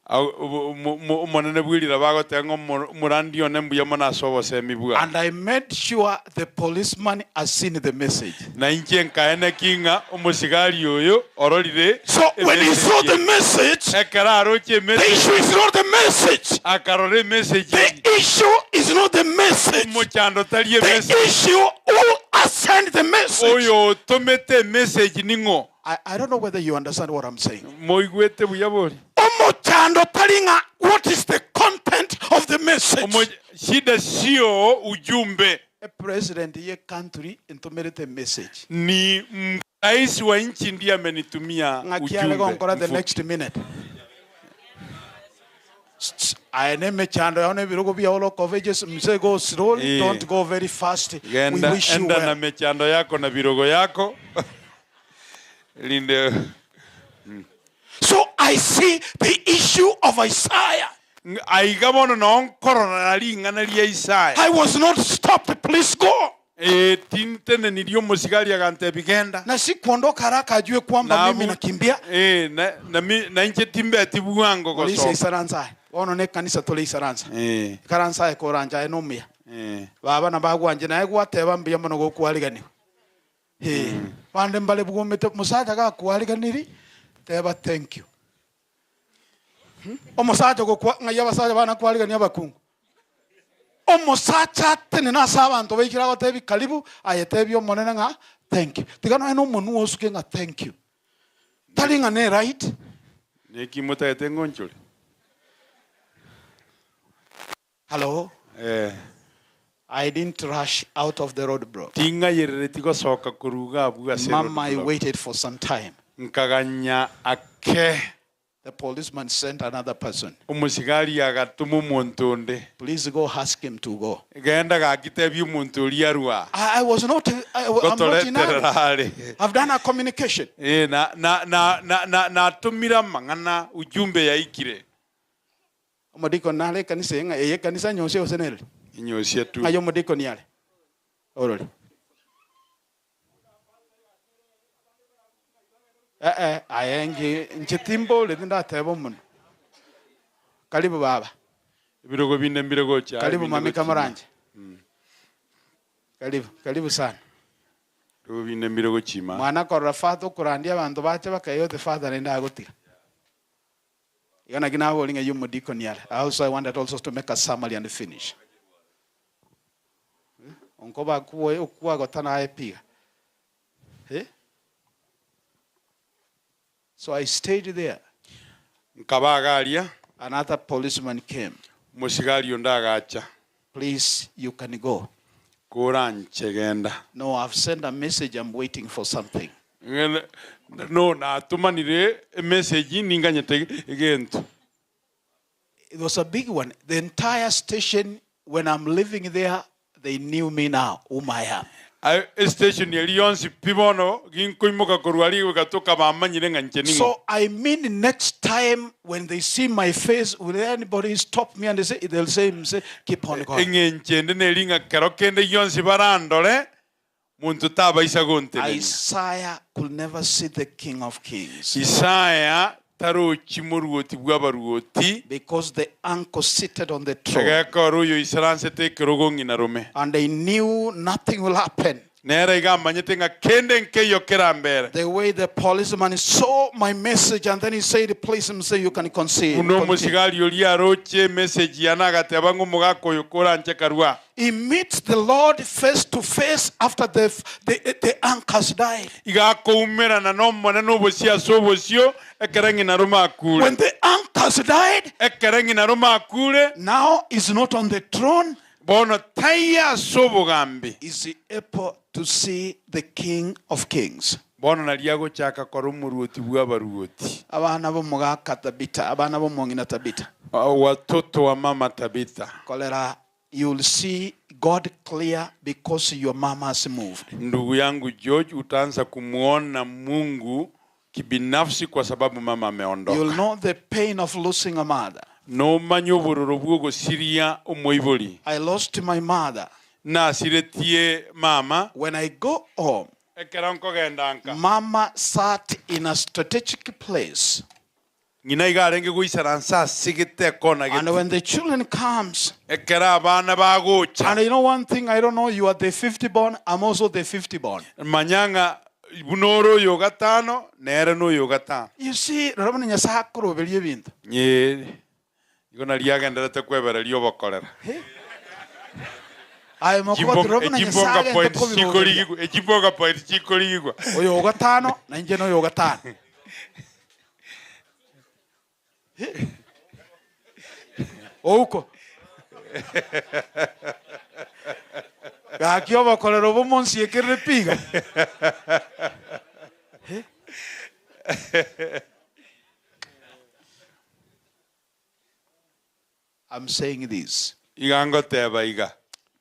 Omonene bwa eriraba agoteba ng'a omorandi one mbuya mono ase obosemi bwaye. And I made sure the policeman has seen the message. Na inche nkaene ng'a omosigari oyo ororire. So when he saw the message, ekero aroche the issue is not the message. Akarora emessage. The issue is not the message. Omochando tari The emessage. issue who has sent the message. Oyo otomete emessage ning'o. I don't know whether you understand what I'm saying. Moigwete buya bori. Omochando taringa, what is the content of the message? Shida sio ujumbe. A president ye country intomerete message. Ni rais wa nchi ndiye amenitumia Ng'akiare ujumbe. gonkora the mfupi. next minute. Aye mechando yaone birogo bia all of ages mse go slowly Eh. don't go very fast. We Genda, wish you enda na well. mechando yako na birogo yako linde. So I see the issue of Isaiah. Aiga bono nonkorora ring'ana ria Isaya. I was not stopped. Please go. Eh, tintenenirie omosigari agantebi genda. Na si kuondoka haraka ajue kwamba mimi nakimbia. Eh, na na mi na inche timbeti bwango Polisi gosoma. isaransa. Bono ne kanisa tole isaransa. Eh, Ikaransa ekoranja enomia. eh. Baba na bagwanje naye gwateba mbuya mono gokwariganiwa. Eh, bande mbale bwomete musacha gakwariganiri teba thank you. Omosacha ogokwa ng'ai abasacha bana kwarigania abakungu. Omosacha atenene ase abanto baikire agotebi karibu, aye tebia Omonene ng'a thank you. Tiga nonya na omonwe osuke ng'a thank you. Tari ng'a ne right. Neki motagete ng'onchore? Hallo? Eh. I didn't rush out of the road block. Ting'ayerereti gosoka korwa iga abwo ase Mama, I roadblock. waited for some time. Nkaganya ake. The policeman sent another person. Omosigari agatoma omonto onde. Please go ask him to go. Genda gaki tebia omonto oria arwe aa. I, I was not, I, I'm not in a hurry. Gotoreterera are. I've done a communication. Eh, na, na, na, na, na, natomire amang'ana, ujumbe yaikire. Omodikoni nare ekanisa eye ng'a eye ekanisa nyonsi gose nereri? Inyosia tu. Ng'ai omodikoni are? Orori. Eh eh, aye nki inche timboreti ndateba omonwe. Karibu baba. Ebirogo binde mbire gocha Karibu ebinde mami gochia. kamoranje. Karibu, karibu sana. Ebirogo binde mbire gochima. Mwana korora father okorandia abanto bache bakaeyote father naende agotira. Iga naki nabori ng'a eyio omodikoni are. Also I wanted also to make a summary and finish. Eh, onkoba okwo okwagota naye pi iga. Eh? So I stayed there. Nkaba iga aria. Another policeman came. Omosigari onde agacha. Please, you can go. Koranche genda. No, I've sent a message, I'm waiting for something. No, natomanire emessage ninganyete egento. It was a big one. The entire station, when I'm living there, they knew me now, whom I am. Aye, estation eria yonsi pi bono, ginkoimoka korwa aria goika toka bamanyire ng'a inche ning'o. So I mean next time when they see my face, will anybody stop me and they say, they'll say, say keep on going. Eng'encho ende neri ng'a kero kende gionsi barandore, monto tabaisa gontenenia. Isaiah could never see the King of Kings. Isaya tarochi moruoti bw'abaruoti. Because the uncle seated on the throne. Egekora oyo oisaransete ekerogo ng'ina rome. And they knew nothing will happen. Nere iga amanyete ng'a kende nkeiyo kerambere. The way the policeman saw my message and then he said, please him say you can conceive. Buna Continue. omosigari oria aroche emessage yane agateba ng'a omogaka oyo koranche karua. He meets the Lord face to face after the, the, the uncles died. Iga akoumerana n'Omonene obosio ase obosio ekero ng'ina rome akure. When the uncles died, Ekero ng'ina rome akure, now he's not on the throne. Bono taiyo ase obogambi. Is he able to see the King of Kings? Bono nario agochaka kora omoruoti bw'abaruoti. Abana b'omogaka Tabitha, abana b'omong'ina Tabitha. Watoto wa mama Tabitha. Kolera, you'll see God clear because your mama has moved. Ndugu yangu George, utaanza kumwona Mungu kibinafsi kwa sababu mama ameondoka. You'll know the pain of losing a mother. Nomanye obororo bw'ogosiria omoibori. I lost my mother. Nasiretie mama. When I go home, Ekero nkogenda nka. Mama sat in a strategic place. Ng'ina iga arenge goisaransa asigete ekona And gete. when the children comes, Ekero abana bagocha. and you know one thing, I don't know, you are the 50 born, I'm also the 50 born. Manya ng'a buna ore oyo gatano, nere noyo gatano. You see, rora buna Nyasaye akoroberia ebinto. Nye, igo nario agenderete kwebereria obokorera. Aye mokobati rora buna Nyasaye Echimboka agente point kobiroberia. chikorigigwa, echimboka point chikorigigwa. Oyo ogatano, na inche noyo ogatano. Ouko. Gaki obokorero obo monsiekerere pi iga. I'm saying this. Iga ngoteba iga.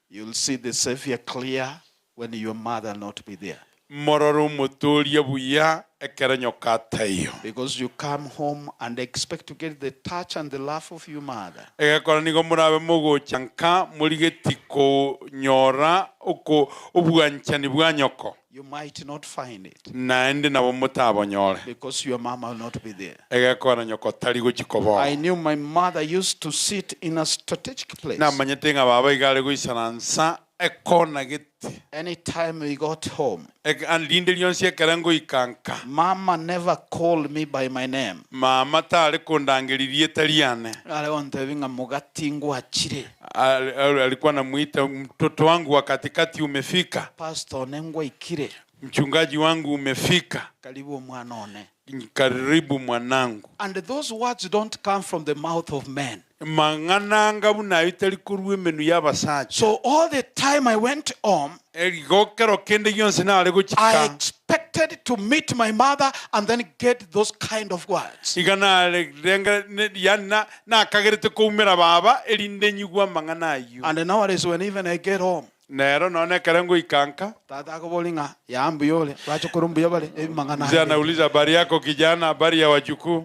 You'll see the Savior clear when your mother not be there. Morore omotoria buya ekero nyoka ataiyo. Because you come home and expect to get the touch and the love of your mother. Egekora nigo morabe mogocha nka morigeti konyora oko obwanchani bwa nyoko. You might not find it. Naende nabo motabonyore. Because your mama will not be there. Egekora nyoko tari gochi koboa. I knew my mother used to sit in a strategic place. Namanyete ng'a baba iga are goisaransa Ekona gete. Anytime we got home, Rinde rionsi ekere ngoika nka. Mama never called me by my name. Mama tare kondangeri rieta riane. Are gontebi ng'a mogati ngwachire. Alikuwa anamuita mtoto wangu wa katikati umefika. Pastor one ngwaikire. Mchungaji wangu umefika. Karibu omwana one. Karibu mwanangu. And those words don't come from the mouth of men. Mang'ana anga buna ayo tari korwa emenu ya abasacha. So all the time I went home, Igokero kende gionsi nare I gochika. expected to meet my mother and then get those kind of words. Iga nare renga yani nakagerete koumera baba erinde nyigwa mang'ana aywo. And nowadays when even I get home, Nero none ekere ngoika nka. tata akobori ng'a ya mbuya ore bachokoro mbuya bare ebimang'ana Mzee anauliza habari yako kijana, habari ya wajukuu.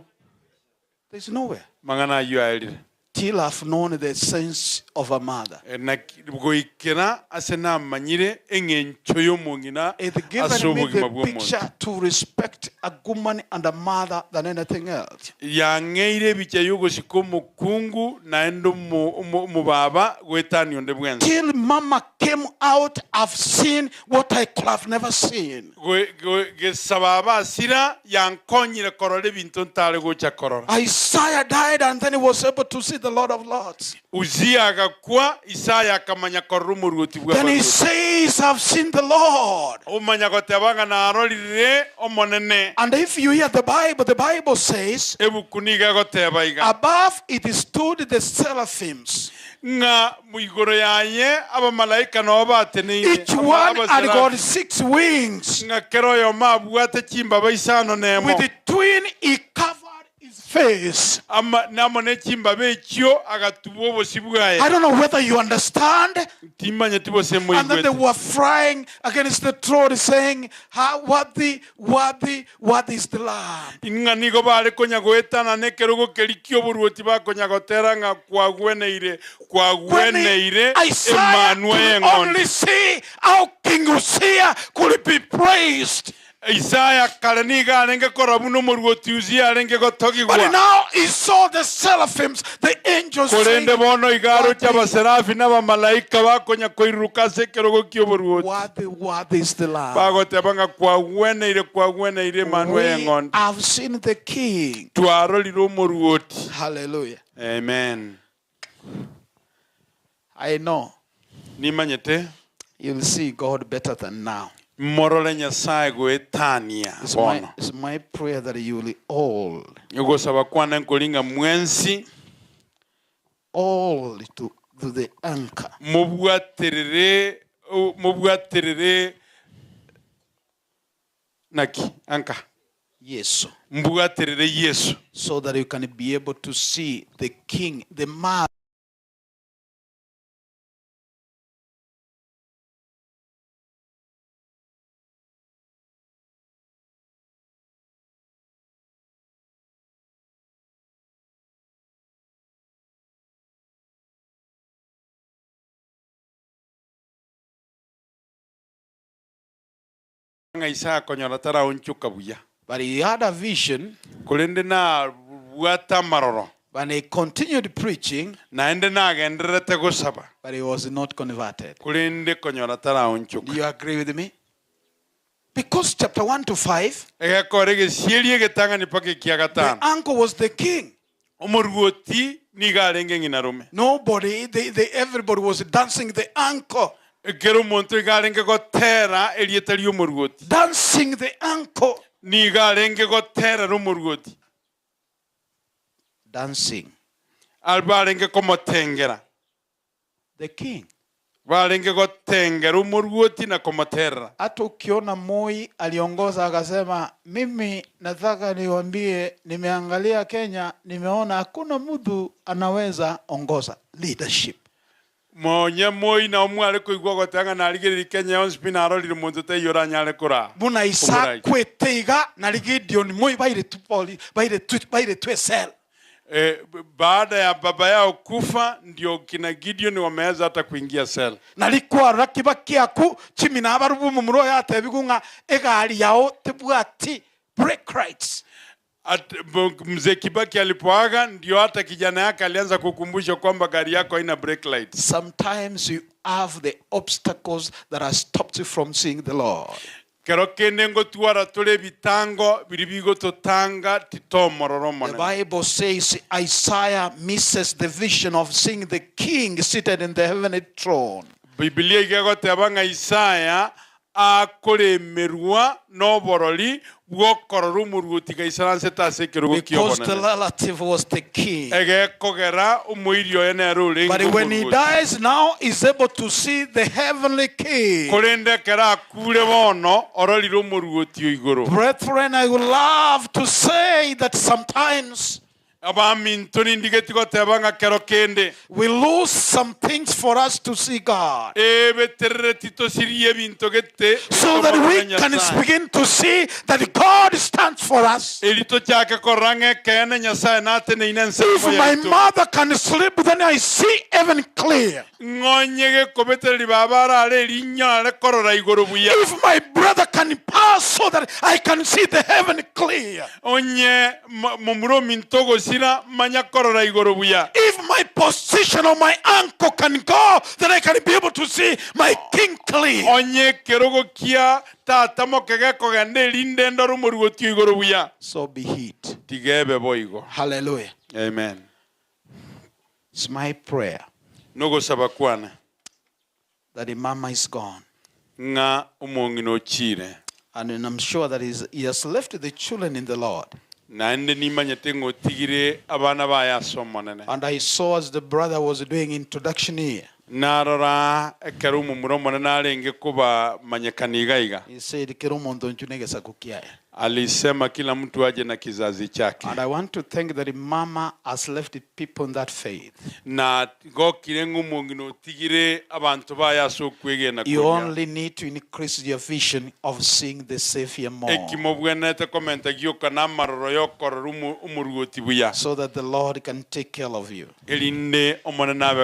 There's nowhere. Mang'ana aywo aerire. Till I've known the sense of a mother. Na goikera ase namanyire eng'encho y'omong'ina It ase given me obogima the bw'omonto. picture to respect a woman and a mother than anything else. Yang'eire ebicha y'ogosika omokungu naende omobaba goetania onde bwensi. Till mama came out, I've seen what I could have never seen. Gesababa asira yankonyire korora ebinto ntare gocha korora. Isaiah died and then he was able to see the Lord of Lords. Uzia agakwa, Isaya akamanya korora omoruoti bwa Then he abaruoti. says, I've seen the Lord. Omanya goteba ng'a narorire omonene. And if you hear the Bible, the Bible says, Ebuku niga egoteba iga. above it stood the seraphims. Ng'a muigoro yaye abamalaika nabo bateneine. Each one had got 6 wings. Ng'a kero oyomo abwate chimbaba isano nemo. With the twin, he covered his face. Ama namo ne chimbaba echio agatuba obosi bwaye. I don't know whether you understand. Timanyeti bose And then they moigwete. were flying against the throne, saying, How worthy, worthy, worthy is the Lamb. Ng'a nigo bare konya goetana nekerogo keri kia oboruoti bakonya gotera ng'a kwagweneire kwagweneire Isaiah emanwa could y'eng'ondi. only see how King Uzziah could be praised. Isaya kare nigo arenge korora buna omoruoti Uzia arenge gotogigwa. But now he saw the seraphims, the angels Korende saying, bono iga aroche abaserafi n'abamalaika bakonya koiruruka ase ekerogo kia oboruoti. Worthy, worthy is the Lamb. Bagoteba ng'a kwagweneire kwagweneire emanwa We y'eng'ondi. have seen the King. Twarorire omoruoti. Hallelujah. Amen. I know Nimanyete you'll see God better than now. morore Nyasaye goetania It's bono. my prayer that you will all, Ogosaba kwane nkoringa mwensi all to the anchor. mobwaterere mobwaterere naki anka Yesu. Mbwaterere Yesu. So that you can be able to see the King, the man. Ng'a Isaya konyora taraonchoka buya. But he had a vision. Korende nabwate amaroro. When he continued preaching, naende nagendererete gosaba. But he was not converted. Korende konyora taraonchoka. Do you agree with me? Because chapter 1 to 5, Egekora egesieri egetang'ani mpaka ekia the gatano. uncle was the king. Omoruoti nigo arenge ng'ina rome. Nobody, everybody was dancing the uncle. Ekero omonto iga arenge gotera erieta ria omoruoti. Dancing the uncle. Nigo arenge goterera omoruoti. Dancing. Barenge komotengera. The king. Barenge gotengera omoruoti na komoterera. Hata ukiona Moi aliongoza akasema, mimi nataka niwaambie, nimeangalia Kenya, nimeona hakuna mtu anaweza ongoza leadership. Monya Moi na omware koigwa gotanga narigereria Kenya yonsi pi narorire omonto taiyo oranyare koraa. Buna Isaac kwete iga na Gideon Moi baire tu poli baire tu baire tu esel. Baada ya baba yao kufa ndio kina Gideon wameweza hata kuingia sel. Narikwarora kiba kiaku chimi na abarubu mumuro yatebigu ng'a egari yao tebwati brake lights. At, mzee Kibaki alipoaga ndio hata kijana yake alianza kukumbusha kwamba gari yako haina brake lights. Sometimes you have the obstacles that have stopped you from seeing the Lord. Kero kende ngotwara tore ebitango biri bigototanga titomorora The omonene. Bible says Isaiah misses the vision of seeing the king seated in the heavenly throne. Biblia igegoteba ng'a Isaya akoremerwa n'oborori bw'okorora omoruoti gaisaransete ase ekerogo Because the ki'obonene. relative was the king. Egekogera omoiri oye nere orenge But when he omoruoti. dies now, he's able to see the heavenly king. Korende ekero akure bono ororire omoruoti o igoro. Brethren, I would love to say that sometimes Abaminto nindigeti goteba ng'a kero kende we lose some things for us to see God. ebeterereti tosirie ebinto gete So that we tomorore can Nyasaye. begin to see that God stands for us. Eri tochake korora ng'a ekeene Nyasaye nateneine If ensemo my yaitu. mother can sleep, then I see even clear. Ng'onye gekobetereri baba arare erinyare korora igoro buya. If my brother can pass so that I can see the heaven clear. Onye momura ominto ogosira manya korora igoro buya. If my position or my uncle can go, then I can be able to see my king clear. Onye ekerogo kia tata moke gekogenda erinde ndore omoruoti o igoro buya. So be it. Tigebe boigo. Hallelujah. Amen. It's my prayer Nogosaba kwane that the mama is gone. ng'a omong'ina ochire. And I'm sure that he's, he has left the children in the Lord. Naende nimanyete ng'a otigire abana baye ase omonene. And I saw as the brother was doing introduction here. Narora ekero omomura omonene arenge kobamanyekana iga iga. He said, "Kero omonto nchu negesaku kiaye." Alisema kila mtu aje na kizazi chake. And I want to thank that the mama has left the people in that faith. Na gokire ng'a omong'ina otigire abanto baye ase okwegena You koria. only need to increase your vision of seeing the Savior more Ekimo bwenete komenta gioka na amaroro yokorora omoruoti buya. so that the Lord can take care of you. Erinde omonene abe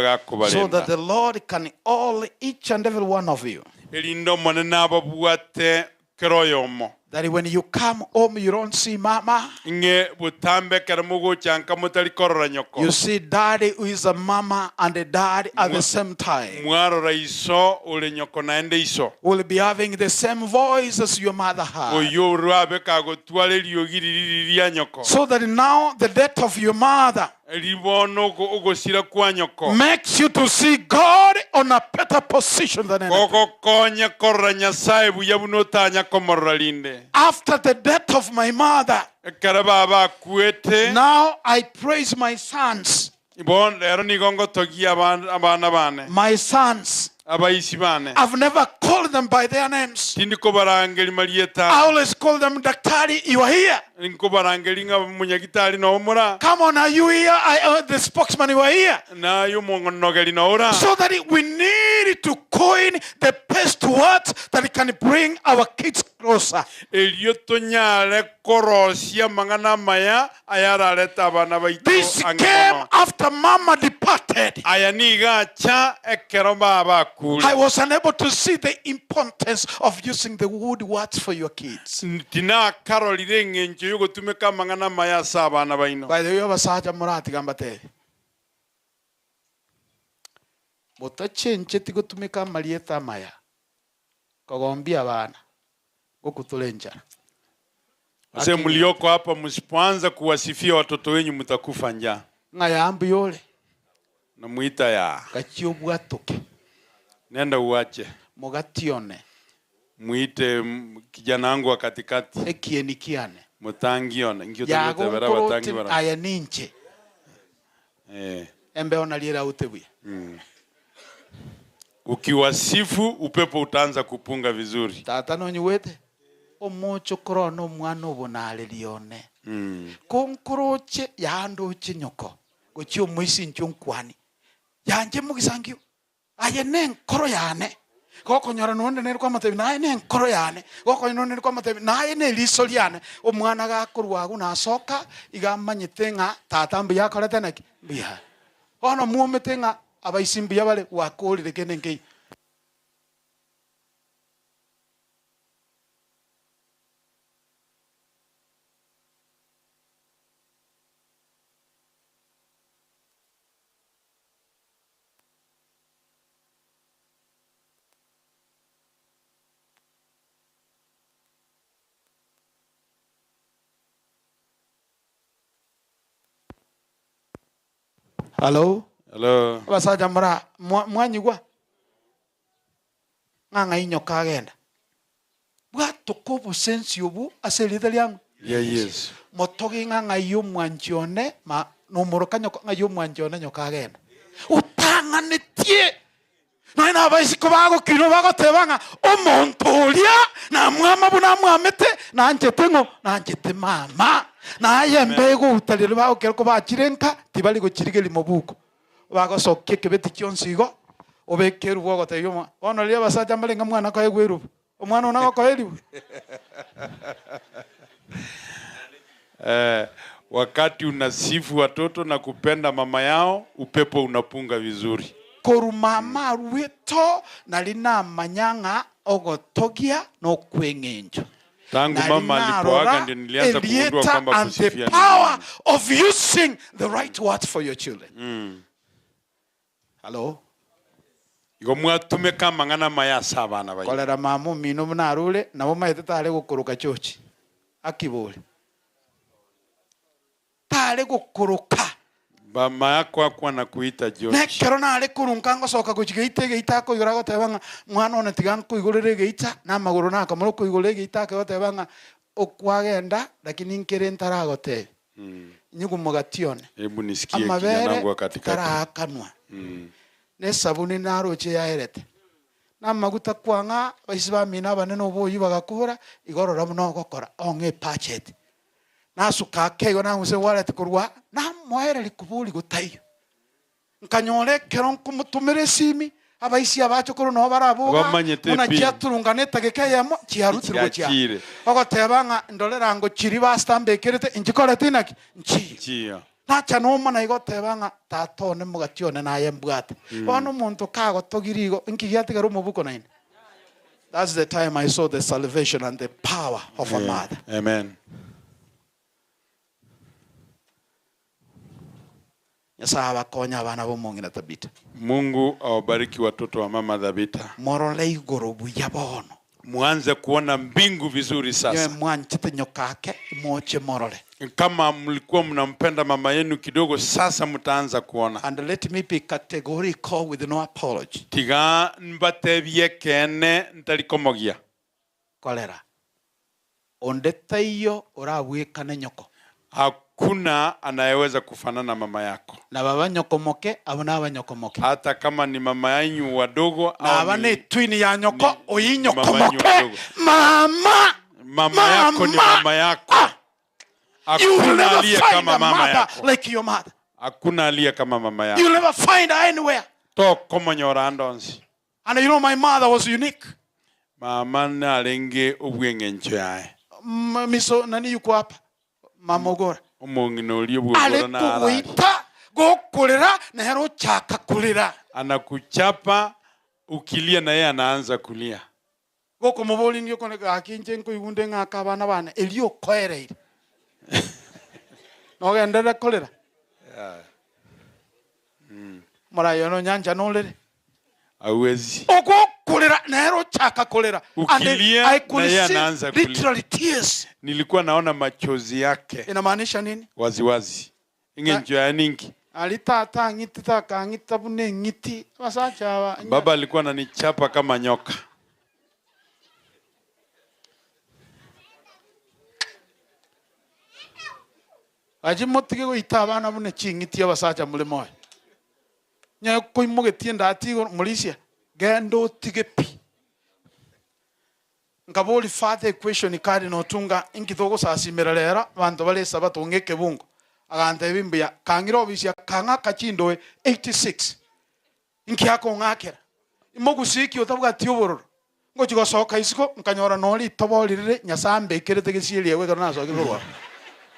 So that gakobarenda. the Lord can all, each and every one of you, Erinde omonene ababwate kero oyomo. that when you come home, you don't see mama. Ng'e botambe ekero mogochanka motari korora nyoko. You see daddy who is a mama and a dad at the same time. Mwarora iso ore nyoko naende iso. Will be having the same voice as your mother had. Oyo orabe kagotwara eriogi riri ria nyoko. So that now the death of your mother Ribono ogosira kwa nyoko. makes you to see God on a better position than anything. Gogokonya korora Nyasaye buya buna otanya komorora rinde. After the death of my mother, Ekero baba akwete. now I praise my sons. Bono rero nigo ngotogia abana bane. My sons. Abaisi bane. I've never called them by their names. Tindi kobarangeri marieta. I always call them Daktari, you are here. Nkobarangeri ng'a munyagitari no omora. Come on, are you here? I, the spokesman, you are here. Nayo omong'onogeri no ora. So that we need to coin the best words that can bring our kids closer. Erio tonyare korosia amang'ana amaya ayarareta abana baito This ang'e came mono. after mama departed. Aya nigo acha ekero baba akure. I was unable to see the importance of using the good words for your kids. Tinakarorire eng'encho yogotumeka amang'ana amaya ase abana baino. By the way, abasacha moratiga mbatebe. Motachencheti gotumeka amarieta amaya kogombia abana gokutura enchara. Wazee mlioko hapa, msipoanza kuwasifia watoto wenyu mtakufa njaa. Ng'a yambu yole Namuita ya gachia obwatoke nenda uache, mugatione muite kijana wangu wa katikati ekieni kiane mutangione ngio tagotebera yagonkoroti batangi bara aya ninche eh. embeo nariera utebuya Ukiwasifu upepo utaanza kupunga vizuri. Tata nonyiwete omochokoro one omwana obonareria one konkoroche yandoche nyoko gochia omoisi inche onkwani yanje mogisangio aye ne enkoro yane gokonyora nonde nere kwamatebi naye ne enkoro yane gokonyora nonde nere kwamatebi naye ne eriso riane omwana gakorwa agwo nasoka iga amanyete ng'a tata mbuya akorete naki mbuya bono mwomete ng'a abaisi mbuya bare gwakorire kende nkei. Hello? Hello. Abasacha mora mwa- mwanyigwa? Ng'a ng'ai nyoka agenda. Bwatoka obosensi obwo ase erieta riang'o? Ria Yesu. Motogi ng'a ng'ai omwanchi one ma nomoroka nyoko ng'ai omwanchi one nyoka agenda. Otang'anetie Nonya nabaisiko bagokina bagoteba ng'a omonto oria namwama buna amwamete, nanchete ng'o? Nanchete mama. Naye embe egouta riria bagokera kobachire nka, tibari gochirigeria mobuko. Bagosokia ekebeti kionsi igo, obeke erubu ogotebia omwana, bono riria abasacha mbare ng'a mwana koegwa erubu, omwana one agokoa eribu? Eh, wakati unasifu watoto na kupenda mama yao, upepo unapunga vizuri. Korwa mama arueto, nari namanya ng'a ogotogia nokw'eng'encho. Tangu Nari mama alipoaga narora ndio nilianza kugundua erieta kwamba and the kusifia ni power muhimu. of using the right words for your children. Hello? Igo mwatumeka amang'ana amaya ase abana baino. Korera mama omino buna arure, nabo omanyete tare gokoroka chochi. Akibore. Tare gokoroka. Mama yako akwa na kuita George. Nekero nare korunka ngosoka gochia geita egeita akoigora agoteba ng'a mwana one tiga nkoigorere egeita, na amagoro nakamora okoigora egeita akegoteba ng'a okwagenda lakini nkere ntaragotebia. Inywe omogati one, Hebu nisikie kijana amabere wangu wa katikati. taraakanwa, na esabuni naroche yaerete, na amaguta kwang'a abaisi bamino abanene oboyio bagakora, igo rora buna ogokora, ong'e epacheti. Nasuka ake igo nang'use wallet korwa aa, namoereria koboria gotaiyo. Nkanyora ekero nkomotomera esimi, abaisia abache korwa noo baraboga, Bamanyete buna pi. chiaturungana etageka eyemo, chiarutirwe gochia aa. Chiachire. Ogoteba ng'a ndorera ngochiria basta mbekerete, inchikoreti naki? Nchiyo. Nchiyo. Nacha nomona igo oteba ng'a tata one mogati one naye mbwate. Bono omonto kagotogirie igo, inki giatigara omobuko naende? That's the time I saw the salvation and the power of a mother. Amen. Nyasae abakonye abana b'omong'ina Tabitha. Mungu awabariki watoto wa mama Thabita. Morore igoro buya bono. Muanze kuona mbingu vizuri Inwe sasa. mwanchete nyoka ake, moche morore. Kama mlikuwa mnampenda mama yenu kidogo, sasa mtaanza kuona. And let me be categorical with no apology. Tiga mbatebie ekeene ntari komogia. Korera, onde taiyo orabwekane nyoko. Hakuna anayeweza kufanana mama yako. Na baba nyoko moke, abwo naba nyoko moke. Hata kama ni mama yanyu wadogo au Naba ni ne twin ya nyoko, oyi nyoko mama yanyu moke. wadogo. Mama! Mama yako ni Mama! mama yako. You will Hakuna never aliye find kama a mama mother yako. like your mother. Hakuna aliye kama mama You'll yako. never find her anywhere. Tokomonyora ande onsi. And you know my mother was unique. Mama narenge obweng'encho yaye. M- Miso nani yuko hapa? Mama Ogora. Omong'ina oria bw'ogora Ale narari. kugoita gokorera nere ochaka korera. Anakuchapa ukilia na yeye anaanza kulia. Gokomoboria ngi okone gaki inche nkoigunde ng'aka abana bane erio okoereire. Nogenderere korera. Yeah. Morayo no nyancha norere. Hauwezi. Ogokorera nere ochaka korera. And Ukilia I na could yeye see anaanza kulia. literally tears. Nilikuwa naona machozi yake Inamaanisha nini? waziwazi. Ing'encho ya ningi. Ali tata ang'iti takang'ita buna eng'iti abasacha aba. Baba alikuwa ananichapa kama nyoka. Achi motige goita abana buna ching'iti abasacha more moyo. Nyaye koimogetie endati igoro morisia, genda otige pi. Nkabori father equation card notunga inki togosasimera rero abanto bare esabato ng'a ekebungo. Agantebia mbuya, kang'ira obisi akang'aka chindoe 86. Inki akong'akera? Imogusii ki otabwati obororo? Ngochi gosoka isiko, nkanyora noo ritobo ririre Nyasaye ambekerete gesieri ego ekero nasokire korwa abo.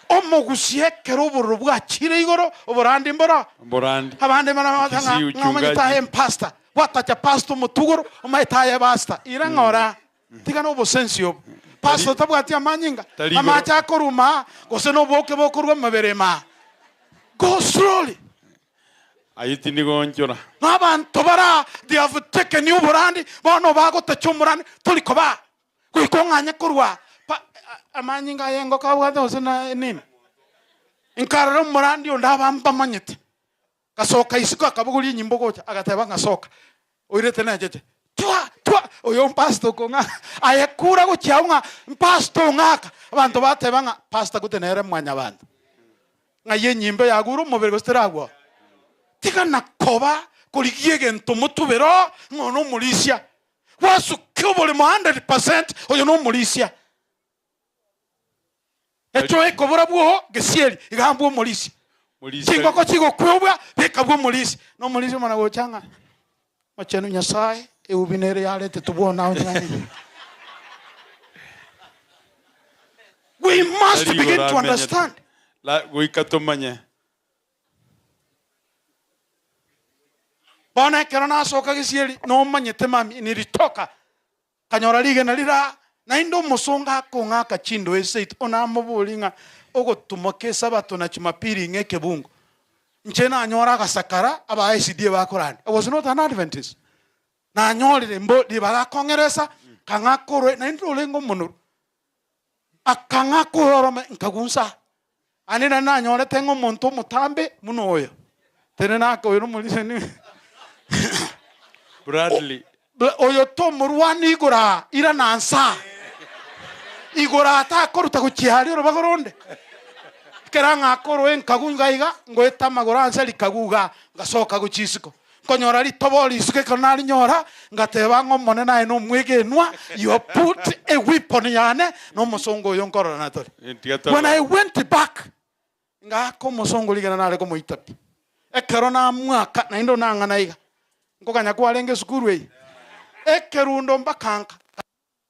Omogusi ekero obororo bwachire igoro, oborandi mboro. Mborandi. Abande bara bagoteba ng'a Kisii ng'a uchungaji. omanyete aye empastor, gwatacha pastor omotugoro, omanyete aye pastor. Ira ng'ora, tiga na obosensi obo. Pastor tabwati amanyinga, Tari igoro. amache akoruma aa, gose na oboke bokorwa amabere ime aa. Go slowly. Ayio tindi goonchora. Na abanto bara they have taken oborandi, bono bagotacha omorandi, tori kobaa. Goika ong'anye korwa pa amanyinga aye engoko abwate gose na nini. Nkarora omorandi onde aba mbamanyete. Gasoka isiko akabogoria enyimbo gocha, agateba ng'a soka, oirete na echeche. Twa! Twa! Oyo mpastor okong'aka, aye kura gochia abwo ng'a mpastor ong'aka. Abanto bateba ng'a pastor gote nere mwanyabanto. Ng'ai enyimbo yagure omobere gose teragwa oo? Tiga nakoba korigia egento motubere oo ng'a oyo nomorisia. Gwasukia oboremo 100% oyo nomorisia. Echo ekobora bwoo gesieri iga mbwa omorisia. Chingoko chigokwobwa beka bwa omorisia. Na omorisia omana gocha ng'a mochenu Nyasaye eubi nere yaretetwe bwona ao We must begin to understand. Goika tomanye. Bono ekero nasoka gesieri nomanyete mami nilitoka Nkanyora rigena riria, naende omosongo akong'aka chindoe seito, onamoborie ng'a ogotumoka Esabato na Jumapili ng'a ekebungo. Inche nanyora agasakara aba SDA bakorania. I was not an Adventist. Nanyorire mbo ribaga akong'eresa, akang'aka oroe, naende orenge omonoru. Akang'aka ororome, nkagunsa. Aande naende nanyorete ng'a omonto omotambe buna oyo, tenena ake oyo nomorisia ni Bradley. Oyo tomorwani igoro aa, irana nse aa. Igoro aa takoruta gochia aria orobago ronde. Ekero ang'aka oroe nkagu iga iga, ngoeta amagoro anse rikagu igaa, ngasoka gochia isiko. Nkonyora ritobo risuko ekero narinyora, ngateba ng'a Omonene aye nomwegenwa, you have put a weapon yane na omosongo oyo nkororana tore. When I went back, ngaaka omosongo rigena nare komoita pi. Ekero namwaka, naende onang'ana iga, nkoganya kwarenge esukuru eye, ekerundo mpaka nka.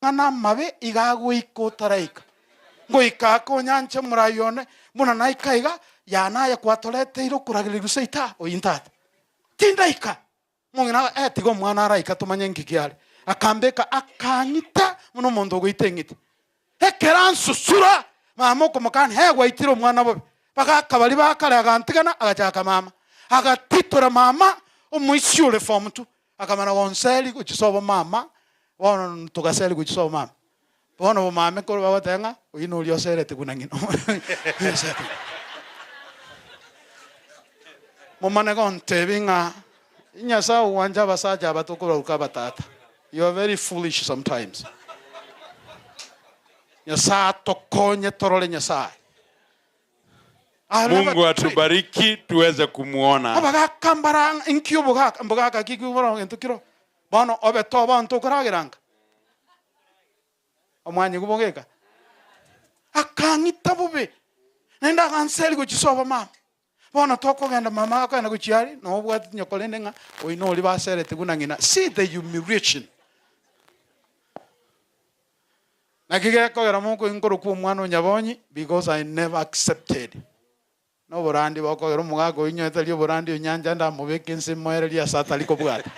Amang'ana amabe iga agoika otaraika. Ngoika ake onyanche omorai one, buna naika iga, yane aye kwatoreteire okoragererigwa seito oyio tata. Tindaika. Omong'ina eh tiga omwana araika tomanye nki kiare. Akambeka akang'ita buna omonto ogoita eng'iti. Ekero ansusura, mama okomokania, hee gwaitire omwana bobe. Bagaka baria ba kare agantigana agachaka mama. Agatitora mama omoisia ore form two. Akamana gonseri gochia sobo mama, bono togaseri gochia sobo mama. Bono bomame korwa bagoteba ng'a oyio noria oserete buna ng'ina. Momane gontebi ng'a Nyasae ogwancha abasacha aba tokobaruka abatata. You are very foolish sometimes. Nyasae atokonye torore Nyasae. Mungu atubariki tuweze kumuona. Abagaka mbara inki obogaka mbogaka ki bono gento kiro bono obe toba ntokoragera nka omwanyigwa bogeka akang'ita bobe naende aganseria gochia sobo mama bono tokogenda mama akogenda gochia aria nobwate nyoko rende ng'a oyi nori basereti buna ng'ina see the humiliation. Naki gekogera mokoinkorokwa omwana o Nyabonyi because I never accepted. Noborandi bokogera omogaka oyio inyoe tari oborandi onyancha ndamobeke inse moererie ase atari kobwata.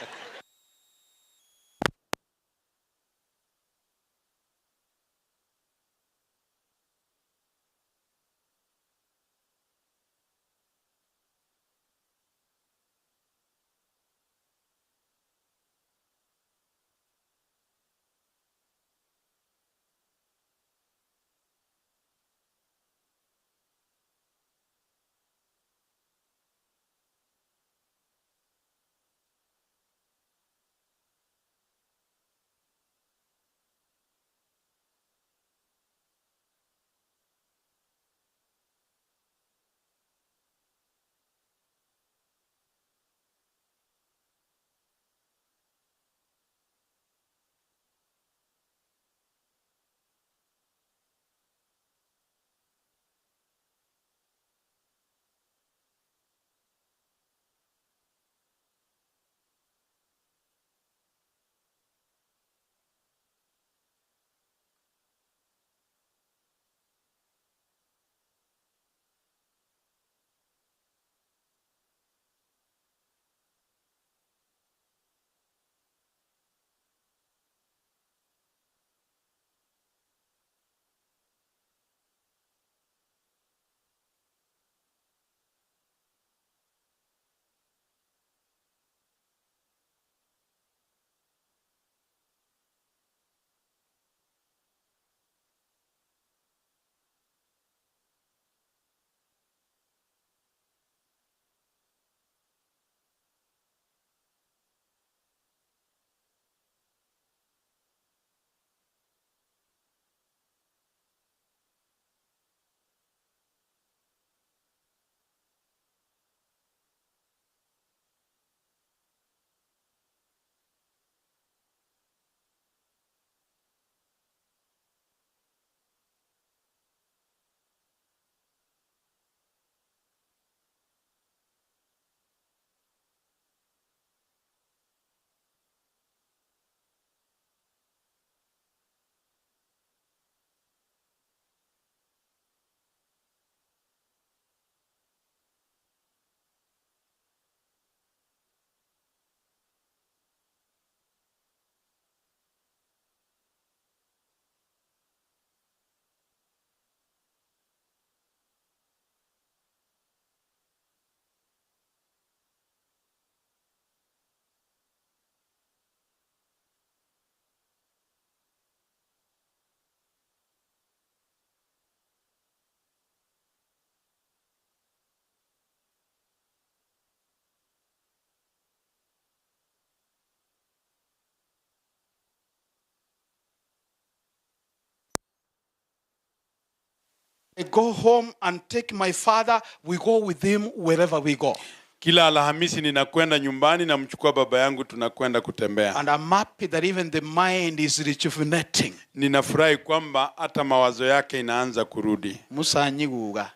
I go home and take my father, we go with him wherever we go. Kila Alhamisi ninakwenda nyumbani, namchukua baba yangu, tunakwenda kutembea. And I'm happy that even the mind is rejuvenating. Ninafurahi kwamba hata mawazo yake inaanza kurudi. Musa nyiguga.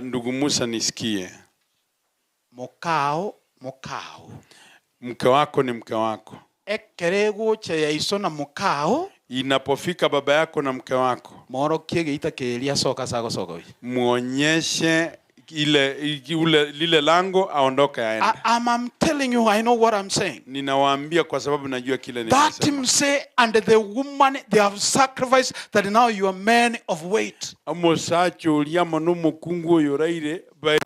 Ndugu Musa, nisikie, Mukao mukao. mke wako ni mke wako. Ekere gucha ya iso na mukao Inapofika baba yako na mke wako, morokie geita keria soka sago soka. muonyeshe ile, ule, lile lango aondoke aende. I'm telling you, I know what I'm saying. Ninawaambia kwa sababu najua kile That ninasema. mzee and the woman, they have sacrificed that now you are men of weight. Omosacha oria amo na omokungu oyo oraire ba-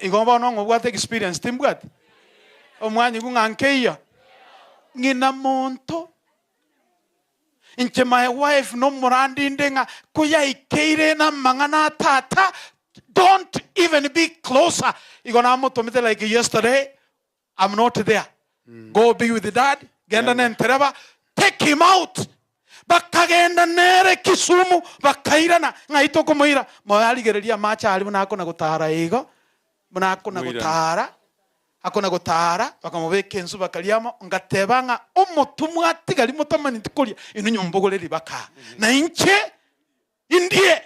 Igo bono ng'obwate experience timbwate omwanyi gung'ankeia ng'ina monto inche my wife nomorandinde ng'a kuyaikeire na mang'ana tata don't even be closer. Igo namotomete like yesterday I'm not there. Go be with dad genda nentereba take him out. Bakagenda nere Kisumu bakairana. Ng'aito komoira moyarigereria macha ari buna akona gotara igo buna akona gotara akona gotara bakamubeka ensu bakariamo ngateba ng'a omotumwa atigari motamani tikoria ino nyombogoreri baka. Na inche indie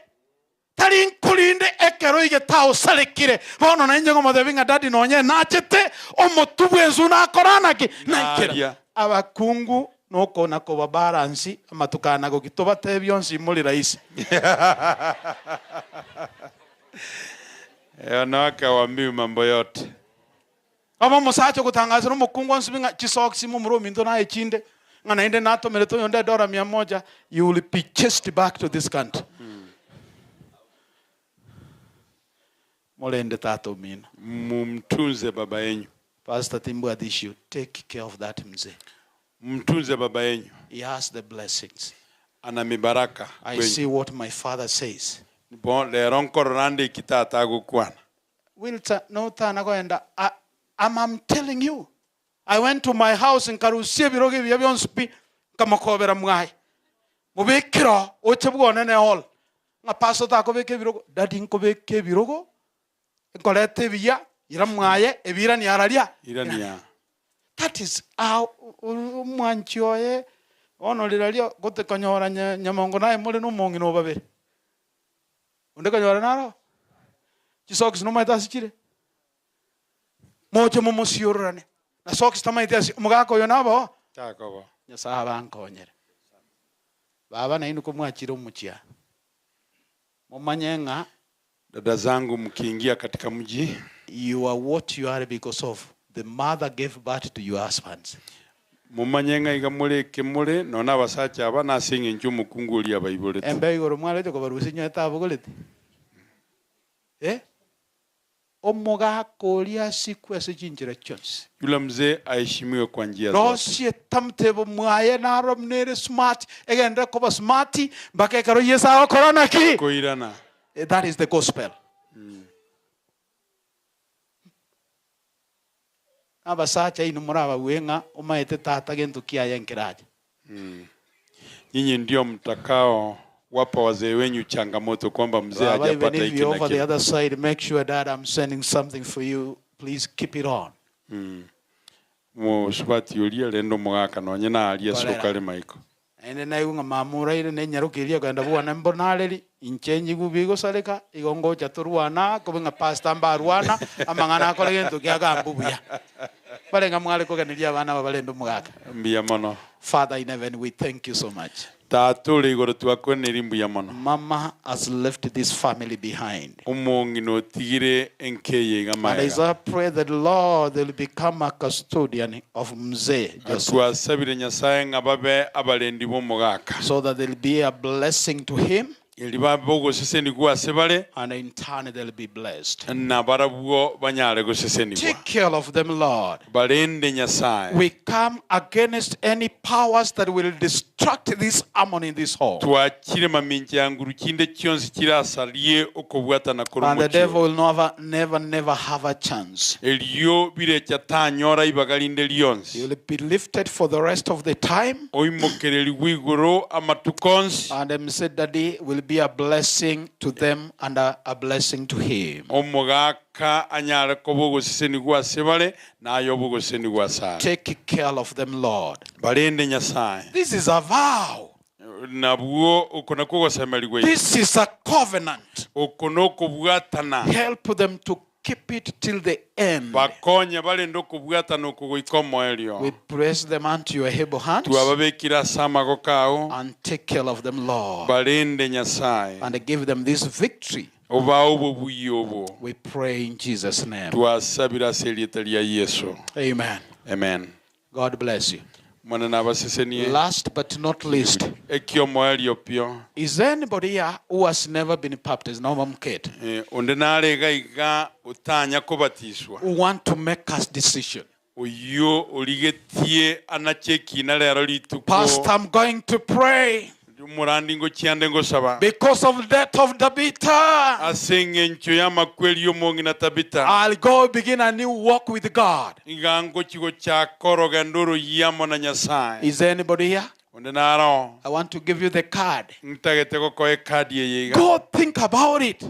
tari nkorinde ekero igetaosarekire bono na inche ngomotebi ng'a dadi nonye nachete omotu bwensu nakoranaki naikera. Abakungu nokona koba balance amatukana gokitoba tebionsi muri rahisi. Wanawake hawaambiwi mambo yote. Aba musacha gutangaza nomukungu onsi ng'a chisoksi mumuro minto naye chinde ng'a naende natomere toyonde dola 100 you will be chased back to this country. Molende tata omino. Mumtunze baba yenyu. Pastor Timbwa issue, take care of that mzee. Mtunze baba yenyu. He has the blessings. Ana mibaraka I see what my father says. Bo lero nkorora ikitata agokwana. Wilta no tana goenda I'm telling you. I went to my house nkarusia ebirogo ebiya bionsi pi nkamokobera mwaye. Mubikiro oche bwonene hall. Ng'a pastor takobeka ebirogo, daddy nkobeka ebirogo. Nkoreta ebiya ira mwaye ebira ni araria. Irania. That is how omwanchi oye ono riraria gote konyora nyamongo naye muri nomong'ina obabere. Onde konyora naro? Chisocks nomaete ase chire. Moche momosiororane. Na socks tamaete ase omogaka oyo nabo. Takobo. Nyasaye abankonyere. Baba nainwe komwachire omochia. Momanye ng'a Dada zangu mkiingia katika mji, you are what you are because of the mother gave birth to your husbands. Mumanye ng'a iga mureke more nona abasacha aba nase eng'encho omokungu oria abaiborete. Embe igoro mwarete kobarusia nywete abogorete. Eh? Omogaka oria siku ase chinchera chionsi. Yule mzee aheshimiwe kwa njia zote. Rosie tamtebo mwaye naro mnere smart egende koba smart mpaka ekero Yesu agokora naki Koirana. That is the gospel. Abasacha inu muraba ng'a omaete tata gento kiaye nkeraje. Nyinyi ndio mtakao wapa wazee wenyu changamoto kwamba mzee hajapata hiki na over the kile. other side, make sure that I'm sending something for you. Please keep it on. Musubati oria rendo omogaka nonye naria ase maiko. Naende naigwa ng'a mamuraire nenyarokeria kogenda bwana mbonareri inche nyigu bigosareka igo ngocha torwana kobe ng'a pastor mbarwana amang'ana akore gento kiagambu buya. Barenga mware koganeria abana aba barende omogaka. Mbuya mono. Father in heaven, we thank you so much. Tata ore igoro twakweneri mbuya mono. Mama has left this family behind. Omong'ina otigire enkeye iga And as maega. I pray that Lord, they'll become a custodian of Mzee Joseph. Twasabire Nyasaye ng'a babe abarendi b'omogaka. So that they'll be a blessing to him. Eri babe ogosesenigwa ase bare. And in turn they'll be blessed. Na barabwo banyare gosesenigwa. Take care of them, Lord. Barende Nyasaye. We come against any powers that will destroy obstruct this harmony in this hall. Twachire mamincha ya nguru chinde chionsi chirasarie okobwatana kore And the omochie devil will never, never, never have a chance. Erio birecha tanyora ibaga rinde rionsi. He will be lifted for the rest of the time. Oimokererigwe igoro amatuko onsi. And Mzee Daddy will be a blessing to them and a blessing to him. Omogaka anyare koba ogosesenigwa ase bare, naye obe ogosesenigwa ase are. Take care of them, Lord. Barende Nyasaye. This is a vow. Nabwo oko nakwo ogosemerigwa This is a covenant. Oko nokobwatana. Help them to keep it till the end. Bakonye barende okobwatana oko goika omoerio. We press them unto your able hands Twababekire ase amagoko ao. and take care of them, Lord. Barende Nyasaye. And give them this victory. Obao obobuya obo. We pray in Jesus' name. Twasabire ase erieta ria Yeso. Amen. Amen. God bless you. Mwana nabasesenie. Last but not least, Ekio omoerio pio. is there anybody here who has never been baptized? No, Mama Kate. Onde narega iga otanya kobatiswa. Who want to make a decision? Oyo origetie anache ekina rero rituko. Pastor, I'm going to pray Omorandi ngochiande ngosaba. because of death of Tabitha. Ase eng'encho y'amakweri y'omong'ina Tabitha. I'll go begin a new walk with God. Iga ngochi gochaka orogendo oroyia na Nyasaye. Is there anybody here? Onde naro. I want to give you the card. Ntagete gokoa ekadi eye iga. Go think about it.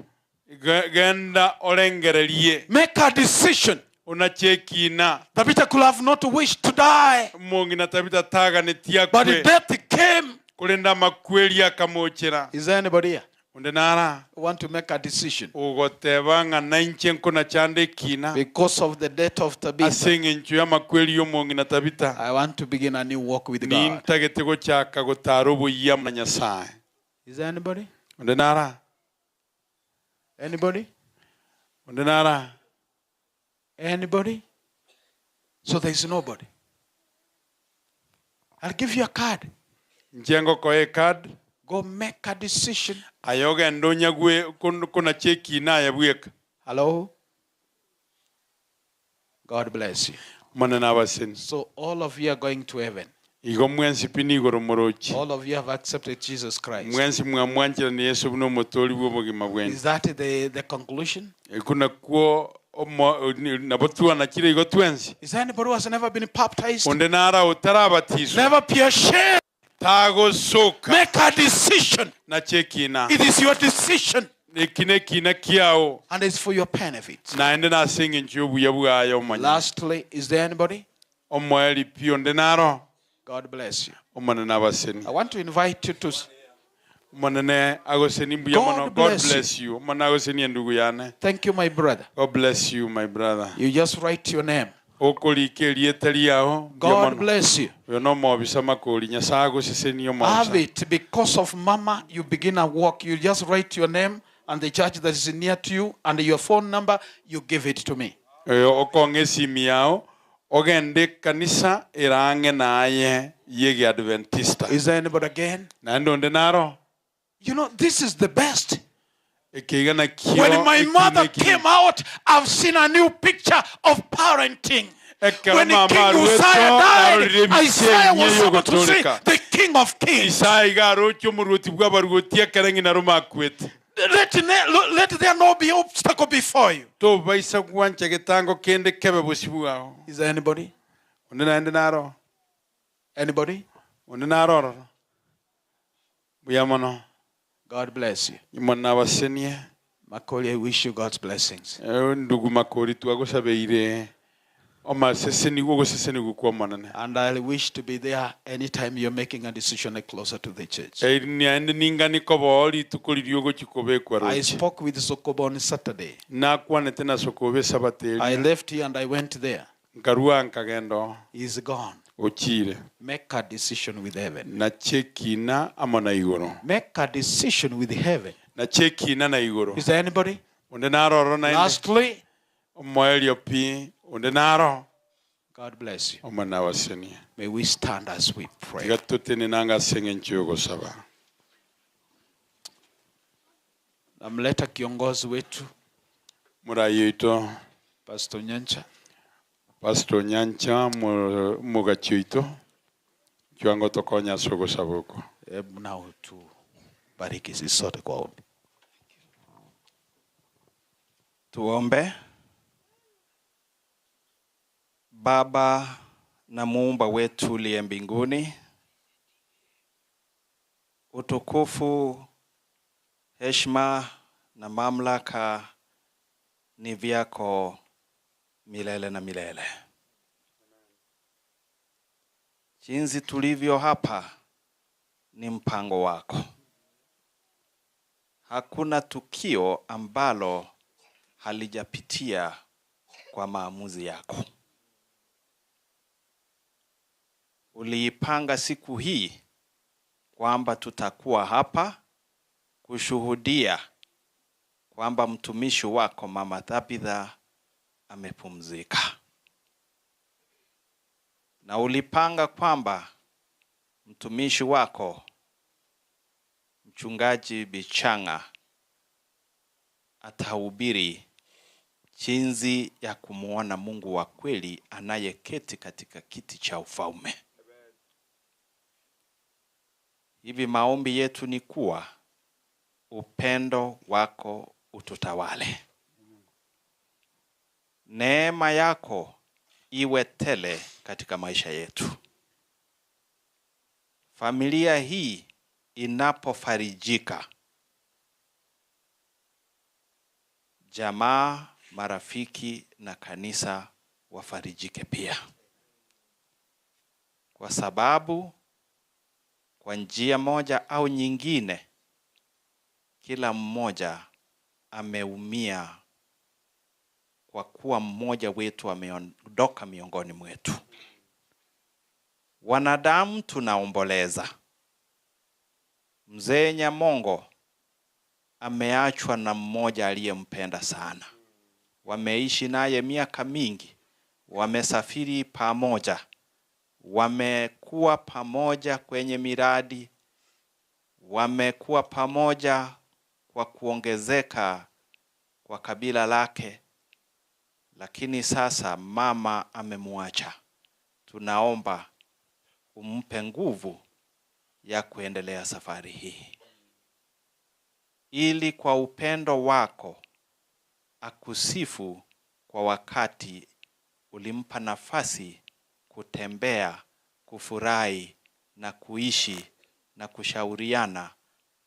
Genda orengererie. Make a decision. Onache ekina. Tabitha could have not wished to die, Omong'ina Tabitha taganetie but akwe. death came. Korende amakweri akamochera. Is there anybody here Onde nara. who want to make a decision Ogoteba ng'a nainche nkonachande ekina. because of the death of Tabitha? Ase eng'encho y'amakweri y'omong'ina Tabitha. I want to begin a new walk with God. Nintagete gochaka gotara oboyia na Nyasaye. Is there anybody? Onde nara. Anybody? Onde nara. Anybody? So there is nobody. I'll give you a card. Inche ngokoa ecard. Go make a decision. Aye ogende onyagwe konacha ekina aye bweka. Hello? God bless you. Monene abaseni. So all of you are going to heaven. Igo mwensi pi nigoro morochi. All of you have accepted Jesus Christ. Mwensi mwamwanchera Yesu buna omotori bwa obogima bwenyu. Is that the conclusion? Eku nakwo omo nabo twanachire igo twensi. Is there anybody who has never been baptized? Onde nara otarabatiswa. Never be ashamed. Tagosoka. Make a decision. Nache ekina. It is your decision. Eki na ekina kiao. And it's for your benefit. Naende nase eng'encho y'obuya bwaye omonyene. Lastly, is there anybody? Omoeri pi onde naro. God bless you. Omonene abaseni. I want to invite you to. Omonene agoseni mbuya God mono. God bless you. bless you. Omonene agoseni endugu yane. Thank you, my brother. God bless you, my brother. You just write your name. Okorika erieta riao. mbuya God mono. bless you. Oyo no omobisa makori. Nyasaye agosesenie Have omobisa. it because of mama, you begin a walk. You just write your name and the church that is near to you and your phone number, you give it to me. Oyo okong'a esimi yao ogende ekanisa erang'e naye ye Adventista. Is there anybody again? Naende onde naro. You know, this is the best. Ekeiga nakio When my ekina mother ekina. came out, I've seen a new picture of parenting. Ekero When mama King aruetwo, Uzziah died, narorire ebiche Isaiah was enye able to see yogotoreka. the King of Kings. Isaiah iga aroche omoruoti bwa abaruoti ekere ng'ina arumakwete. Let there not be obstacle before you. Tobaisa gwancha getango kende kebe bosi bwao. Is there anybody? Onde naende naro. Anybody? Onde naro ororo. Mbuya mono. God bless you. Monene abasenie. Makori, I wish you God's blessings. Ndugu Makori twagosabeire omasesenigo ogosesenigo kwa omonene. And I wish to be there anytime you're making a decision closer to the church. Eri naende ningani koboo rituko riria ogochi kobekwa I roche. spoke with Sokoba on Saturday. Nakwanete na Sokoba esabato I eria. left here and I went there. Nkarua nkagenda oo. He's gone. Ochire. Make a decision with heaven. Nache ekina amo na igoro. Make a decision with heaven. Nache ekina na igoro. Is there anybody? Onde naro ororo naende. Lastly, Omoerio pi onde naro. God bless you. Omwana abasenie. May we stand as we pray. Tiga totenenanga ase eng'encho yogosaba. Namleta kiongozi wetu Murayi oito Pastor Nyancha. Pastor Nyancha mogachi oito. Kiwango tokonya ase ogosaba oko. Hebu na utubariki sisi sote kwa ombi. Tuombe. Baba na muumba wetu uliye mbinguni, utukufu, heshima na mamlaka ni vyako milele na milele. Jinsi tulivyo hapa ni mpango wako. Hakuna tukio ambalo halijapitia kwa maamuzi yako. Uliipanga siku hii kwamba tutakuwa hapa kushuhudia kwamba mtumishi wako Mama Tabitha amepumzika, na ulipanga kwamba mtumishi wako Mchungaji Bichanga atahubiri jinsi ya kumwona Mungu wa kweli anayeketi katika kiti cha ufalme. Hivi maombi yetu ni kuwa upendo wako ututawale, neema yako iwe tele katika maisha yetu. Familia hii inapofarijika, jamaa, marafiki na kanisa wafarijike pia, kwa sababu kwa njia moja au nyingine, kila mmoja ameumia kwa kuwa mmoja wetu ameondoka miongoni mwetu. Wanadamu tunaomboleza. Mzee Nyamongo ameachwa na mmoja aliyempenda sana, wameishi naye miaka mingi, wamesafiri pamoja, wamekuwa pamoja kwenye miradi, wamekuwa pamoja kwa kuongezeka kwa kabila lake, lakini sasa mama amemwacha. Tunaomba umpe nguvu ya kuendelea safari hii, ili kwa upendo wako akusifu kwa wakati ulimpa nafasi kutembea, kufurahi na kuishi na kushauriana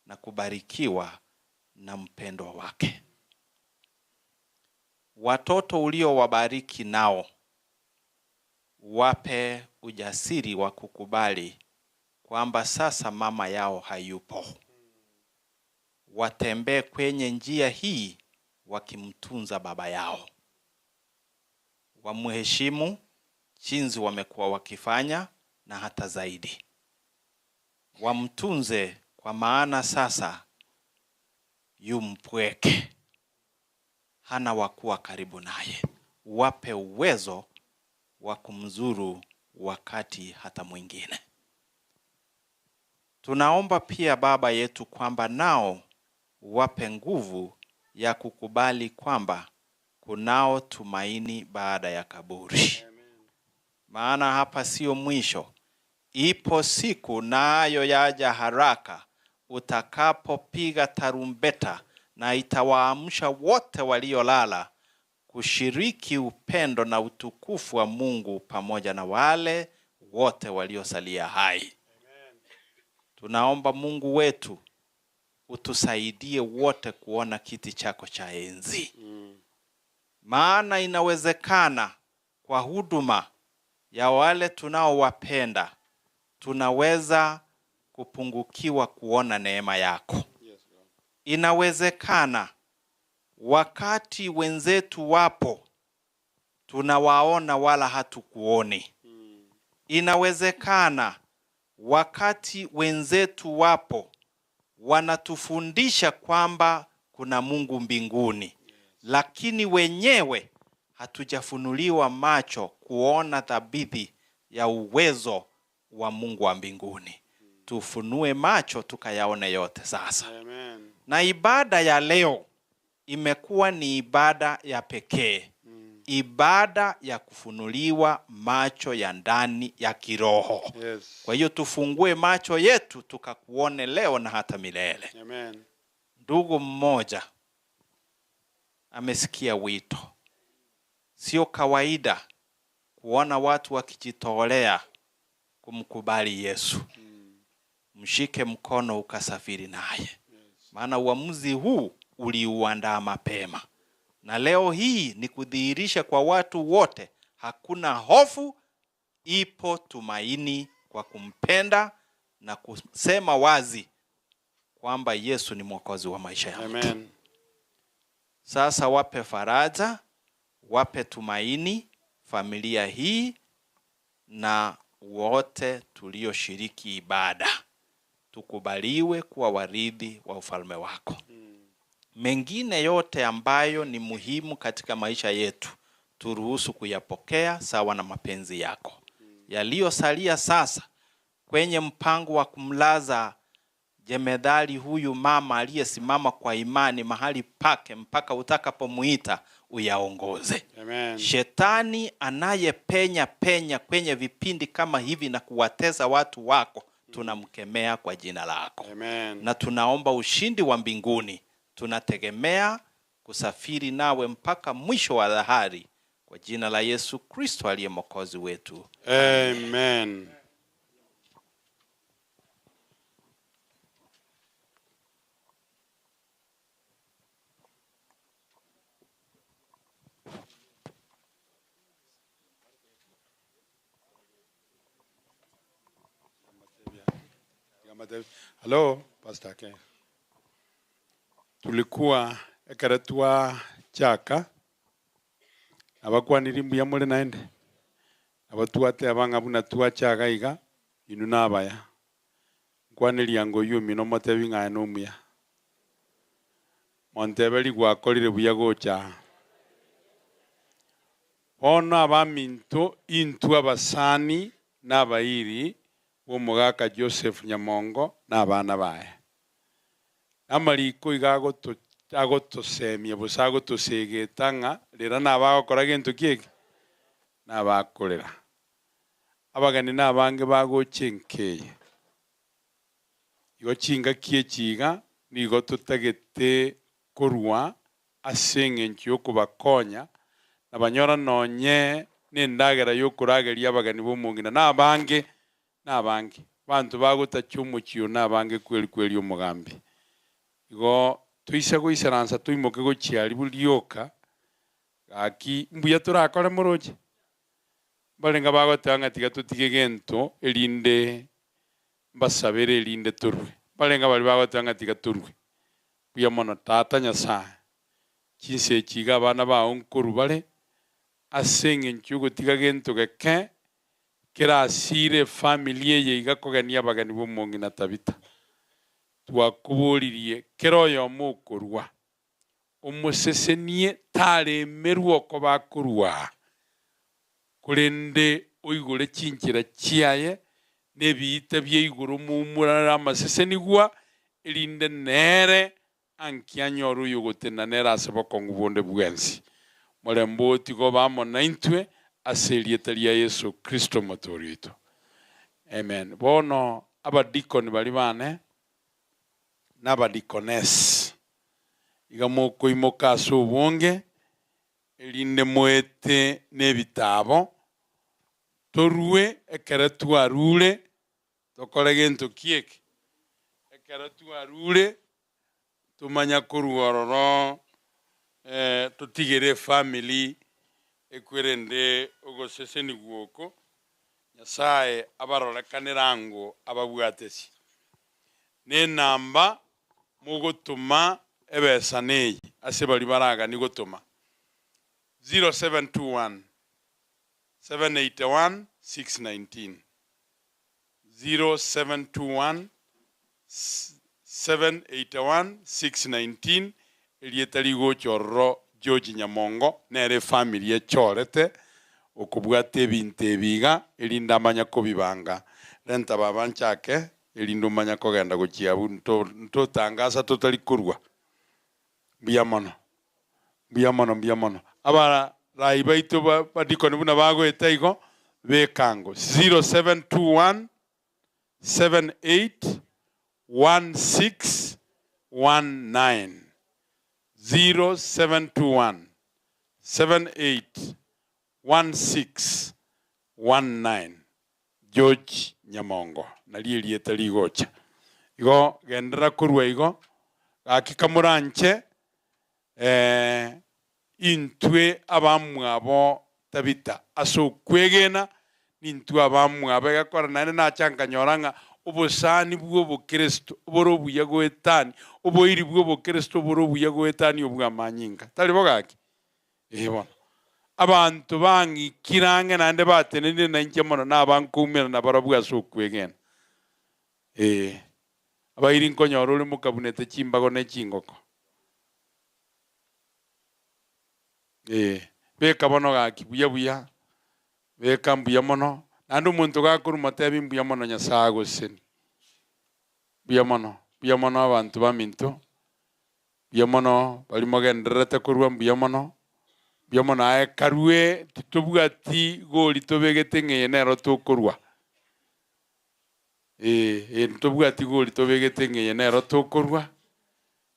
na kubarikiwa na mpendwa wake. Watoto uliowabariki nao wape ujasiri wa kukubali kwamba sasa mama yao hayupo. Watembee kwenye njia hii wakimtunza baba yao, wamheshimu jinsi wamekuwa wakifanya na hata zaidi. Wamtunze kwa maana sasa yu mpweke, hana wa kuwa karibu naye. Wape uwezo wa kumzuru wakati hata mwingine. Tunaomba pia Baba yetu kwamba nao wape nguvu ya kukubali kwamba kunao tumaini baada ya kaburi. Maana hapa sio mwisho. Ipo siku nayo yaja haraka, utakapopiga tarumbeta, na itawaamsha wote waliolala kushiriki upendo na utukufu wa Mungu pamoja na wale wote waliosalia hai. Tunaomba Mungu wetu utusaidie wote kuona kiti chako cha enzi, maana inawezekana kwa huduma ya wale tunaowapenda tunaweza kupungukiwa kuona neema yako. Inawezekana wakati wenzetu wapo tunawaona wala hatukuoni. Inawezekana wakati wenzetu wapo wanatufundisha kwamba kuna Mungu mbinguni, lakini wenyewe hatujafunuliwa macho kuona thabithi ya uwezo wa Mungu wa mbinguni. Tufunue macho tukayaone yote sasa. Amen. Na ibada ya leo imekuwa ni ibada ya pekee. Ibada ya kufunuliwa macho ya ndani ya kiroho. Yes. Kwa hiyo tufungue macho yetu tukakuone leo na hata milele. Amen. Ndugu mmoja amesikia wito. Sio kawaida kuona watu wakijitolea kumkubali Yesu. Mshike mkono ukasafiri naye, maana uamuzi huu uliuandaa mapema, na leo hii ni kudhihirisha kwa watu wote, hakuna hofu, ipo tumaini kwa kumpenda na kusema wazi kwamba Yesu ni mwokozi wa maisha ya mtu. Amen. Sasa wape faraja, wape tumaini familia hii na wote tulioshiriki ibada, tukubaliwe kuwa warithi wa ufalme wako. Mengine yote ambayo ni muhimu katika maisha yetu turuhusu kuyapokea sawa na mapenzi yako. Yaliyosalia sasa kwenye mpango wa kumlaza jemedhari huyu mama aliyesimama kwa imani mahali pake mpaka utakapomuita uyaongoze. Amen. Shetani anayepenya penya kwenye vipindi kama hivi na kuwatesa watu wako, tunamkemea kwa jina lako. Amen. Na tunaomba ushindi wa mbinguni. Tunategemea kusafiri nawe mpaka mwisho wa dhahari kwa jina la Yesu Kristo aliye mwokozi wetu. Amen. Hello, Pastor Ken. Tulikuwa ekere twa chaka abakwaniri mbuya more naende abatwate abang'a buna twachaga iga inu nabaya nkwaniria ngo yumi nomotebi ng'aye nomuya monteberi gwakorire buya gocha bono abaminto intwe abasani n'abairi b'omogaka Joseph Nyamongo n'abana baye amariko iga agotosemia bosa agotosegeta ng'a rera nabagokora gento kieke nabakorera abageni nabange bagocha enkeye igo chingaki echiga nigo totagete korwa ase eng'encho yokobakonya nabanyora nonye nendagera yokorageria abageni b'omong'ina nabange nabange bantu bagotacha omochio nabange kweri kweri omogambi igo toise goisaransa toimoke gochiari burioka gaki mbuya torakore moroche barenga bagoteba ng'a tiga totige gento erinde mbasabere erinde torwe barenga bari bagoteba ng'a tiga torwe mbuya mono tata nyasaye chinse echi iga abana bao nkoru bare ase eng'encho yogotiga gento geke kerasire efamily eye iga kogenia abageni b'omong'ina Tabitha twakoboririe kera oyomo okorwa omosesenie taremerwa oko bakorwa korende oigore chinchera chiaye n'ebiita bia igoro moumurare amasesenigwa erinde nere ankianyora oyo gotena nere ase bokong'u bonde bwensi morembo otigo bamo na intwe ase erieta ria Yesu Kristo motori oito. Amen. Bono abadikoni bari bane n'abadikonesi iga mokoimoka ase obonge erinde moete n'ebitabo torue ekere twarure tokore gento kieke ekere twarure tumanya korwa ororo totigere efamily ekwerende ogoseseni gwoko Nyasaye abarorekanera ango ababwatesi nenamba mogotuma ebesa neyi ase bari baragani gotuma 0721 781 619 0721 781 619 erieta rigocha ororo George Nyamongo nere efamily echorete okobwata ebinto ebiga erinde amanya kobibanga renta baba nchake erinde omanya kogenda gochia abwo ntotangasa totari korwa mbuya mono mbuya mono mbuya mono aba Rai baito ba badikoni buna bagoeta igo, beka ango 0721 78 16 19 0721 78 16 19 George Nyamongo nario erieta rigocha. Igo genderera korwa igo, gaki kamoranche eh, intwe abamwabo Tabita ase okwegena, nintwe abamwabo egekora naende nacha nkanyora ng'a obosani bw'obokristo bore obuya goetania, oboiri bw'obokristo bore obuya goetania obw'amanyinga. Tari bo gaki? Ee bono. Abanto bang'ikire ang'e naende batenenire nainche mono nabankoumera nabarabwo ase okwegena. Ee, abairi nkonyora ore mokabunete chimbago ne chingoko. Ee, beka bono gaki buya buya, beka mbuya mono, naende omonto gakorwa motebi mbuya mono Nyasae agosesenie. Mbuya mono, mbuya mono abanto baminto, mbuya mono baria mogendererete korwa mbuya mono, mbuya mono aye karue titobwati gori tobegete ng'a eye nero tokorwa. Ee, ee ntobwati gori tobegete ng'a eye nero tokorwa,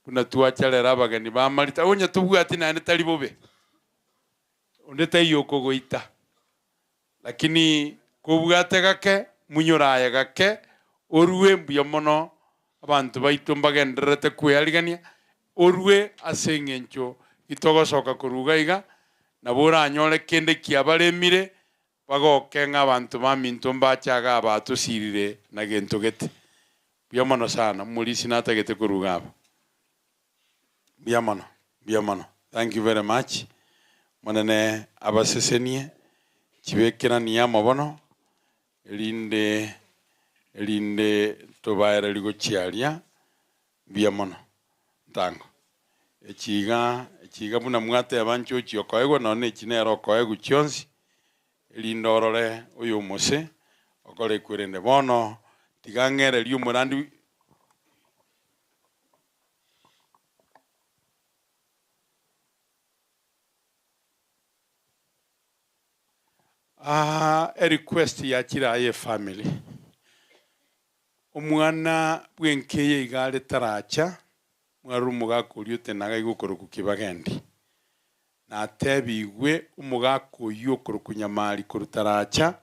buna twacharera abageni ba Marita, onye tobwati naende tari bobe, onde taiyo okogoita. Lakini kobwate gake, munyore aye gake, orue mbuya mono, abanto baito mbagendererete kwearigania, orue ase eng'encho gitogosoka korwa iga iga, nabo oranyore kende kiabaremire, Bagoke ng'a abanto baminto mbache iga abatosirire na gento gete. Mbuya mono sana, omorisia natagete korwa iga aba. Mbuya mono, mbuya mono. Thank you very much. Omonene abasesenie, chibekeranie amo bono, erinde erinde tobaererie gochia aria. Mbuya mono. Ntango. Echi iga, echi iga buna mwateba nche ochia okoegwa, nonya echi nere okoegwa chionsi, erinde orore oyo omose okore ekwerende. Bono tiga ng'ererie omorandi Aa erequest yachire aye efamily. Omwana bw'enka eye iga are taracha, mwarora omogaka oria otenaga iga okorokwa Kibagendi. Natebigwe omogaka oyio okorokwa Nyamari korwa taracha,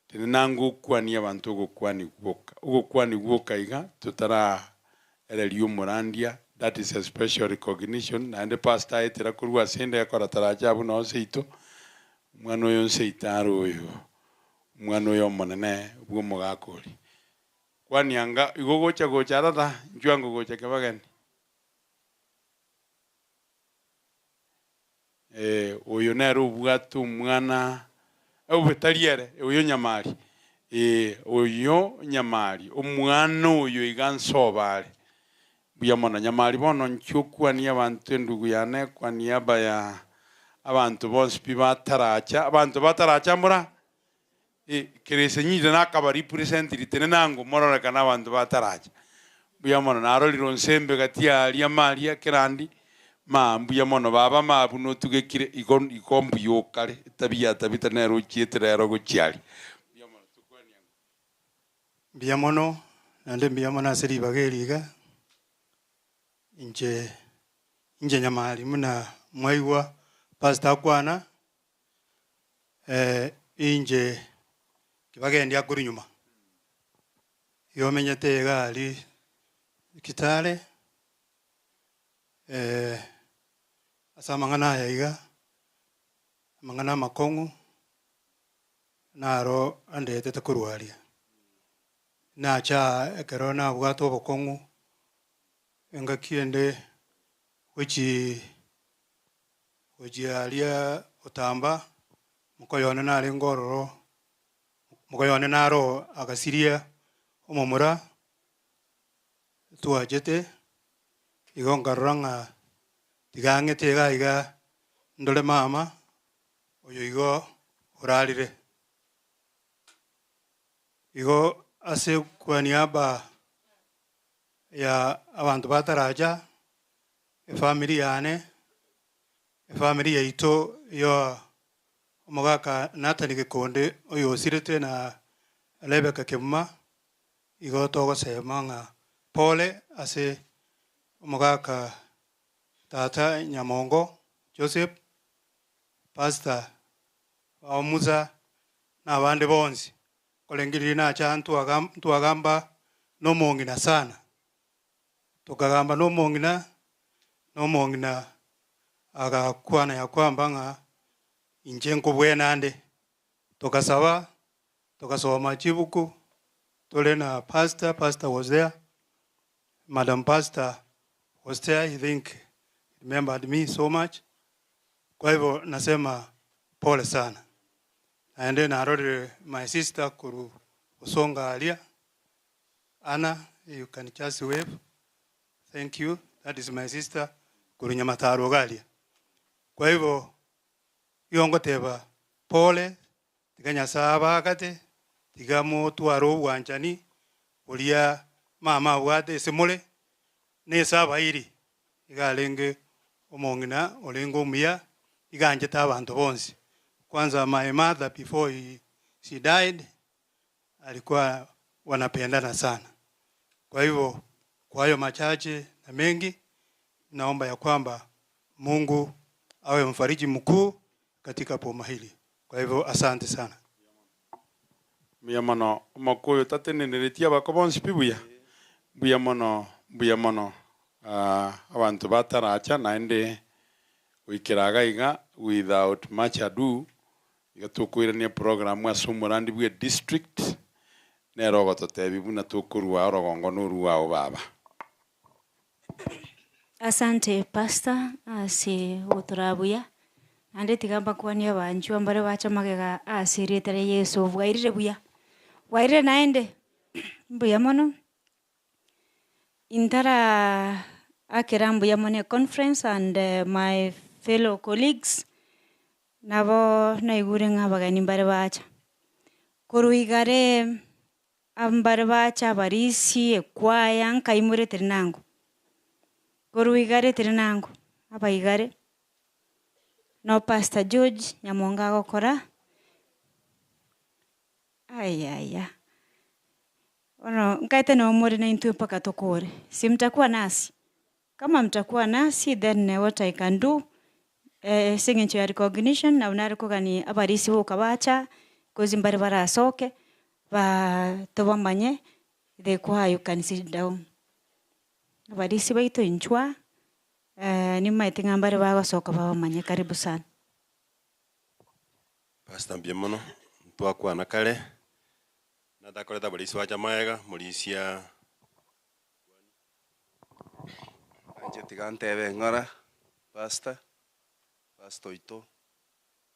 tenena ngokwanie abanto ogokwani gwoka. Ogokwani gwoka iga totaraereria omorandia, that is a special recognition, naende pastor aetera korwa ase ende ekora taracha abwo noo seito, omwana oyo nseito are oyo. Omwana oyo omonene bw'omogaka oria. Kwania anga igo ogocha gocha arara, inchuo ango gocha kebageni. Eh, oyo nere obwate omwana, obe tari ere, oyo Nyamari. Eh, oyo Nyamari, omwana oyo iga nsoba are. Mbuya mono Nyamari bono inchuo okwanie abanto endugu yane kwa niaba ya abanto bonsi pi bataracha, abanto bataracha mbora? Eh, kerese nyinde nakaba represent ritene nango mororekane abanto bataracha. Mbuya mono narorire onsembe gati aria maria kerandi ma mbuya mono baba ma buna otugekire igo igo mbuya okare etabia ya Tabitha nere ochiete rero gochia aria. Mbuya mono, naende mbuya mono ase ribaga eri iga, inche inche Nyamari buna mwaigwa pastor akwana, inche kibagendi akorwa nyuma, igo omenyete iga aria Kitale, ase amang'ana aya iga, amang'ana amakong'u. Naro andetete korwa aria. Nacha aa ekero nabwate obokong'u, engaki ende gochii gochia aria gotamba, mokoyo one narenge ororo, mokoyo one naro agasiria omomura, twachete, igo nkarora ng'a tiga ang'ete iga iga ndore mama. Oyo igo orarire. Igo ase kwa niaba ya abanto bataracha, efamiri yane, Efamiri yaito ya omogaka Nathan Gekonde oyosirete na Rebecca Kemuma, igo togosema ng'a pole ase omogaka tata Nyamongo Joseph, Pastor bao Musa na abande bonsi. Nkorengereria nacha ntwagamba na omong'ina sana. Tokagamba na omong'ina, na omong'ina agakwana ya kwamba ng'a inche nkobwena nde. Togasaba, togasoma chibuku, tore na pastor, pastor was there, madam pastor was there, I think remembered me so much. Kwa hivyo nasema pole sana. Naende narorire my sister korwa Bosongo aria, Anna, you can just wave. Thank you. That is my sister korwa Nyamataro iga aria. Kwa hivyo igo ngoteba pole, tiga Nyasaye abagate, tiga motware obwanchani boria mama abwate ase more, na ase abairi, iga arenge omong'ina orenge omuya, iga anchete abanto bonsi. Kwanza my mother before he, she died, alikuwa wanapendana sana. Kwa hivyo kwa hayo machache na mengi, naomba ya kwamba Mungu awe mfariji mkuu katika boma hili. Kwa hivyo asante sana. Mbuya mono omokuyu tateneneretie abako bonsi pi buya. Mbuya mono, mbuya mono ah, abanto bataracha naende goikera iga iga without much ado iga tokoirania program ase omorandi bwe district nere ogototebia buna tokorwa orogongo na orwao baba. Asante pastor ase ogotoraa buya, naende tiga mbakwanie abanchwa mbare bacha magega ase erieta ria Yeso, bwairire buya, bwairire naende, mbuya mono. Intara akera mbuya mono econference and my fellow colleagues, nabo naigure ng'a abageni mbare bacha. Korwa igare mbare bacha abarisia, ekwaya, nkaimore teri nango. Korwa igare teri nango, abaigare, no pastor George Nyamongo agokora, ayaya, bono nkaete nabo more naintwe mpaka tokore, si mtakuwa nasi? Kama mtakuwa nasi then what I can do, ase eng'encho ya recognition nabo nare kogania abarisia boka bacha, coz mbare barasoke, ba tobamanye, the choir you can sit down. Abarisia baito inchwa, nimaete ng'a mbare bagosoka babamanye, karibu sana. Pastor mbuya mono, ntwakwana kare, natakorete abarisia bacha magega, morisia. Inche tiga ntebe ng'ora, pastor, pastor oito,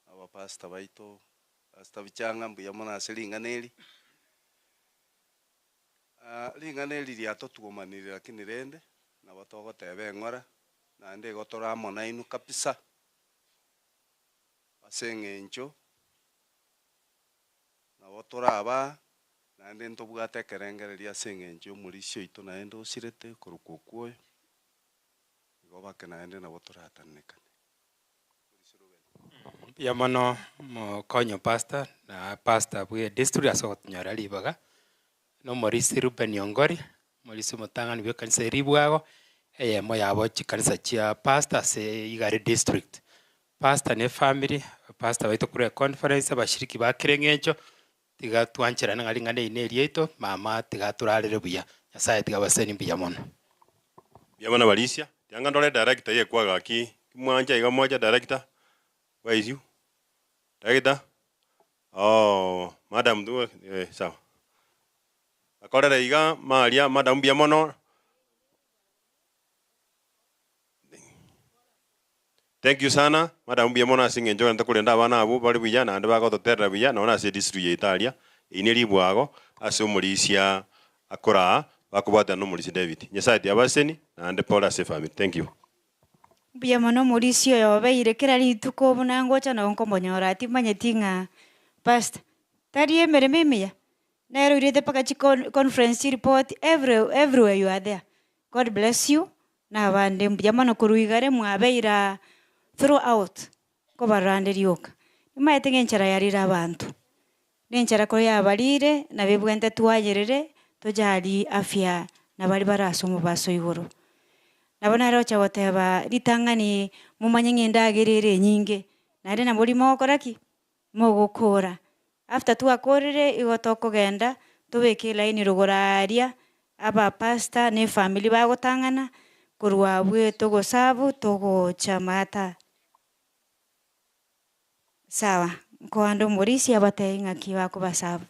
abapastor baito, pastor Bichang'a mbuya mono ase ring'ana eri. Ring'ana eri riatotuomanire lakini rende, nabo togoteba eng'ora, naende igo tore amo nainwe kabisa, ase eng'encho nabo tore aba, naende ntobwate ekerengererio ase eng'encho ya omorisia oito naende osirete korokwa okwoyo, igo bake naende nabo toratanekane. Mbuya mono mokonyo pastor na pastor bwe district ase ogotunyora ribaga, na omorisia Reuben Ongori, omorisia omotang'ani bwe ekanisa ya Ribwago, eyemo yabo chikanisa chia pastor ase Igare district. Pastor na efamiri, pastor baito korwa econference, abashiriki ba kera eng'encho, tiga twancherane ng'a ring'ana eri na eriaito, mama tiga atorarere buya, Nyasaye tiga abaseni mbuya mono. Mbuya mono abarisia, tianga ndore director yekwa gaki, mwancha iga mwacha director, where is you? Director? Oh, madam tu eh, sawa. Bakorere iga maria madam mbuya mono. Thank you sana madam mbuya mono ase eng'encho ogente korenda abana abwo bare buya naende bagototerera buya nonya ase edistrict yaito aria, eyio ne ribwago ase omorisia akoraa bakobwatana na omorisia David. Nyasaye tiabaseseni naende pole ase efamiri. Thank you. Mbuya mono omorisia oyo obeire kera rituko buna ngocha nabo nkomonyora timanyeti ng'a pastor tari emeremo emiya, nere oirete mpaka chicon conference chireport every everywhere you are there. God bless you, na abande mbuya mono korwa igare mwabeire aa. Throughout, nkobarora nde rioka. Nimaete ng'a enchara yarire abanto, na enchara kore yabarire, nabo ebwenerete twayerere, tojari afya na baria bare ase omobaso igoro. Nabo nare ocha goteba ritang'ani momanye ng'a endagera ere enyinge, naende nabo riria mogokora ki? Mogokora. After twakorire, igo tokogenda, tobeke elaini rogoro aaria, abapastor na efamiri bagotang'ana, korwa abwo togosabu togocha maata. Sawa, nkoande omorisia abatebi ng'aki bakobasabu.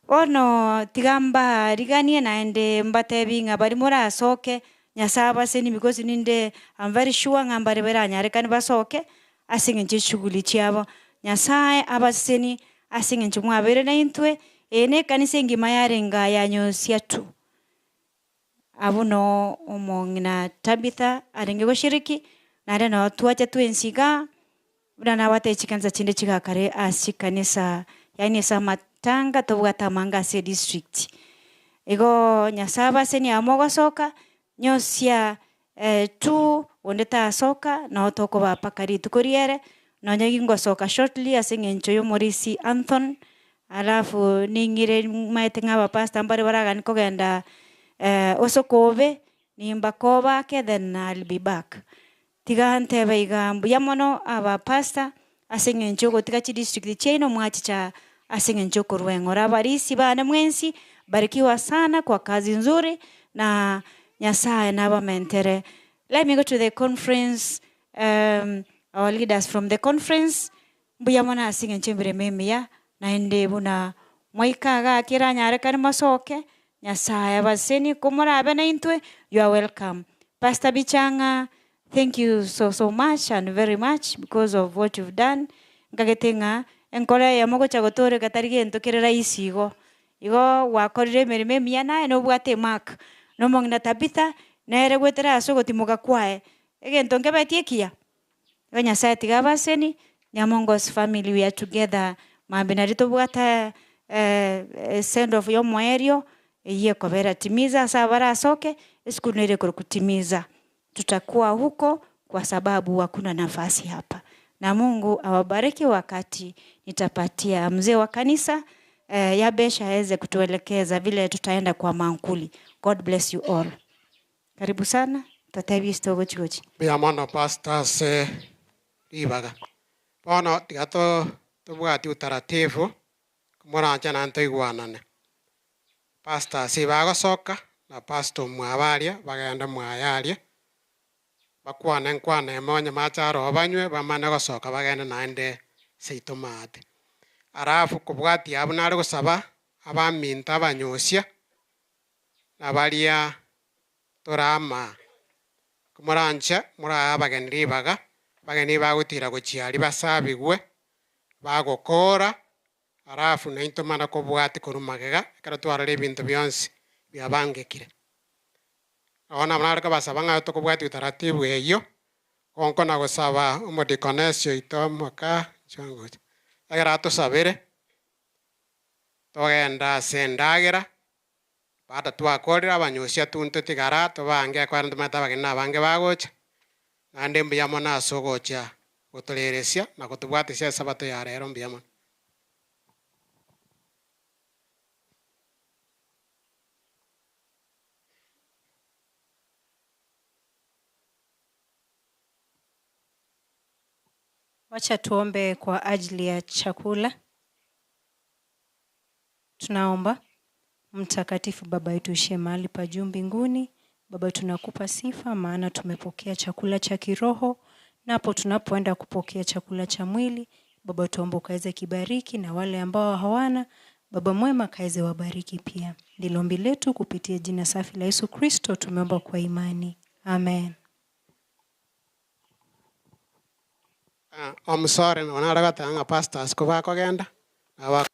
Bono tiga mbariganie naende mbatebi ng'a baria morasoke, Nyasaye abasenie because ninde am very sure ng'a mbare baranyarekane basoke, ase eng'encho y'eshughuli chiabo. Nyasaye abasesenie ase eng'encho mwabeire naintwe, eye na ekanisa engima yarenge aya yanyosia tu. Abwo noo omong'ina Tabitha arenge goshiriki, naende noo twacha twensi igaa, buna nabwate chikanisa chinde chigakare ase chikanisa, yaani ase amatanga tobwate amange ase edistrict. Igo Nyasaye abasenie amo ogosoka, nyosia tu onde tasoka, noo tokobaa mpaka rituko riere, nonye gingosoka shortly ase eng'encho ya omorisia Anthony, Alafu ning'ire maete ng'a abapastor mbare baragani kogenda osokobe, nimbakoba ake then I'll be back. Tiga ntebe iga mbuya mono abapastor ase eng'encho yogotiga chidistrict chiaino mwachicha ase eng'encho yokorwa eng'ora. Abarisia bane mwensi barikiwa sana kwa kazi nzuri na Nyasaye nabamentere. Let me go to the conference, our leaders from the conference. Mbuya mono ase engencho y'emeremo emiya, naende buna mwaika igaa keranyarekane mosoke, Nyasaye abasesenie, komorabe naintwe, you are welcome. Pastor Bichang'a, thank you so so much and very much because of what you've done, nkagete ng'a enkoro eyemo gocha gotoreka tari gento kere rahisi igo, igo gwakorire emeremo emiya naye nobwate emark, na omong'ina Tabitha, nere goetera ase ogotimoka kwaye, egento nkebetie ekiya. Igo Nyasaye tiga abaseni, Nyamongo's family we are together, mambia nario tobwate send off yomoerio, eyio ekobera Timiza ase abarasoke, esukuru nere ekorokwa Timiza. Tutakuwa huko kwa sababu hakuna nafasi hapa. Na Mungu awabariki wakati nitapatia mzee wa kanisa Yabesh aweze kutuelekeza vile tutaenda kwa mankuli. God bless you all. Karibu sana, totebie ase togochi gochia. Mbuya mono pastor ase ribaga. Bono tiga to tobwati utaratibu, moranche naende toigwanane. Pastors bagosoka na pastor omwabo aria bagende mwaye aria, bakwane nkwana emo onye mache aroo banywe bamane gosoka bagende naende seito maate. Alafu kobwatia abwo nare gosaba abaminto abanyosia, na baria tore ama, komoranche morae abageni ribaga, abageni bagotira gochia aria basabigwe, bagokoora, alafu naintwe mana kobwatia korwa magega, ekero twarora ebinto bionsi biabangekire. Bono nabo nare kobasaba ng'a tokobwatia utaratibu eyio, gonko na gosaba omodikonesi oito moka inchuo ngocha, ekero atosabere, togende ase endagera. Baada twakorire abanyosia tunto tigara tobange ekwera ntomanyete abageni na abange bagocha, naende mbuya mono ase ogocha gotoreresia na gotobwatesia esabato ya rero mbuya mono. Wacha tuombe kwa ajili ya chakula. Tunaomba. Mtakatifu Baba yetu uishie mahali pa juu mbinguni, Baba tunakupa sifa maana tumepokea chakula cha kiroho, napo tunapoenda kupokea chakula cha mwili, Baba tuombe ukaweze kibariki na wale ambao hawana, Baba mwema kaweze wabariki pia. Ndilo ombi letu kupitia jina safi la Yesu Kristo tumeomba kwa imani. Amen. Omusore nabo nare goteba ng'a pastors kobakogenda, nabo.